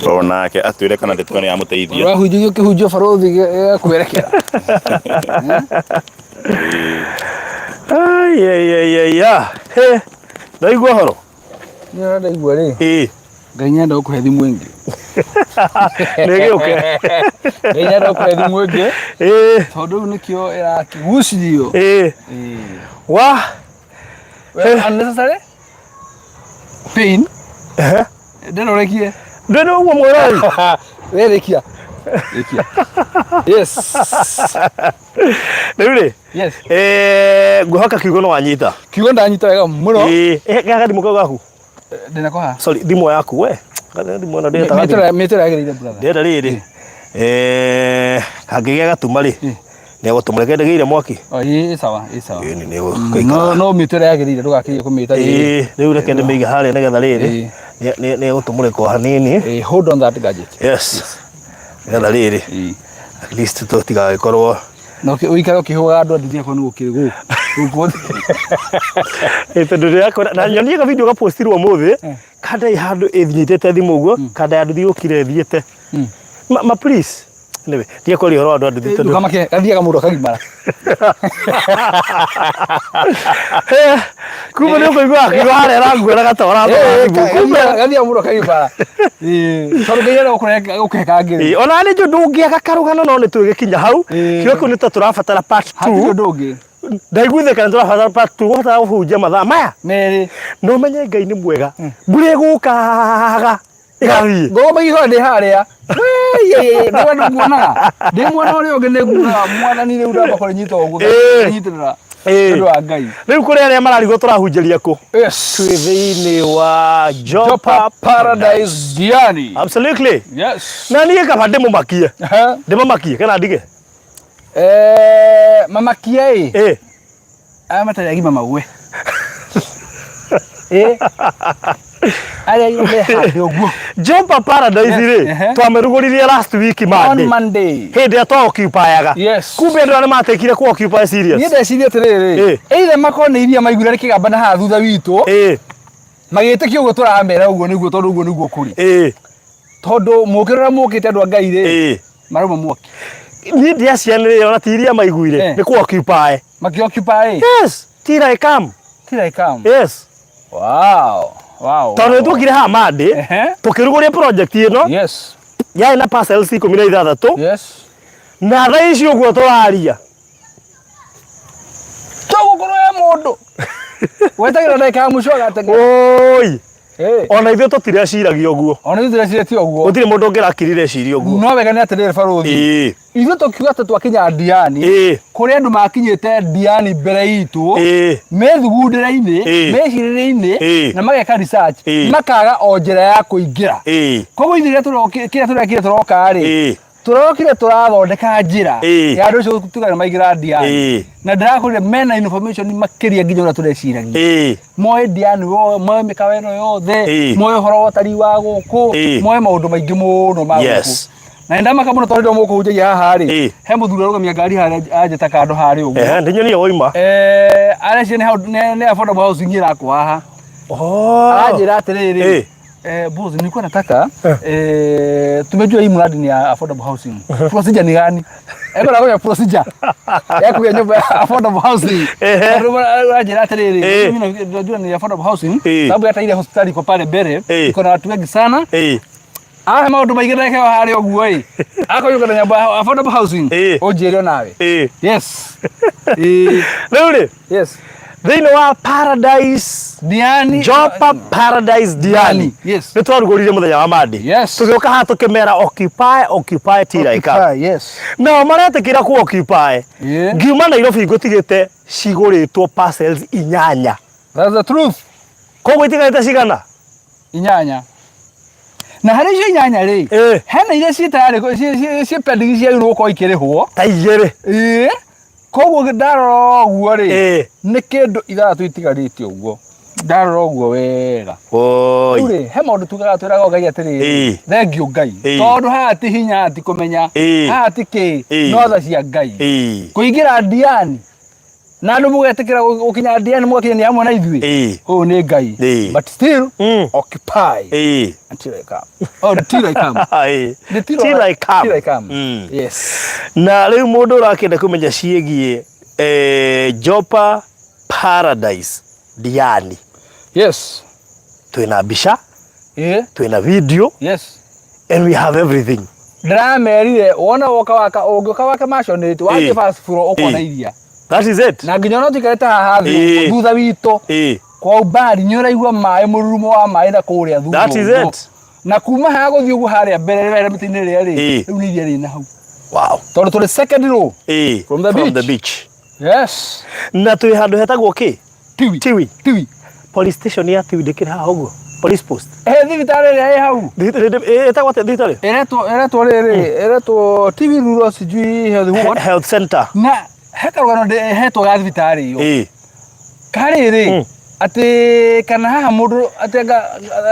onake atwĩre kana ndeto ĩno yamũteithia. Ũrahunjia ũkĩhunjia barũthi gĩakwerekera. Ai ai ai ai ya. He. Ndaigua horo. Nĩ ũrĩa ndaigua rĩ, Ĩĩ. Ngai nĩenda gũkũhe thimũ ĩngĩ. Nĩ gĩũke. Ngai nĩenda gũkũhe thimũ ĩngĩ Ĩĩ. tondũ rĩu nĩkĩo ĩrakĩgucĩrĩrio. Ĩĩ. Ĩĩ. Wa. Well, unnecessary pain. Ehe. Ndĩrorekie. Ndĩ nĩ ũguo mwĩrori. We rĩkia. Rĩkia. Yes. Rĩu rĩ. Yes. Eh, ngwĩhoka kiugo no wanyita. Kiugo ndanyita wega mũno. Ĩĩ. Eh, gaka thimũ kau gaku. Ndĩnako haha. Sorry, thimũ yaku we. Gaka thimũ ĩno ndĩretaga thimũ. Mĩtĩra yagĩrĩire brother. Ndĩrenda rĩrĩ. Eh, hangĩgĩa gatuma rĩ. Nĩ egũtũma reke ndĩgĩire mwaki. Oh, ĩ sawa, ĩ sawa. Ĩĩ nĩ No gũikara. no mĩtĩra yagĩrĩire ndũgakĩrie kũmĩta rĩrĩ. Ĩĩ, rĩu reke ndĩmĩige harĩa nĩgetha rĩrĩ. Ĩĩ. Nĩ egũtũmũrĩka o hanini. Ĩĩ, hold on that gadget. Yes. Nĩgetha rĩrĩ. Ĩĩ. At least tũtigagĩkorwo Na ũikare ũkĩhũraga andũ anduthi akwa nĩ gũkĩrĩ gũkũ. Gũkũ thĩ. Ĩ, tondũ ndĩrakora na nyonie ka video gapostirwo ũmũthĩ kanda ĩ handũ ĩnyitĩte thimũ ũguo kanda ya nduthi yũkire ĩthiĩte ma, ma please anyway ndiekwaria ũhoro wa andũ a nduthi tondũ Ndũkamake, gathiaga mũndũ akagimara. Eh, kumbe nĩ ũkũigua akiuga harĩa aranguĩra gatora Eh, kumbe gathiaga mũndũ akagimara. Ĩĩ, tondũ Ngai arĩa gũkũhe kangĩ. Ĩ, ona nĩ njũ ndũngĩaga karũgano no nĩ twĩgĩkinya hau Ĩ. kiugo kĩu nĩ ta tũrabatara part Hatirĩ 2 ũndũ ũngĩ. ndaiguithĩka nĩ tũrabatara part 2 gũbatara kũhunjia mathaa maya Merĩ. no menye Ngai nĩ mwega mbura ĩgũkaga ĩgathiĩ Ngoma ihoya ndĩ harĩa. Ndĩwa ndũkuonaga. Ndĩ mwena ũrĩa ũngĩ nĩ nguonaga mwathani rĩu ndamba kũrĩnyita ũguo. Ĩĩ. Nyitĩrĩra. Ĩĩ. Nĩ ũndũ wa Ngai. Rĩu kũrĩ arĩa mararigwo tũrahunjĩria kũ? Yes. Twĩ thĩinĩ wa Jopa Jopa Paradise Diani. Absolutely. Yes. Na niĩ kaba ndĩmũmakie. Aha. Ndĩmamakie kana ndige? Eh, mamakia ĩ. Ĩ. Aya matarĩ agima mague. Ĩ. Arĩa agima me handũ ũguo. Jopa Paradise rĩ, Ehe. twamĩrugũririe last week On Monday. Monday. Hĩndĩ ĩrĩa twa occupyaga. Yes. Kumbe andũ arĩa nĩmatekire ku occupy serious. Niĩ ndeciria atĩrĩrĩ, Ĩ. either makorwo nĩ iria maiguire nĩ kĩgamba na haha thutha witũ, Ĩ. magĩtĩkia ũguo tũramera ũguo nĩguo tondũ ũguo nĩguo kũrĩ. Ĩ. Tondũ mũkĩrora mũkĩte andũ a Ngai rĩ, Ĩ. marauma mwaki. Niĩ ndiacianĩrĩire ona ti iria maiguire Eh. nĩ ku occupy. Makĩ occupy. Yes. Till I come. Till I come. Yes. Wow. Wow. Tondũ nĩ tuokire haha Monday Ehe. tũkĩrugũria project ĩno Yes. yarĩ na parcels 16 Yes. na thaa ici ũguo tũraria Tũgũkorwo he mũndũ. Wetagĩrĩra ndagĩka ya mũico agateng'era. Oi, ona ithuĩ tũtireciragia ũguo. Ona ithuĩ tũrecirĩtie ũguo. Gũtirĩ mũndũ ũngĩrakirire eciria ũguo. No wega nĩ atĩrĩrĩ barũthi. Ĩĩ. Ithuĩ tũkiuga atĩ twakinya Ndiani, Ĩĩ. kũrĩ andũ makinyĩte Ndiani mbere itũ, Ĩĩ. methugundĩra-inĩ, Ĩĩ. mecirĩrie-inĩ, Ĩĩ. na mageka research, Ĩĩ. makaga o njĩra ya kũingĩra. Ĩĩ. Koguo ithuĩ kĩrĩa tũrekire tũroka rĩ, Ĩĩ. tũrokire tũrathondeka njĩra Ĩĩ. ya andũ acio tuga nĩ maingĩra Ndiani. Ĩĩ. Na ndĩrakwĩrire mena information makĩria nginya ũrĩa tũreciragia. Ĩĩ. Moĩ Ndiani moĩ mĩkawa ĩno yothe, Ĩĩ. moĩ ũhoro wa ũtarii wa gũkũ, Ĩĩ. moĩ maũndũ maingĩ mũno ma gũkũ. Yes. Na nĩndamaka mũno tondũ rĩrĩa mũkũhunjagia haha rĩ, Ĩĩ. he mũthuri arũgamia ngari harĩa anjĩta kando harĩa ũguo. Ehe, ndĩnyonie woima. Eh, areciria nĩ affordable housing ĩrakwo haha. Oh. Aranjĩra atĩrĩrĩ, Ĩĩ. Boss, nilikuwa nataka tumejua hii mradi ni ya affordable housing. Procedure ni gani? Eko na procedure ya kuja nyumba ya affordable housing. Ndio maana atĩrĩrĩ, mimi najua ni affordable housing sababu hata ile hospitali iko pale mbere iko na watu wengi sana. Aya maũndũ maingĩ ndekeo harĩa ũguo ĩ. Akoyũka na nyũmba ya affordable housing. Ũnjĩre onawe. Yes. Rĩu rĩ, Yes. thĩinĩ wa Paradise Diani. Jopa Paradise Diani. Yes. Nĩ twarugũririe mũthenya wa Monday. Yes. Tũgĩũka haha tũkĩmera occupy, occupy till I come. Occupy, yes. Nao maretĩkĩra ku occupy. Ngiuma Nairobi ngũtigĩte cigũrĩtwo parcels 8. That's the truth. Koguo itigarĩte cigana? 8. Na harĩ icio 8 rĩ, hena iria ciĩ tayarĩ ciĩ pending ciagĩrĩirwo gũkorwo ikĩrĩhwo. Ta 2. Koguo ndarora ũguo rĩ, nĩ kĩndũ 6 itigarĩte ũguo. Ndarora ũguo wega. Oi. Rĩu rĩ, he maũndũ tugaga twĩraga Ngai atĩrĩrĩ, thengiũ Ngai. Tondũ haha ti hinya, ti kũmenya, haha ti kĩ, no tha cia Ngai. Kũingĩra Diani, na andũ mũgetĩkĩra gũkinya Diani mũgakinya hamwe na ithuĩ. Ũyũ nĩ Ngai. But still, occupy. Until I come. Oh, till I come. Nĩ till Till I come. Till I come. Yes. Na rĩu mũndũ ũrakĩenda kũmenya ciĩgiĩ Jopa Paradise Diani. Yes. Twĩna mbica. Twĩna video. Yes. And we have everything. Ndĩramerire wona woka waka ũngĩũka wake maconĩte wathiĩ first floor ũkona iria. That is it. Na nginya no tuikarĩte haha thĩ thutha witũ. Kwa umbali nĩ ũraigua maĩ mũrurumo wa maĩ na kũrĩa thutha. That is it. Na kuma haha gũthiĩ ũguo harĩa mbere rĩrĩa mĩtĩ-inĩ ĩrĩa rĩ, rĩu nĩ iria rĩ na hau. Wow. Tondũ tũrĩ second row. From the From beach. the beach. Yes. Na twĩ handũ hetagwo kĩ? Tiwi. Tiwi. Tiwi. Police station ya Tiwi ndĩkĩrĩ haha ũguo? Police post. Thibitarĩ ĩrĩa ĩ hau. Ĩtagwo atĩa thibitarĩ? Ĩretwo rĩrĩ, ĩretwo Tiwi Rural sijui health what? Health center. Na he karũgano hetwo ga thibitarĩ ĩyo. Karĩrĩ, atĩ kana haha mũndũ atĩ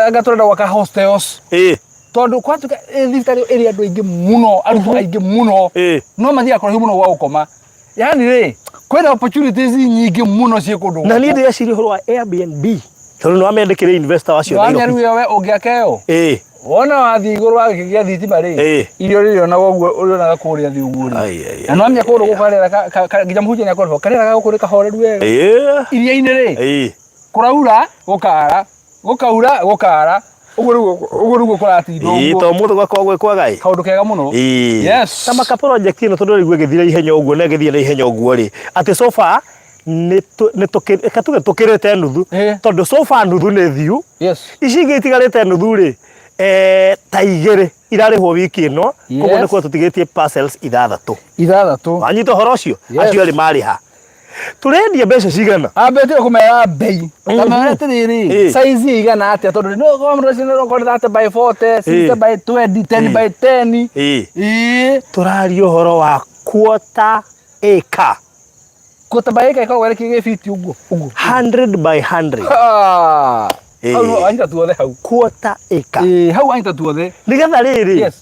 anga tũrenda gwaka hostels. Tondũ kwatuĩka thibitarĩ ĩyo ĩrĩ andũ aingĩ mũno, arutwo aingĩ mũno. No mathiaga kũraihu mũno gwa gũkoma. Yaani rĩ, kwĩna opportunities nyingĩ mũno ciĩ kũndũ Na niĩ gũkũ. ndĩreciria ũhoro wa Airbnb. Tondũ nĩ wamĩandĩkĩre investor wacio Wamenya Nairobi. rĩu ĩyo we ũngĩaka ĩyo. Wona wathiĩ igũrũ wa gĩkĩ gĩa thitima rĩ, irio rĩrĩonaga ũguo ũrĩonaga kũrĩa thĩ ũguo rĩ. Na nĩwamenya kũndũ gũkũ karĩera nginya mũhunjia nĩakorwo karĩera ga gũkũ nĩ kahoreru wega. Iria-inĩ rĩ, kũraura gũkara, gũkaura gũkara. Ũguo nĩguo kũratinda ũguo. To mũthĩ gwakorwo gwĩ kwega ĩ. Kaũndũ kega mũno. Yes. Ta maka project ĩno tondũ rĩu ĩgĩthiĩ na ihenya ũguo na ĩgĩthiĩ na ihenya ũguo rĩ, atĩ so far reke tuge tũkĩrĩte nuthu. Tondũ so far nuthu nĩ thiu. Yes. Ici ingĩ itigarĩte nuthu rĩ, ta 2 irarĩhwo wiki ĩno, koguo nĩ kuo tũtigĩtie parcels 6. 6. Wanyita ũhoro ũcio? Yes. Acio erĩ marĩha. Tũrendia mbeca cigana? Ambĩtie kũmera bei. Kamera atĩrĩrĩ, size ĩigana atĩa? Tondũ no kwa mũndũ ũcio no ũkorwo 30 by 40, 60 by 20, 10 by 10. Tũraria ũhoro wa quarter acre. Quarter by acre ĩkoragwo ĩrĩ kĩgĩbiti ũguo, ũguo. 100 by 100. Hau anyita tuothe hau. Quarter acre. Hau anyita tuothe. Nĩgetha rĩrĩ, Yes.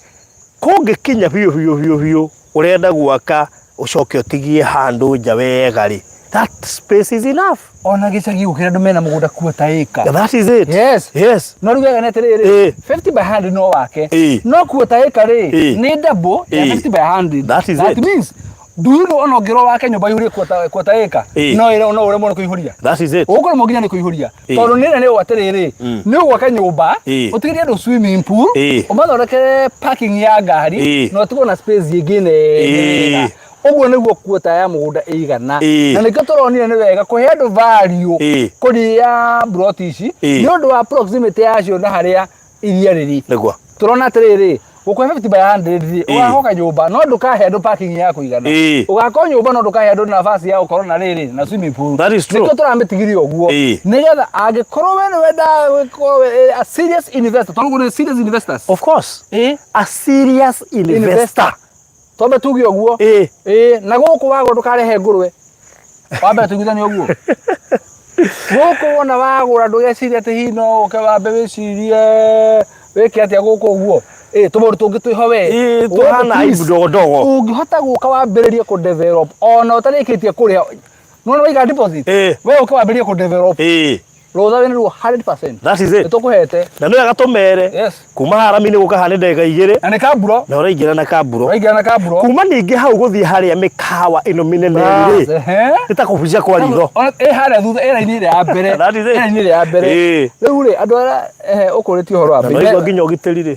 kũngĩkinya biũ biũ biũ biũ ũrenda gwaka ũcoke ũtigie handũ nja wega rĩ, that space is enough. Ona gĩcagi gũkĩra andũ mena mũgũnda quarter acre. That is it. Yes. Yes. No rĩu wega nĩ atĩrĩrĩ, 50 by 100 no wake. No quarter acre rĩ, nĩ double ya 50 by 100. That is That it. means do you know ona ũngĩrwo wake nyũmba ihũrie quarter acre, no ĩre, no ũremwo nĩ kũihũria. That is it. Ũkũremwo nginya nĩ kũihũria. Tondũ nĩ nĩ atĩrĩrĩ, nĩ ũgwaka nyũmba, ũtigĩrie andũ swimming pool, ũmathondekere parking ya ngari, na ũtigwo na space ĩngĩ nene wega. Ũguo nĩguo quarter ya mũgũnda ĩigana. Na nĩkĩo tũronire nĩ wega kũhe andũ value kũrĩa plot ici, nĩ ũndũ wa proximity yacio na harĩa iria rĩrĩ. Nĩguo. Tũrona atĩrĩrĩ, gũkũhe 50 by 100 rĩ, ũgaka nyũmba no ndũkahe andũ parking ya kũigana. Ũgaka nyũmba no ndũkahe andũ nafasi ya gũkorwo na rĩrĩ na swimming pool. That is true. Nĩkĩo tũramĩtigirie ũguo. Nĩgetha angĩkorwo we nĩ wendaga gũkorwo wĩ a serious investor, tondũ nĩ serious investors. Of course. A serious investor. Investor. Twambe tuge ũguo. Na gũkũ wagũra ndũkarehe ngũrwe. Wambe tuiguithanie ũguo. Gũkũ wona wagũra ndũgecirie atĩ hihi no ũke wambe wĩcirie wĩke atĩa gũkũ ũguo. Tũmaũndũ tũngĩ twĩho we. Tũhana Gũkũ aibu ndogo ndogo. Ũngĩhota gũka wambĩrĩrie kũ develop ona ũtarĩkĩtie kũrĩha. Nĩwona waiga deposit? We ũke wambĩrĩrie kũ develop. Rũtha wĩna ruo 100%. That is it. Nĩ tũkũhete. Na nĩ wega tũmere. Yes. Kuma harami-inĩ gũka haha nĩ ndagĩka igĩrĩ. Na nĩ kamburo. Na ũraingĩra na kamburo. Ũraingĩra na kamburo. Kuma ningĩ hau gũthiĩ harĩa mĩkawa ĩno mĩnene rĩ. Nĩ ta kũbucia kwa ritho. Ĩ harĩa thutha ĩ raini ĩrĩa ya mbere. That is it. Ĩ raini ĩrĩa ya mbere. Ĩ. Rĩu rĩ andũ arĩa ũkũrĩtie ũhoro wa Na no nginya ũgitĩri rĩ.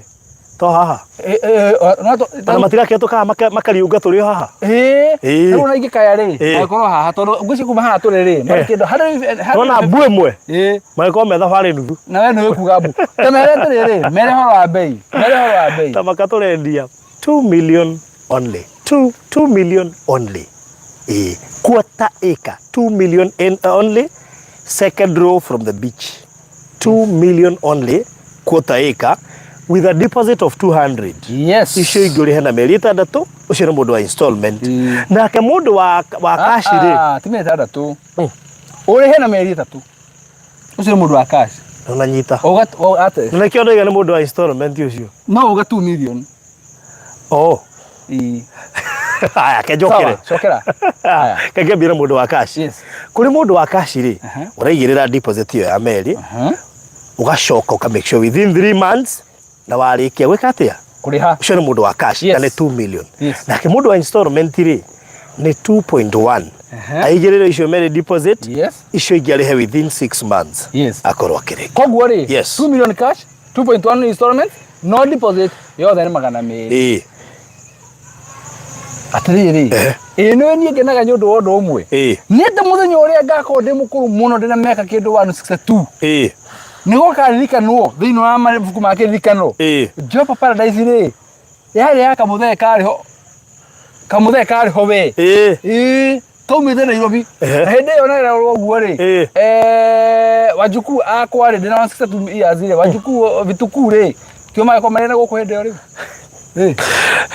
To haha. Eh, eh, no to- Ona matirakĩhetũka haha makariũnga tũrĩ o haha. Ĩĩ, Ĩĩ. rĩu ona ingĩkaya rĩ Ĩĩ. mangĩkorwo haha tondũ ngwĩciria kuma haha tũrĩ rĩ marĩ Eh. kĩndũ harĩ Tona mbu ĩmwe Ĩĩ, mangĩkorwo me thabarĩ nuthu. na we nĩũĩ kuga mbu ta mere atĩrĩrĩ mere ũhoro wa mbei mere ũhoro wa mbei Ta makatũrendia 2 million only. 2 2 million only. Ĩĩ, quarter acre 2 million in, only second row from the beach. 2 million only quarter acre with a deposit of 200 yes icio ingĩ ũrĩhe na mĩeri ĩtandatũ ũcio nĩ mũndũ wa installment Mm. nake mũndũ wa, wa cash rĩ Ah, ah, ti mĩeri ĩtandatũ ũrĩhe na mĩeri ĩtatũ ũcio nĩ mũndũ wa cash nonanyita Ũga- o- ate na nĩkĩo ndoiga nĩ mũndũ wa installment ũcio no uga 2 million oh Ĩĩ. haya ke njokere Sawa, cokera Haya. ke ngĩambie na mũndũ wa cash Yes. kũrĩ mũndũ wa cash rĩ Aha. ũraigĩrĩra deposit ĩyo ya meri Aha. ũgacoka ũka make sure within 3 months na warĩkia gwĩka atĩa kũrĩha ũcio nĩ mũndũ wa cash Yes. na nĩ 2 million Yes. nake mũndũ wa installment rĩ nĩ 2.1 Aha. aigĩrĩre icio merĩ deposit yes icio ingĩ arĩhe within 6 months Yes. akorwo akĩrĩkia koguo rĩ Yes. 2 million cash 2.1 installment no deposit yothe nĩ magana merĩ ĩĩ atĩrĩrĩ Ehe. ĩĩ nĩwe niĩ ngenaga nĩ ũndũ wa ũndũ ũmwe ĩĩ nĩ atĩ mũthenya ũrĩa ngakorwo ndĩ mũkũrũ mũno ndĩna mĩaka kĩndũ 162 ĩĩ nĩ gũkaririkanwo thĩinĩ wa mabuku ma kĩririkano ĩĩ Jopa Paradise rĩ yarĩ ya kamũthee karĩ ho kamũthee karĩ ho we ĩĩ ĩĩ kaumĩte Nairobi Ehe. na hĩndĩ ĩyo nererwo ũguo rĩ Ĩĩ. eh, wajukuu akwa rĩ ndĩna 162 years rĩ wajukuu vitukuu rĩ tio magĩkorwo marĩ na gũkũ hĩndĩ ĩyo rĩu Ĩĩ.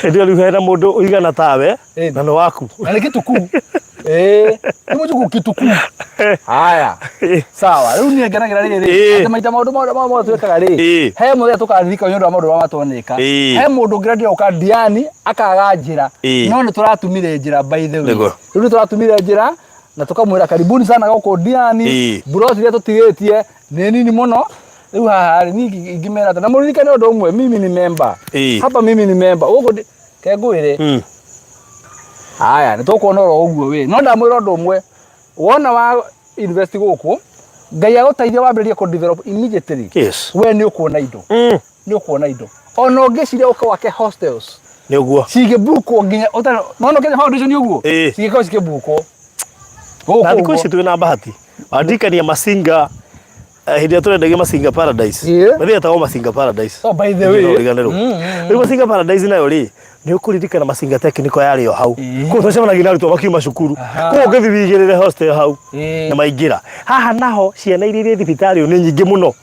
hĩndĩ ĩyo rĩu hena mũndũ ũigana tawe Ĩĩ. na nĩ waku na nĩ kĩtukuu ĩĩ nĩ mũjukuu kĩtukuu haya sawa rĩu niĩ ngenagĩra rĩrĩ Ĩĩ. atĩ maita maũndũ mothe mothe twĩkaga rĩ Ĩĩ. he mũthenya tũkaririkana nĩ ũndũ wa maũndũ marĩa matwoneka Ĩĩ. he mũndũ ũngĩrendire gũka Diani akaga njĩra Ĩĩ. no nĩ tũratumire njĩra by the way Nĩguo. rĩu nĩ tũratumire njĩra na tũkamwĩra karibuni sana gũkũ Diani Ĩĩ. mburoti iria tũtigĩtie nĩ nini mũno rĩu haha rĩ niĩ ingĩmera atĩ na mũririkane ũndũ ũmwe mimi ni member Ĩĩ. hapa mimi ni member gũkũ ke ngwĩre Mm. haya nĩ tũkuona oro ũguo wĩ no ndamwĩra ũndũ ũmwe wona wa invest gũkũ ngai agũteithia wambĩrĩrie kũ develop immediately Yes. we nĩ ũkuona indo Mm. nĩ ũkuona indo ona ũngĩciria ũka wake hostels Nĩ ũguo. cingĩbukwo nginya ũtarĩ nona Kenya Foundation ũguo Ĩĩ. cingĩkorwo cikĩbukwo Na gũkũ thikũ ũguo ici twĩ na bahati. Wandirikania Masinga hĩndĩ ĩrĩa tũrendagia Masinga Paradise. Ĩĩ. Mathĩ etagwo Masinga Paradise. Oh, by the way. No ũriganĩrwo. Mm, mm, Rĩu Masinga Paradise nayo rĩ nĩ ũkũririkana Masinga Technical yarĩ o hau. Ĩĩ. Kũu twacemanagia na arutwo makiuma cukuru. Aha. Kũu ũngĩthiĩ wĩigĩrĩre hostel hau. Ĩĩ. Na maingĩra. Haha naho ciana iria irĩ thibitarĩ nĩ nyingĩ mũno.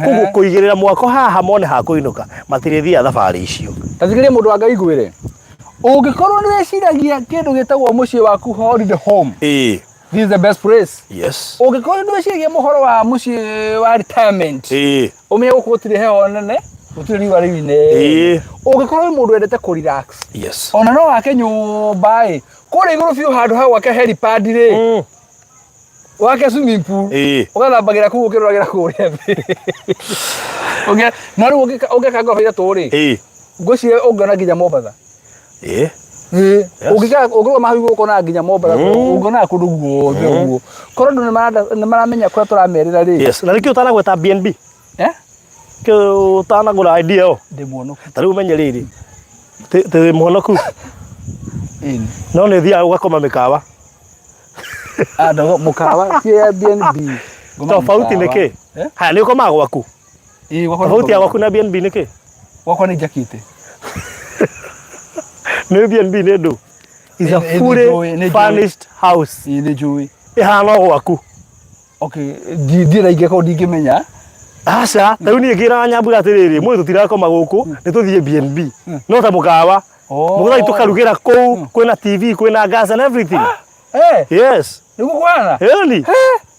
Koguo kũigĩrĩra mwako haha mone ha kũinũka matirĩthiaga thabarĩ icio. Ta thikĩrĩria mũndũ wa Ngai ngwĩre ũngĩkorwo nĩ wĩciragia kĩndũ gĩtagwo mũciĩ waku holiday home Ĩĩ. this is the best place Yes. ũngĩkorwo nĩ wĩciragia mũhoro wa mũciĩ wa retirement Ĩĩ. ũmenye gũkũ gũtirĩ heho nene gũtirĩ riũa rĩu Ĩĩ. inene ũngĩkorwo wĩ mũndũ wendete kũ relax Yes. ona no wake nyũmba ĩ kũrĩa igũrũ biũ handũ ha gwake helipad rĩ Mm. wake swimming pool Ĩĩ. ũgathambagĩra kũu ũkĩroragĩra kũrĩa thĩ no rĩu ũngĩaka ngoroba ithatũ rĩ Ĩĩ. ngwĩciria ũngĩona nginya Mombatha Ĩĩ. Ĩĩ, ũngĩka ũngĩrũgama hau igũrũ ũkona nginya Mombatha ũngĩonaga kũndũ guothe ũguo korwo andũ nĩmaramenya kũrĩa tũramerĩra rĩ Yes. Na nĩkĩo ũtanagweta BNB. Eh? Kĩo ũtanagũra idea ĩyo. Ndĩ muonoku Ta rĩu ũmenye rĩrĩ. Tĩ mũhonoku. Ĩni. No nĩ ũthiaga ũgakoma mĩkawa. Ah, ndogo mũkawa ti Airbnb. Ngoma Tofauti nĩ mũkawa. kĩ? Eh? Haya nĩ ũkomaga gwaku. Ĩĩ, gwakwa nĩ Tofauti ya ngoma. gwaku na BNB nĩ kĩ? Gwakwa nĩ njakĩte. Nĩ BNB nĩ ndũ. Is a Ĩ- ĩ- nĩ fully njũĩ, nĩ njũĩ. furnished house. Ĩĩ, nĩ njũĩ. Ĩhana o gwaku. Okay, ndirĩ na ingĩkorwo ndingĩmenya. Aca, ta rĩu niĩ ngĩraga Nyambura atĩrĩrĩ, mũthĩ tũtirakoma gũkũ, nĩ tũthiĩ BNB. No ta mũkawa. Oh. Mũgũthiĩ tũkarugĩra kũu, kwĩna TV, kwĩna gas and everything. Eh, Yes. nĩguo kũhana? Ĩni.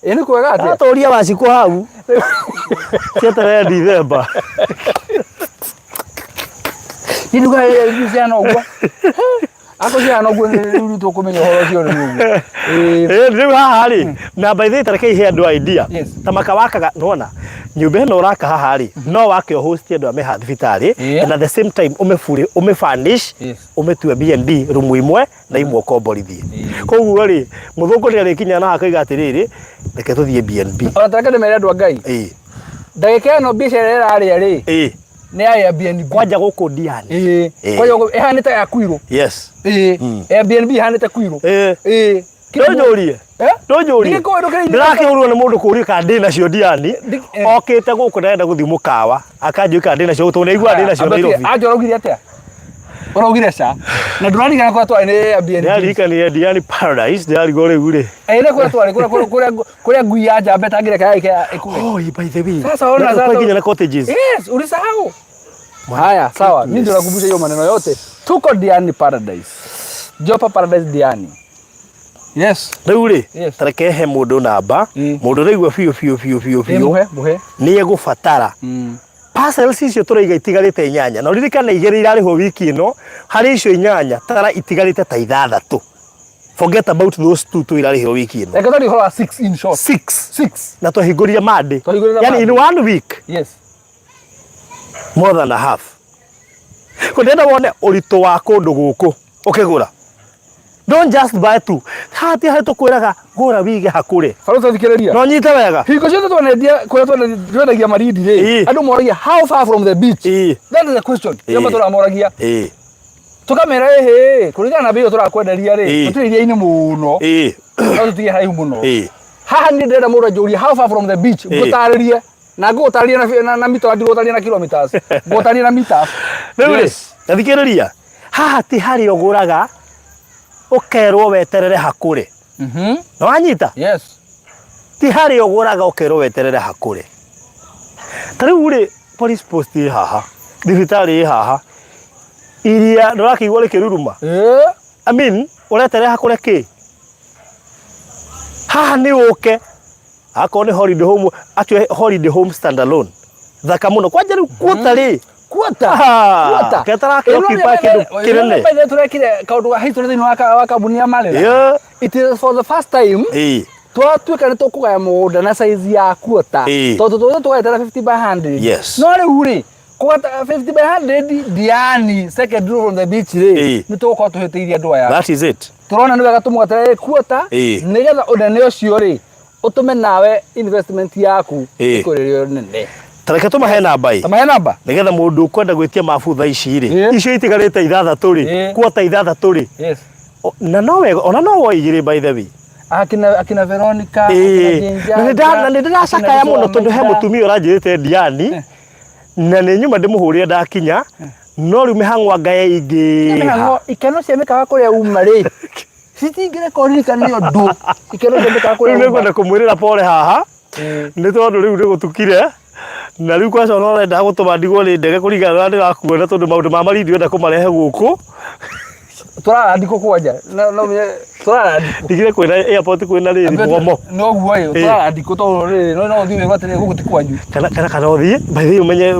Ĩĩ, nĩ kwega atĩa? Atũria wacikũ hau. Cieterere Dithemba. Niĩ ndugaga irio ciana ũguo. Akũciara noguo rĩu tũkũmenya ũhoro ũcio rĩu ũguo. Ĩĩ. Eh, rĩu haha rĩ na by the way tareke ihe andũ idea Yes. ta maka wakaga nona nyũmba ĩno ũraka haha rĩ no wake ũhost andũ a meha thibitarĩ Yeah. and at the same time ũmĩbure ũmĩfurnish Yes. ũmĩtue B&B rumu imwe na imwe ũkomborithie koguo rĩ mũthũngũ nĩ arĩkinya na akaiga atĩrĩrĩ reke tũthiĩ B&B. Ona tareke ndĩmere andũ a Ngai. Ĩĩ. Ndagĩka ĩno biacara ĩrĩa ĩrarĩa rĩ Ĩĩ. nĩ ya Airbnb. Kwanja gũkũ Diani. Ĩĩ. Ĩĩ. Kwanja gũkũ ĩhanĩte ya Kuirũ. Yes. Ĩĩ. Airbnb ĩhanĩte Kuirũ. Ĩĩ. Ĩĩ. Ndũnjũrie. Eh? Ndũnjũrie. Ndingĩkũĩ ndũkĩrĩ Ndĩrakĩhũrwo nĩ mũndũ kũũria kana ndĩ nacio Diani. Ndi- eh. Okĩte gũkũ ndarenda gũthiĩ mũkawa. Akanjũria kana ndĩ nacio tondũ nĩaiguaga ndĩ nacio Nairobi. Anja ũraugire atĩa? Ũraugire ca. Na ndũraririkana kũrĩa twarĩ nĩ Airbnb. Ndĩraririkanire Diani Paradise ndĩrarigwo rĩu rĩ. Ĩĩ nĩ kũrĩa twarĩ kũrĩa kũrĩa kũrĩa ngui ya njamba ĩtangĩreka ĩke ĩkue. Oh, by the way. Sasa ona Na sasa. nginya na cottages. Yes, ulisahau. Haya, sawa. Mimi ndio nakumbusha hiyo maneno yote. Tuko Diani Paradise. Jopa Paradise Diani. Yes. Rĩu rĩ, Yes. tareke he mũndũ namba, mũndũ ũraigua biũ biũ biũ biũ Ĩ biũ muhe, muhe. nĩ egũbatara parcels icio tũraiga itigarĩte inyanya na ũririkane igĩrĩ irarĩhwo wiki ĩno harĩ icio inyanya tara itigarĩte ta ithathatũ forget about those two tu irarĩhwo wiki ĩno. Reke twarie ũhoro wa 6 in short. Six. 6. Na twahingũrire Monday. Twahingũrire Yani in Monday. one week Yes. more than a half. Ko ndĩrenda wone ũritũ wa kũndũ gũkũ ũkĩgũra. Don't just buy two. Haha ti harĩa tũkwĩraga gũra wige hakũre. Barũthi thikĩrĩria. No nyite wega. Hingo ciothe twanendia kũrĩa twendagia marindi rĩ, Ĩĩ. andũ moragia how far from the beach. Ĩĩ. That is the question. Ĩĩ. Ĩrĩa tũramoragia. Ĩĩ. Tũkamera ĩhĩ, kũringana na mbei ĩyo tũrakwenderia rĩ, Ĩĩ. tũtirĩ iria-inĩ mũno. Ĩĩ. No tũtige haraihu mũno. Ĩĩ. Haha niĩ ndĩrenda mũndũ anjũrie how far from the beach, Ĩĩ. ngũtarĩrie na ngũgũtarĩria na mita ndigũtarĩria na kilometers, ngũgũtarĩria na meters. Rĩu rĩ, Yes. ta thikĩrĩria. Haha ti harĩa ũgũraga ũkerwo weterere hakũre. Nĩ wanyita? Yes. Ti harĩa ũgũraga ũkerwo weterere hakũre. Ta rĩu rĩ, police post ĩ haha, thibitarĩ ĩ haha, iria ndũrakĩigua rĩkĩruruma. Ĩĩ. I mean, ũreterere hakũre kĩ? Haha nĩ ũke akorwo nĩ holiday home, actually holiday home stand alone. Thaka mũno. Kwanja rĩu kuota rĩ, Kuota. Ah, Kuota. ketarake occupy kĩndũ kĩnene. By the way, turekire kaũndũ ga history thĩinĩ wa kambuni ya Marera. Yeah. It is for the first time Ĩĩ. twatuĩka nĩ tũkũgaya mũgũnda na size ya kuota. Ĩĩ. Tondũ tũtũtũ tũgaĩte na 50 by 100. Yes. No rĩu rĩ, kũgata 50 by 100 Diani second row from the beach rĩ, Ĩĩ. nĩ tũgũkorwo tũhĩtĩirie andũ aya. That is it. Tũrona nĩ wega tũmũgatere kuota Ĩĩ. nĩgetha ũnene ũcio rĩ ũtũme nawe investment yaku Ĩĩ. ĩkũrĩ ĩrĩ nene. Ta reke tũmahe namba ĩ. Tamahe namba. Nĩgetha mũndũ ũkwenda gwĩtia mabu thaa ici rĩ, Ĩĩ. icio itigarĩte ithathatũ rĩ, Ĩĩ. kuota ithathatũ rĩ, Yes. na no wega, ona no woe igĩrĩ by the way. Akina Veronica, Ĩĩ. akina Jane Na nĩ ndĩracakaya mũno tondũ he mũtumia ũranjĩrĩte Diani, na nĩ nyuma ndĩmũhũrĩre ndakinya, no rĩu mĩhang'o anga yaingĩha. Mĩhang'o ikeno cia mĩkawa kũrĩa uma rĩ citingĩreka ũririkane ũndũ ikeno cia mĩkawa Rĩu kũrĩa uma nĩngwenda kũmwĩrĩra pole haha, nĩ tondũ rĩu nĩ gũtukire, na rĩu kwaca ona ũrenda gũtũma ndigwo nĩ ndege kũringana na ũrĩa ndĩrakuona tondũ maũndũ ma Malindi ũrenda kũmarehe gũkũ. Tũrara ndikũ kwanja no menye tũrara ndikũ. Ndigire kwĩna airport kwĩna rĩrĩ mũgomo. Noguo ĩ tũrara ndikũ tondũ rĩrĩ no ũthiĩ wĩrwo atĩrĩrĩ gũkũ ti kwanyu. Kana ũthiĩ by the way ũmenye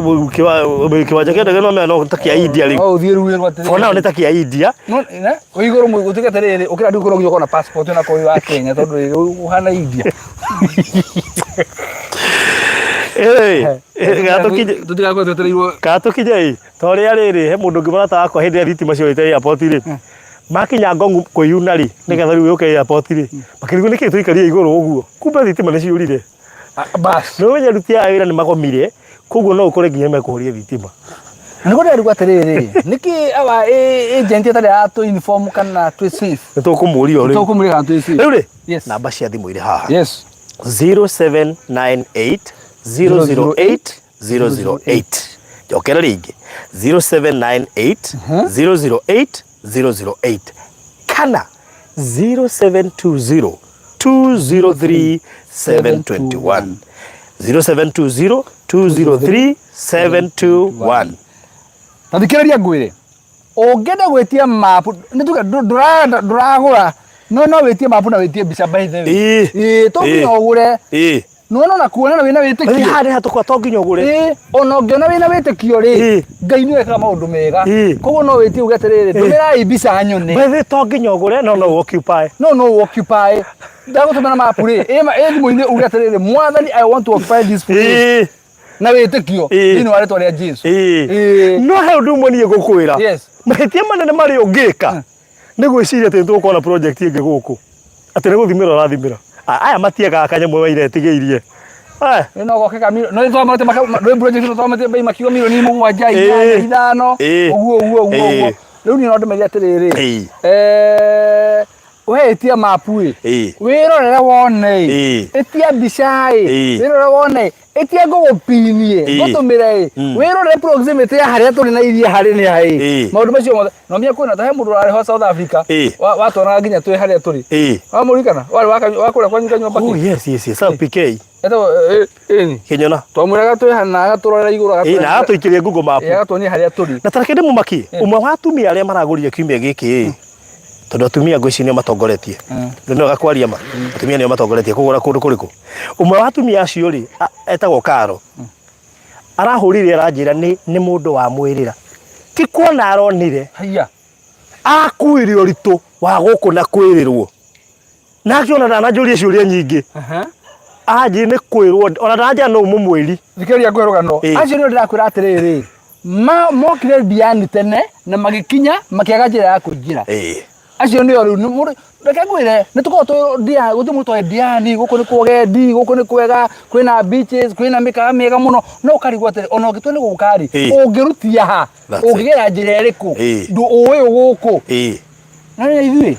kĩwanja kĩa ndege no menya no ta kĩa India rĩu. No ũthiĩ rĩu wĩrwo atĩrĩrĩ. For now nĩ ta kĩa India. No ne wĩ igũrũ gũtuĩke atĩrĩrĩ ũkĩra ndikũ no nginya ũkorwo na passport ona korwo wĩ wa Kenya tondũ rĩrĩ ũhana India. Ĩĩ Tũtigakorwo twetereirwo kana tũkinye ĩ ta ũrĩa rĩrĩ he mũndũ ũngĩ mũrata wakwa hĩndĩ ĩrĩa thitima ciorĩte airport rĩ makinya Ngong kwĩyuna rĩ nĩgetha rĩu yũke airport rĩ makĩrigwo nĩkĩ tũikarire igũrũ ũguo kumbe thitima nĩ ciũrire. Bas. Nĩ ũmenye aruti aya a wĩra nĩ magomire koguo no ũkore nginya mekũhoria thitima. Na nĩguo ndĩrarigwo atĩrĩrĩ nĩkĩ awa agent ĩtarĩ yatũ inform kana twĩ safe. Nĩ tũkũmũria o rĩu. Tũkũmũria kana twĩ safe. Rĩu rĩ Yes. namba cia thimũ irĩ haha. Yes. 0798 008 008. Njokera rĩngĩ 0798 008 008 kana 0720 203 721 0720 203 721. Ta thikĩrĩria ngwĩre ũngĩenda gwĩtia mapu nĩ tuge ndũragũra no wĩtie mapu na wĩtie mbica by the way. Ĩĩ. Ĩĩ to nginya Ĩĩ. ũgũre. Ĩĩ. Nĩwona ona kuona na wĩna Rĩu wĩtĩkio. Haha nĩ hatũkwa to nginya ũgũre. Ĩĩ, ona ũngĩona wĩna wĩtĩkio rĩ, Ngai nĩwe ekaga maũndũ mega. Koguo no wĩtie uge atĩrĩrĩ, ndũmĩrai mbica nyone. By the way, to nginya ũgũre no no occupy. No no occupy. Ndagũtũmĩra mapu rĩ, ĩ thimũ-inĩ uge atĩrĩrĩ, Mwathani I want to occupy this place. Na wĩtĩkio thĩinĩ wa rĩtwa rĩa Jesu. No he ũndũ ũmwe niĩ ngũkwĩra. Mahĩtia manene marĩa ũngĩka nĩ gwĩciria atĩ nĩ tũgũkorwo na project ĩngĩ gũkũ. Atĩ nĩ gũthimĩra ũrathimĩra. Aya matiengaga kanyamũ we iretigĩirie. Eh. No goke ka no nĩ twamate rwĩ project no twamate bei makiuga milioni mũgwanja inyanya ithano ũguo ũguo ũguo ũguo. Rĩu niĩ no ndĩmerie atĩrĩrĩ, eh, we ĩtia mapu ĩ, wĩrorere wone ĩ, ĩtia mbica ĩ, wĩrorere wone ĩ, ĩtia ngũgũpinie ngũtũmĩre ĩ, wĩrorere proximity ya harĩa tũrĩ na iria harĩ nĩ ha ĩ, maũndũ macio mothe no menya kwĩna ta he mũndũ ũrarĩ ho South Africa watwonaga nginya twĩ harĩa tũrĩ, wamũririkana warĩ wa kũrĩa kwanyu kanyũmba Oh, yes, yes, yes. South PK. Etagwo ĩni Kĩnyona. Twamwĩraga twĩ hana agatũrorera igũrũ. Ĩĩ, na agatũikĩria Google Map. Ĩĩ, agatuonia harĩa tũrĩ. Na tareke ndĩmũmakie, ũmwe wa atumia arĩa maragũrire kiumia gĩkĩ ĩ, tondũ atumia ngwĩciria nĩo matongoretie. Nĩ wega kwaria ma, atumia nĩo matongoretie kũgũra kũndũ kũrĩkũ. Ũmwe wa atumia acio rĩ, etagwo Karo. Arahũrire aranjĩra nĩ nĩ mũndũ wamwĩrĩra. Ti kuona aronire. Haiya. Akuire ũritũ wa gũkũ na kwĩrĩrwo. Nake ona ndananjũria ciũria nyingĩ. Anjĩ nĩ kwĩrwo ona ndanjĩra no mũmwĩri. Thikĩrĩria ngwĩre rũgano. Acio nĩo ndĩrakwĩra atĩrĩrĩ, mokire Diani tene na magĩkinya makĩaga njĩra ya kũingĩra. Acio nĩo rĩu reke ngwĩre nĩ tũkoragwo twĩ Diani, gũtirĩ mũndũ ũtoĩ Diani, gũkũ nĩ kũgendi, gũkũ nĩ kwega, kwĩna beaches, kwĩna mĩkawa mĩega mũno, no ũkarigwo atĩrĩ, ona ũngĩtua nĩ gũka rĩ, ũngĩrutia ha? Ũngĩgera njĩra ĩrĩkũ? Ndũ ũĩ gũkũ? Na rĩu ithuĩ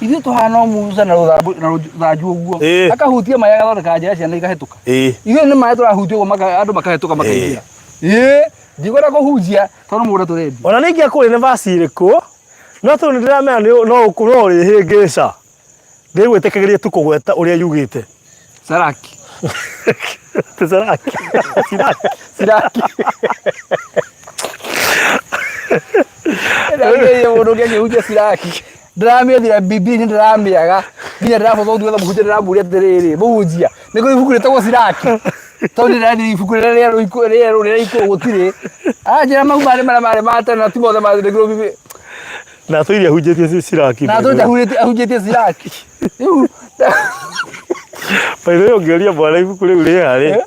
ithuĩ tũhana o Musa na rũthambu na rũthanju ũguo akahutia maĩ agathondeka njĩra ciana ikahĩtũka. Ithuĩ nĩ maĩ tũrahutia ũguo andũ makahĩtũka makaingĩra. Ĩĩ ndikwenda kũhunjia tondũ mũgũnda tũrendia. Ona nĩ ingĩakũria nĩ vaci ĩrĩkũ no tondũ nĩ ndĩramenya no no ũrĩhĩngĩca ndĩgwĩtĩkagĩria tu kũgweta ũrĩa yugĩte. Saraki. Ti Saraki. Siraki. Siraki. Ndĩramĩire mũndũ ũngĩ akĩhunjia Siraki. Ndĩramĩethire Bibilia ndĩramĩaga nginya ndĩrabotha gũthiĩ gwetha mũhunjia ndĩramũria atĩrĩrĩ mũhunjia nĩ kũrĩ ibuku rĩtagwo Siraki tondũ ndĩrendire ibuku rĩrĩa rĩerũ rĩerũ rĩrĩa ikũrũ gũtirĩ aranjĩra mau marĩ marĩa marĩ ma tene na ti mothe mandĩkirwo Bibilia. Na atũire ahunjĩtie Siraki. Na atũire ahunjĩtie Siraki. Rĩu By the way ũngĩũria mwana ibuku rĩu rĩ harĩ.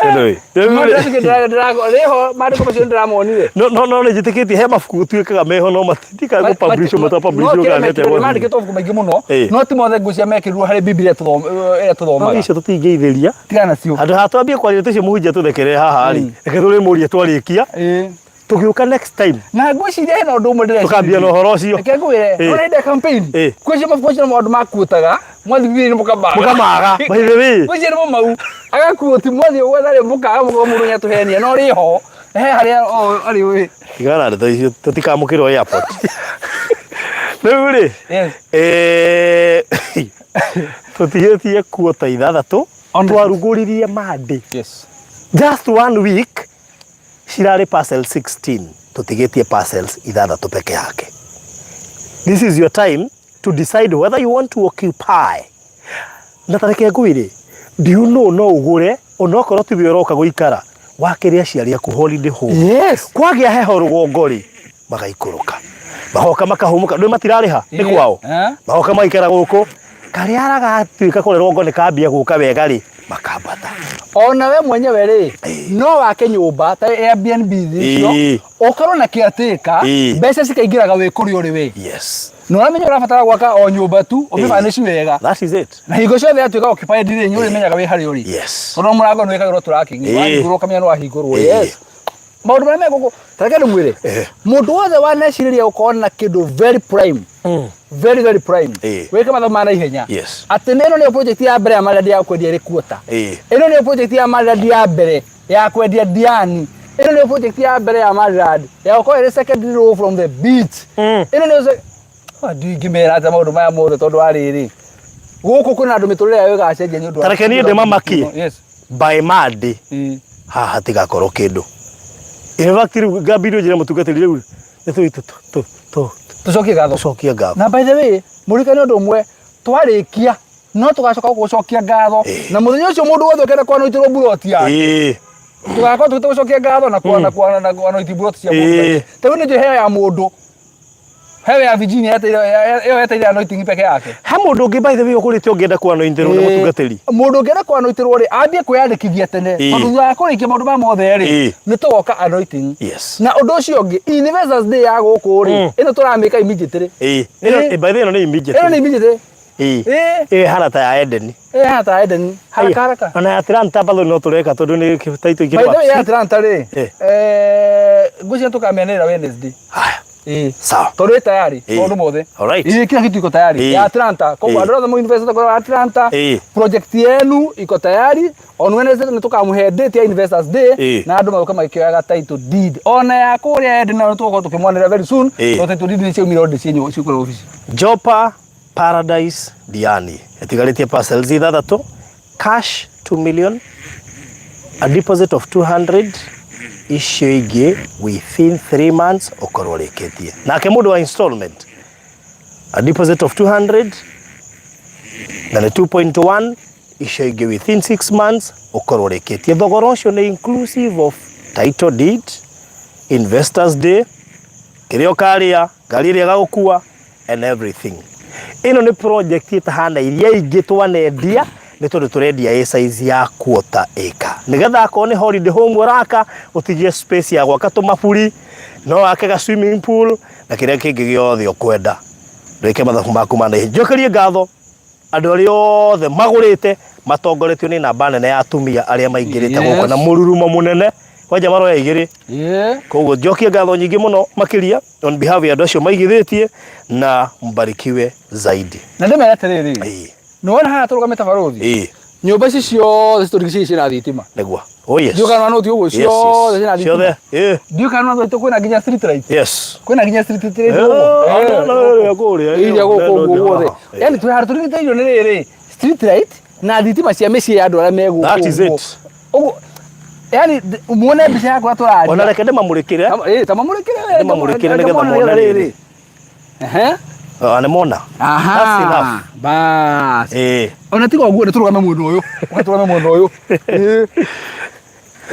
Anyway, No ndĩrathikĩ rĩho maandĩko macio nĩndĩramonire. No no no nĩnjĩtĩkĩtie he mabuku gũtuĩkaga meho no matitikaga gũpublishwo matapublishwo kana nĩ atĩa gwathire. Mandĩkĩtwo mabuku maingĩ mũno no ti mothe ngwĩciria mekĩrirwo harĩ Bibilia ĩrĩa tũthomaga. Icio tũtingĩithĩria. Tigana nacio. Handũ ha twambie kwaria ndeto icio mũhunjia tũthekerere haha rĩ, reke tũrĩmũrie twarĩkia. Tũgĩũka next time. Na ngwĩciria hena ũndũ ũmwe ndĩreciria. Tũkambia na ũhoro ũcio. Reke ngwĩre, nĩ hĩndĩ ya campaign. Ngwĩciria mabuku macio nĩmo andũ makuotaga, mwathiĩ Bibilia-inĩ mũkamaga. Mũkamaga, by the way. Ngwĩciria nĩmo mau. Agakuoti mwathiĩ gwetha rĩ mũkaga mũkauga mũndũ nĩatũhenia no rĩho. He harĩa arĩ ũĩ. Tigana na ndeto icio tũtikamũkĩrwo airport. Rĩu rĩ, tũtigĩtie kuota ithathatũ, twarugũririe Monday. Yes. Just one week cirarĩ parcel 16 tũtigĩtie parcels ithathatũ peke yake. This is your time to decide whether you want to occupy. Na ta reke ngwĩre, do you know no ũgũre onokorwo tiwe ũroka gũikara wakĩre aciari aku holiday home. Yes. Kwagĩa heho rũgongo rĩ magaikũrũka magoka makahũmũka ndũĩ matirarĩha nĩ kwao magoka magaikara gũkũ karĩa aragatuĩka kũrĩa rũgongo nĩ kambia gũka wega rĩ makambata. Ona we mwenyewe rĩ no wake nyũmba ta Airbnb icio ũkorwo na caretaker mbeca cikaingĩraga wĩ kũrĩa ũrĩ we. Yes. Na ũramenya ũrabatara gwaka o nyũmba tu ũmĩfurnish wega. That is it. Na hingo ciothe yatuĩka occupied rĩ nĩ ũrĩmenyaga wĩ harĩa ũrĩ. Yes. Tondũ mũrango nĩ wĩkagĩrwo tracking wahingũrwo ũkamenya nĩ wahingũrwo. Yes. Maũndũ marĩa me gũkũ ta reke ndĩmwĩre mũndũ wothe wanecirĩria gũkorwo na kĩndũ very prime very very prime wĩke mathabu ma naihenya atĩ nĩ ĩno nĩyo project ya mbere ya Maryland ya kwendia ĩrĩ quarter ĩno nĩyo project ya Maryland ya mbere ya kwendia Diani ĩno nĩyo project ya mbere ya Maryland ya gũkorwo ĩrĩ second row from the beach ĩno nĩyo ndingĩmera atĩa maũndũ maya mothe tondũ wa rĩrĩ gũkũ kwĩna andũ mĩtũrĩre yao ĩgacenjia nĩ ũndũ wa Ta reke niĩ ndĩmamakie. Yes. By Monday haha hatigakorwo kĩndũ. In fact rĩu ngambĩrĩria njĩre mũtungatĩri rĩu nĩ tũ Tũcokie ngatho. Tũcokie ngatho. Na by the way, mũririkane ũndũ ũmwe, twarĩkia No tũgacoka gũcokia ngatho Ĩĩ. na mũthenya ũcio mũndũ wothe ũkenda kwanoitĩrwo mburoti yake Ĩĩ. tũgakorwo tũgĩte gũcokia ngatho na kwana kwana na kwanoiti mburoti cia mũndũ. Ĩĩ. Ta rĩu nĩ njũĩ heo ya mũndũ, heo ya Virginia ĩyo yeteire anointing peke yake. He mũndũ ũngĩ, by the way, ũkũrĩte ũngĩenda kwanointĩrwo nĩ mũtungatĩri? Mũndũ ũngĩenda kwanoitĩrwo rĩ, ambie kwĩyandĩkithia tene, Ĩĩ. tondũ thutha wa kũrĩkia maũndũ maya mothe rĩ, Ĩĩ. nĩ tũgoka anointing. Yes. Na ũndũ ũcio ũngĩ, Investors Day ya gũkũ rĩ, ĩno tũramĩka immediately. Ĩĩ. Ĩno, Ĩĩ. by the way, ĩno nĩ immediately. Ĩno nĩ immediately. Ĩĩ. Ĩĩ. Ĩĩ hana ta ya Eden. Ĩĩ hana ta Eden. Haraka haraka. Ona ya Atlanta bado no tũreka tondũ nĩ taitũ By ikĩrĩ the way, ya Atlanta rĩ, Ĩĩ. ngwĩciria tũkamĩanĩrĩra Wednesday. Haya. Ĩĩ. Sawa. Tondũ ĩ tayari Ĩĩ. maũndũ mothe. Alright. Ĩĩ, kila kitu iko tayari. Ĩĩ. Ya Atlanta. Koguo Ĩĩ. andũ othe mũinvest kwa Atlanta. Ĩĩ. Project yenu iko tayari. On Wednesday nĩ tũkamũhe date ya Investors Day Ĩĩ. na andũ magoka magĩkĩoyaga title deed. Ona ya kũrĩa Eden nayo tũgũkorwo tũkĩmwanĩrĩra very soon. Ĩĩ. Tondũ title deed nĩ ciaumire already ciĩ ciĩ kũrĩa obici. Jopa Paradise Diani ĩtigarĩtie parcels ithathatũ, cash 2 million, a deposit of 200, icio ingĩ within 3 months ũkorwo ũrĩkĩtie. Nake mũndũ wa installment, a deposit of 200 na nĩ 2.1, icio ingĩ within 6 months ũkorwo ũrĩkĩtie. Thogora ũcio nĩ inclusive of title deed, Investors Day, kĩrĩa ũkarĩa, ngari ĩrĩa ĩgagũkua and everything. Ĩno nĩ project ĩtahana iria ingĩ twanendia, nĩ tondũ tũrendia ĩ size ya quarter acre, nĩgetha akorwo nĩ holiday home ũraka, ũtigie space ya gwaka tũmaburi, no wake ga swimming pool na kĩrĩa kĩngĩ gĩothe ũkwenda. Ndwĩke mathabu maku ma naihenya. Njokerie ngatho andũ arĩa othe magũrĩte matongoretio nĩ namba nene ya atumia arĩa maingĩrĩte gũkũ na mũrurumo mũnene kwanja maroya igĩrĩ. Koguo njokie ngatho nyingĩ mũno makĩria on behalf ya andũ acio maigithĩtie, na mbarikiwe zaidi. Na ndĩmere atĩrĩrĩ, nĩ wona haha tũrũgamĩte, barũthi, nyũmba ici ciothe citũrigicĩirie ciĩna thitima. Nĩguo, oh yes. Ndiũĩ kana nũti ũguo, ciothe ciĩna thitima. Ciothe, ĩĩ. Ndiũĩ kana nũti kwĩna nginya street light. Kwĩna nginya street light ũguo. No, no, no, kũrĩa, Iria gũkũ no, no, ũguo guothe. haha. Yani twĩ handũ tũrigicĩirio nĩ rĩrĩ, street light na thitima cia mĩciĩ ya andũ arĩa me gũkũ That is ũguo. it. Ũguo yani muone mbica yakwa tũraria. Ona reke ndĩmamũrĩkĩre. Ĩĩ, ta mamũrĩkĩre we, Ndĩmamũrĩkĩre nĩgetha mone mone rĩrĩ. rĩrĩ. Ehe. Ah, nĩ mona. Aha. That's enough. Bas. Ĩĩ. Ona tiga ũguo, nĩ tũrũgame mwena ũyũ. Ũka tũrũgame mwena ũyũ. Ĩĩ.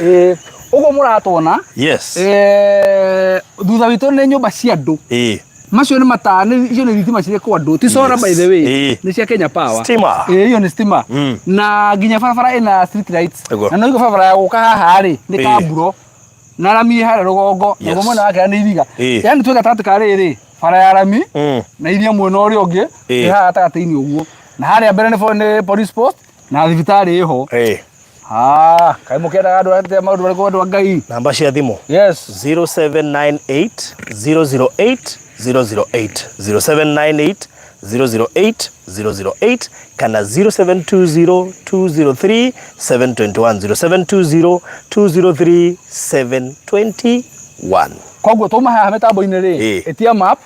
Ĩĩ. Ũguo mũratwona. Thutha witũ nĩ nyũmba cia andũ. Macio nĩ mataa, icio nĩ thitima cirĩ kwa andũ. Ti solar, by the way. Nĩ cia Kenya Power. Stima. Ĩĩ, iyo nĩ stima. Na nginya barabara ĩna street lights. Na no barabara ya gũka haha rĩ, nĩ kamburo. Na rami ĩ harĩa rũgongo, naguo mwena wa kĩanda nĩ iriga. Yani twĩ gatagatĩ ka rĩrĩ, bara ya rami na iria mwena ũrĩa ũngĩ, nĩ haha gatagatĩ-inĩ ũguo. Na harĩa mbere nĩ police post na thibitarĩ ĩho. Ah, kaĩ mũkĩendaga andũ atĩa, maũndũ marĩkũ, andũ a Ngai? Namba cia thimũ. Yes. 0798 008 008, 0798 008 008, kana 0720 203 721, 0720 203 721. Koguo twauma haha mĩtambo-inĩ rĩ, ĩtia map,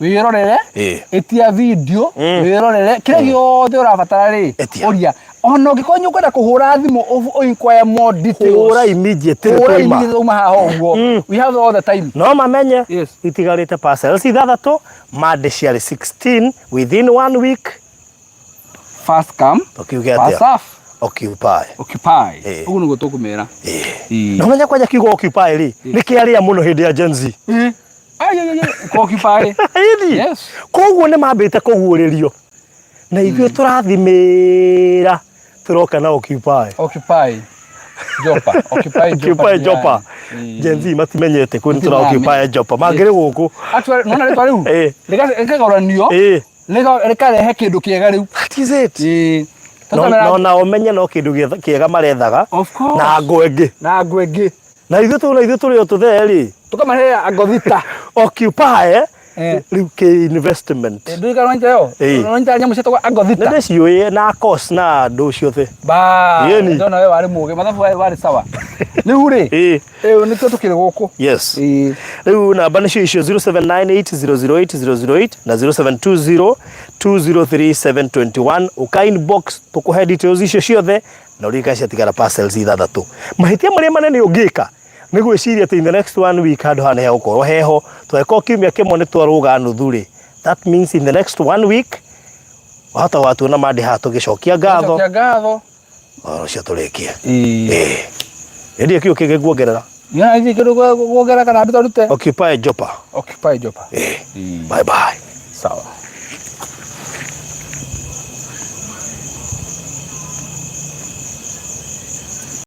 wĩrorere, ĩtia video, wĩrorere kĩrĩa gĩothe ũrabatara rĩ. Ĩtia. Ũria ona ũngĩkorwo nĩ ũkwenda kũhũra thimũ inquire more details. Hũra immediately. Hũra twaima. immediately twauma haha ũguo. We have all the time. No mamenye itigarĩte parcels ithathatũ, mande ciarĩ 16 within one week. First come, Tũkiuge first atĩa? serve. Occupy. Occupy. Ũguo nĩguo tũkũmera. Na ũmenya kwanja kiugo occupy rĩ, nĩ kĩarĩa mũno hĩndĩ ya Gen Z. Ĩĩ. Ai, ai, ai, ai, occupy. Ĩni. Koguo nĩ mambĩte kũguũrĩrio na ithuĩ tũrathimĩra, tũroka na occupy. Occupy Jopa, occupy Jopa. Occupy Jopa. Gen Z matimenyete kwĩ nĩ tũra occupy Jopa mangĩrĩ gũkũ. Actually, nona rĩtwa rĩu rĩkagũranio, rĩkarehe kĩndũ kĩega rĩu. That is it. Ĩĩ. No na ũmenye no kĩndũ kĩega marethaga. Of course. Na ngũ ĩngĩ. Na ngũ ĩngĩ. Na ithuĩ tũ na ithuĩ tũrĩ o tũthee rĩ. Tũkamahe angothita. Occupy rĩu kĩ investment. Ndũĩ kana nĩta ĩyo? Nĩta nyamũ ciĩtagwo angothita. Nĩ ndĩciũĩ na course na andũ ciothe. Ba, Yeni. ndona we warĩ mũgĩ, mathabu warĩ sawa. Rĩu rĩ, ĩĩ nĩkĩo tũkĩrĩ gũkũ. Yes. Ĩĩ. Rĩu namba nĩcio icio, 0798 008 008 na 0720 203 721. Ũka inbox tũkũhe details icio ciothe, na ũririkane ciatigara parcels ithathatũ. Mahĩtia marĩa manene ũngĩka nĩ gwĩciria atĩ in the next one week handũ haha nĩ hegũkorwo heho. Tweka kiumia kĩmwe nĩ twarũga nuthu rĩ, that means in the next one week Wahota watuona mandĩ haha tũgĩcokia ngatho. Cokia ngatho. Ũhoro ũcio tũrĩkie. Ĩĩ. Ĩĩ. Ĩndĩ kĩu kĩngĩ nguongerera. Nĩ kĩndũ kuongerera kana nduta rute. Occupy Joppa. Occupy Joppa. Ĩĩ. Bye bye. Sawa.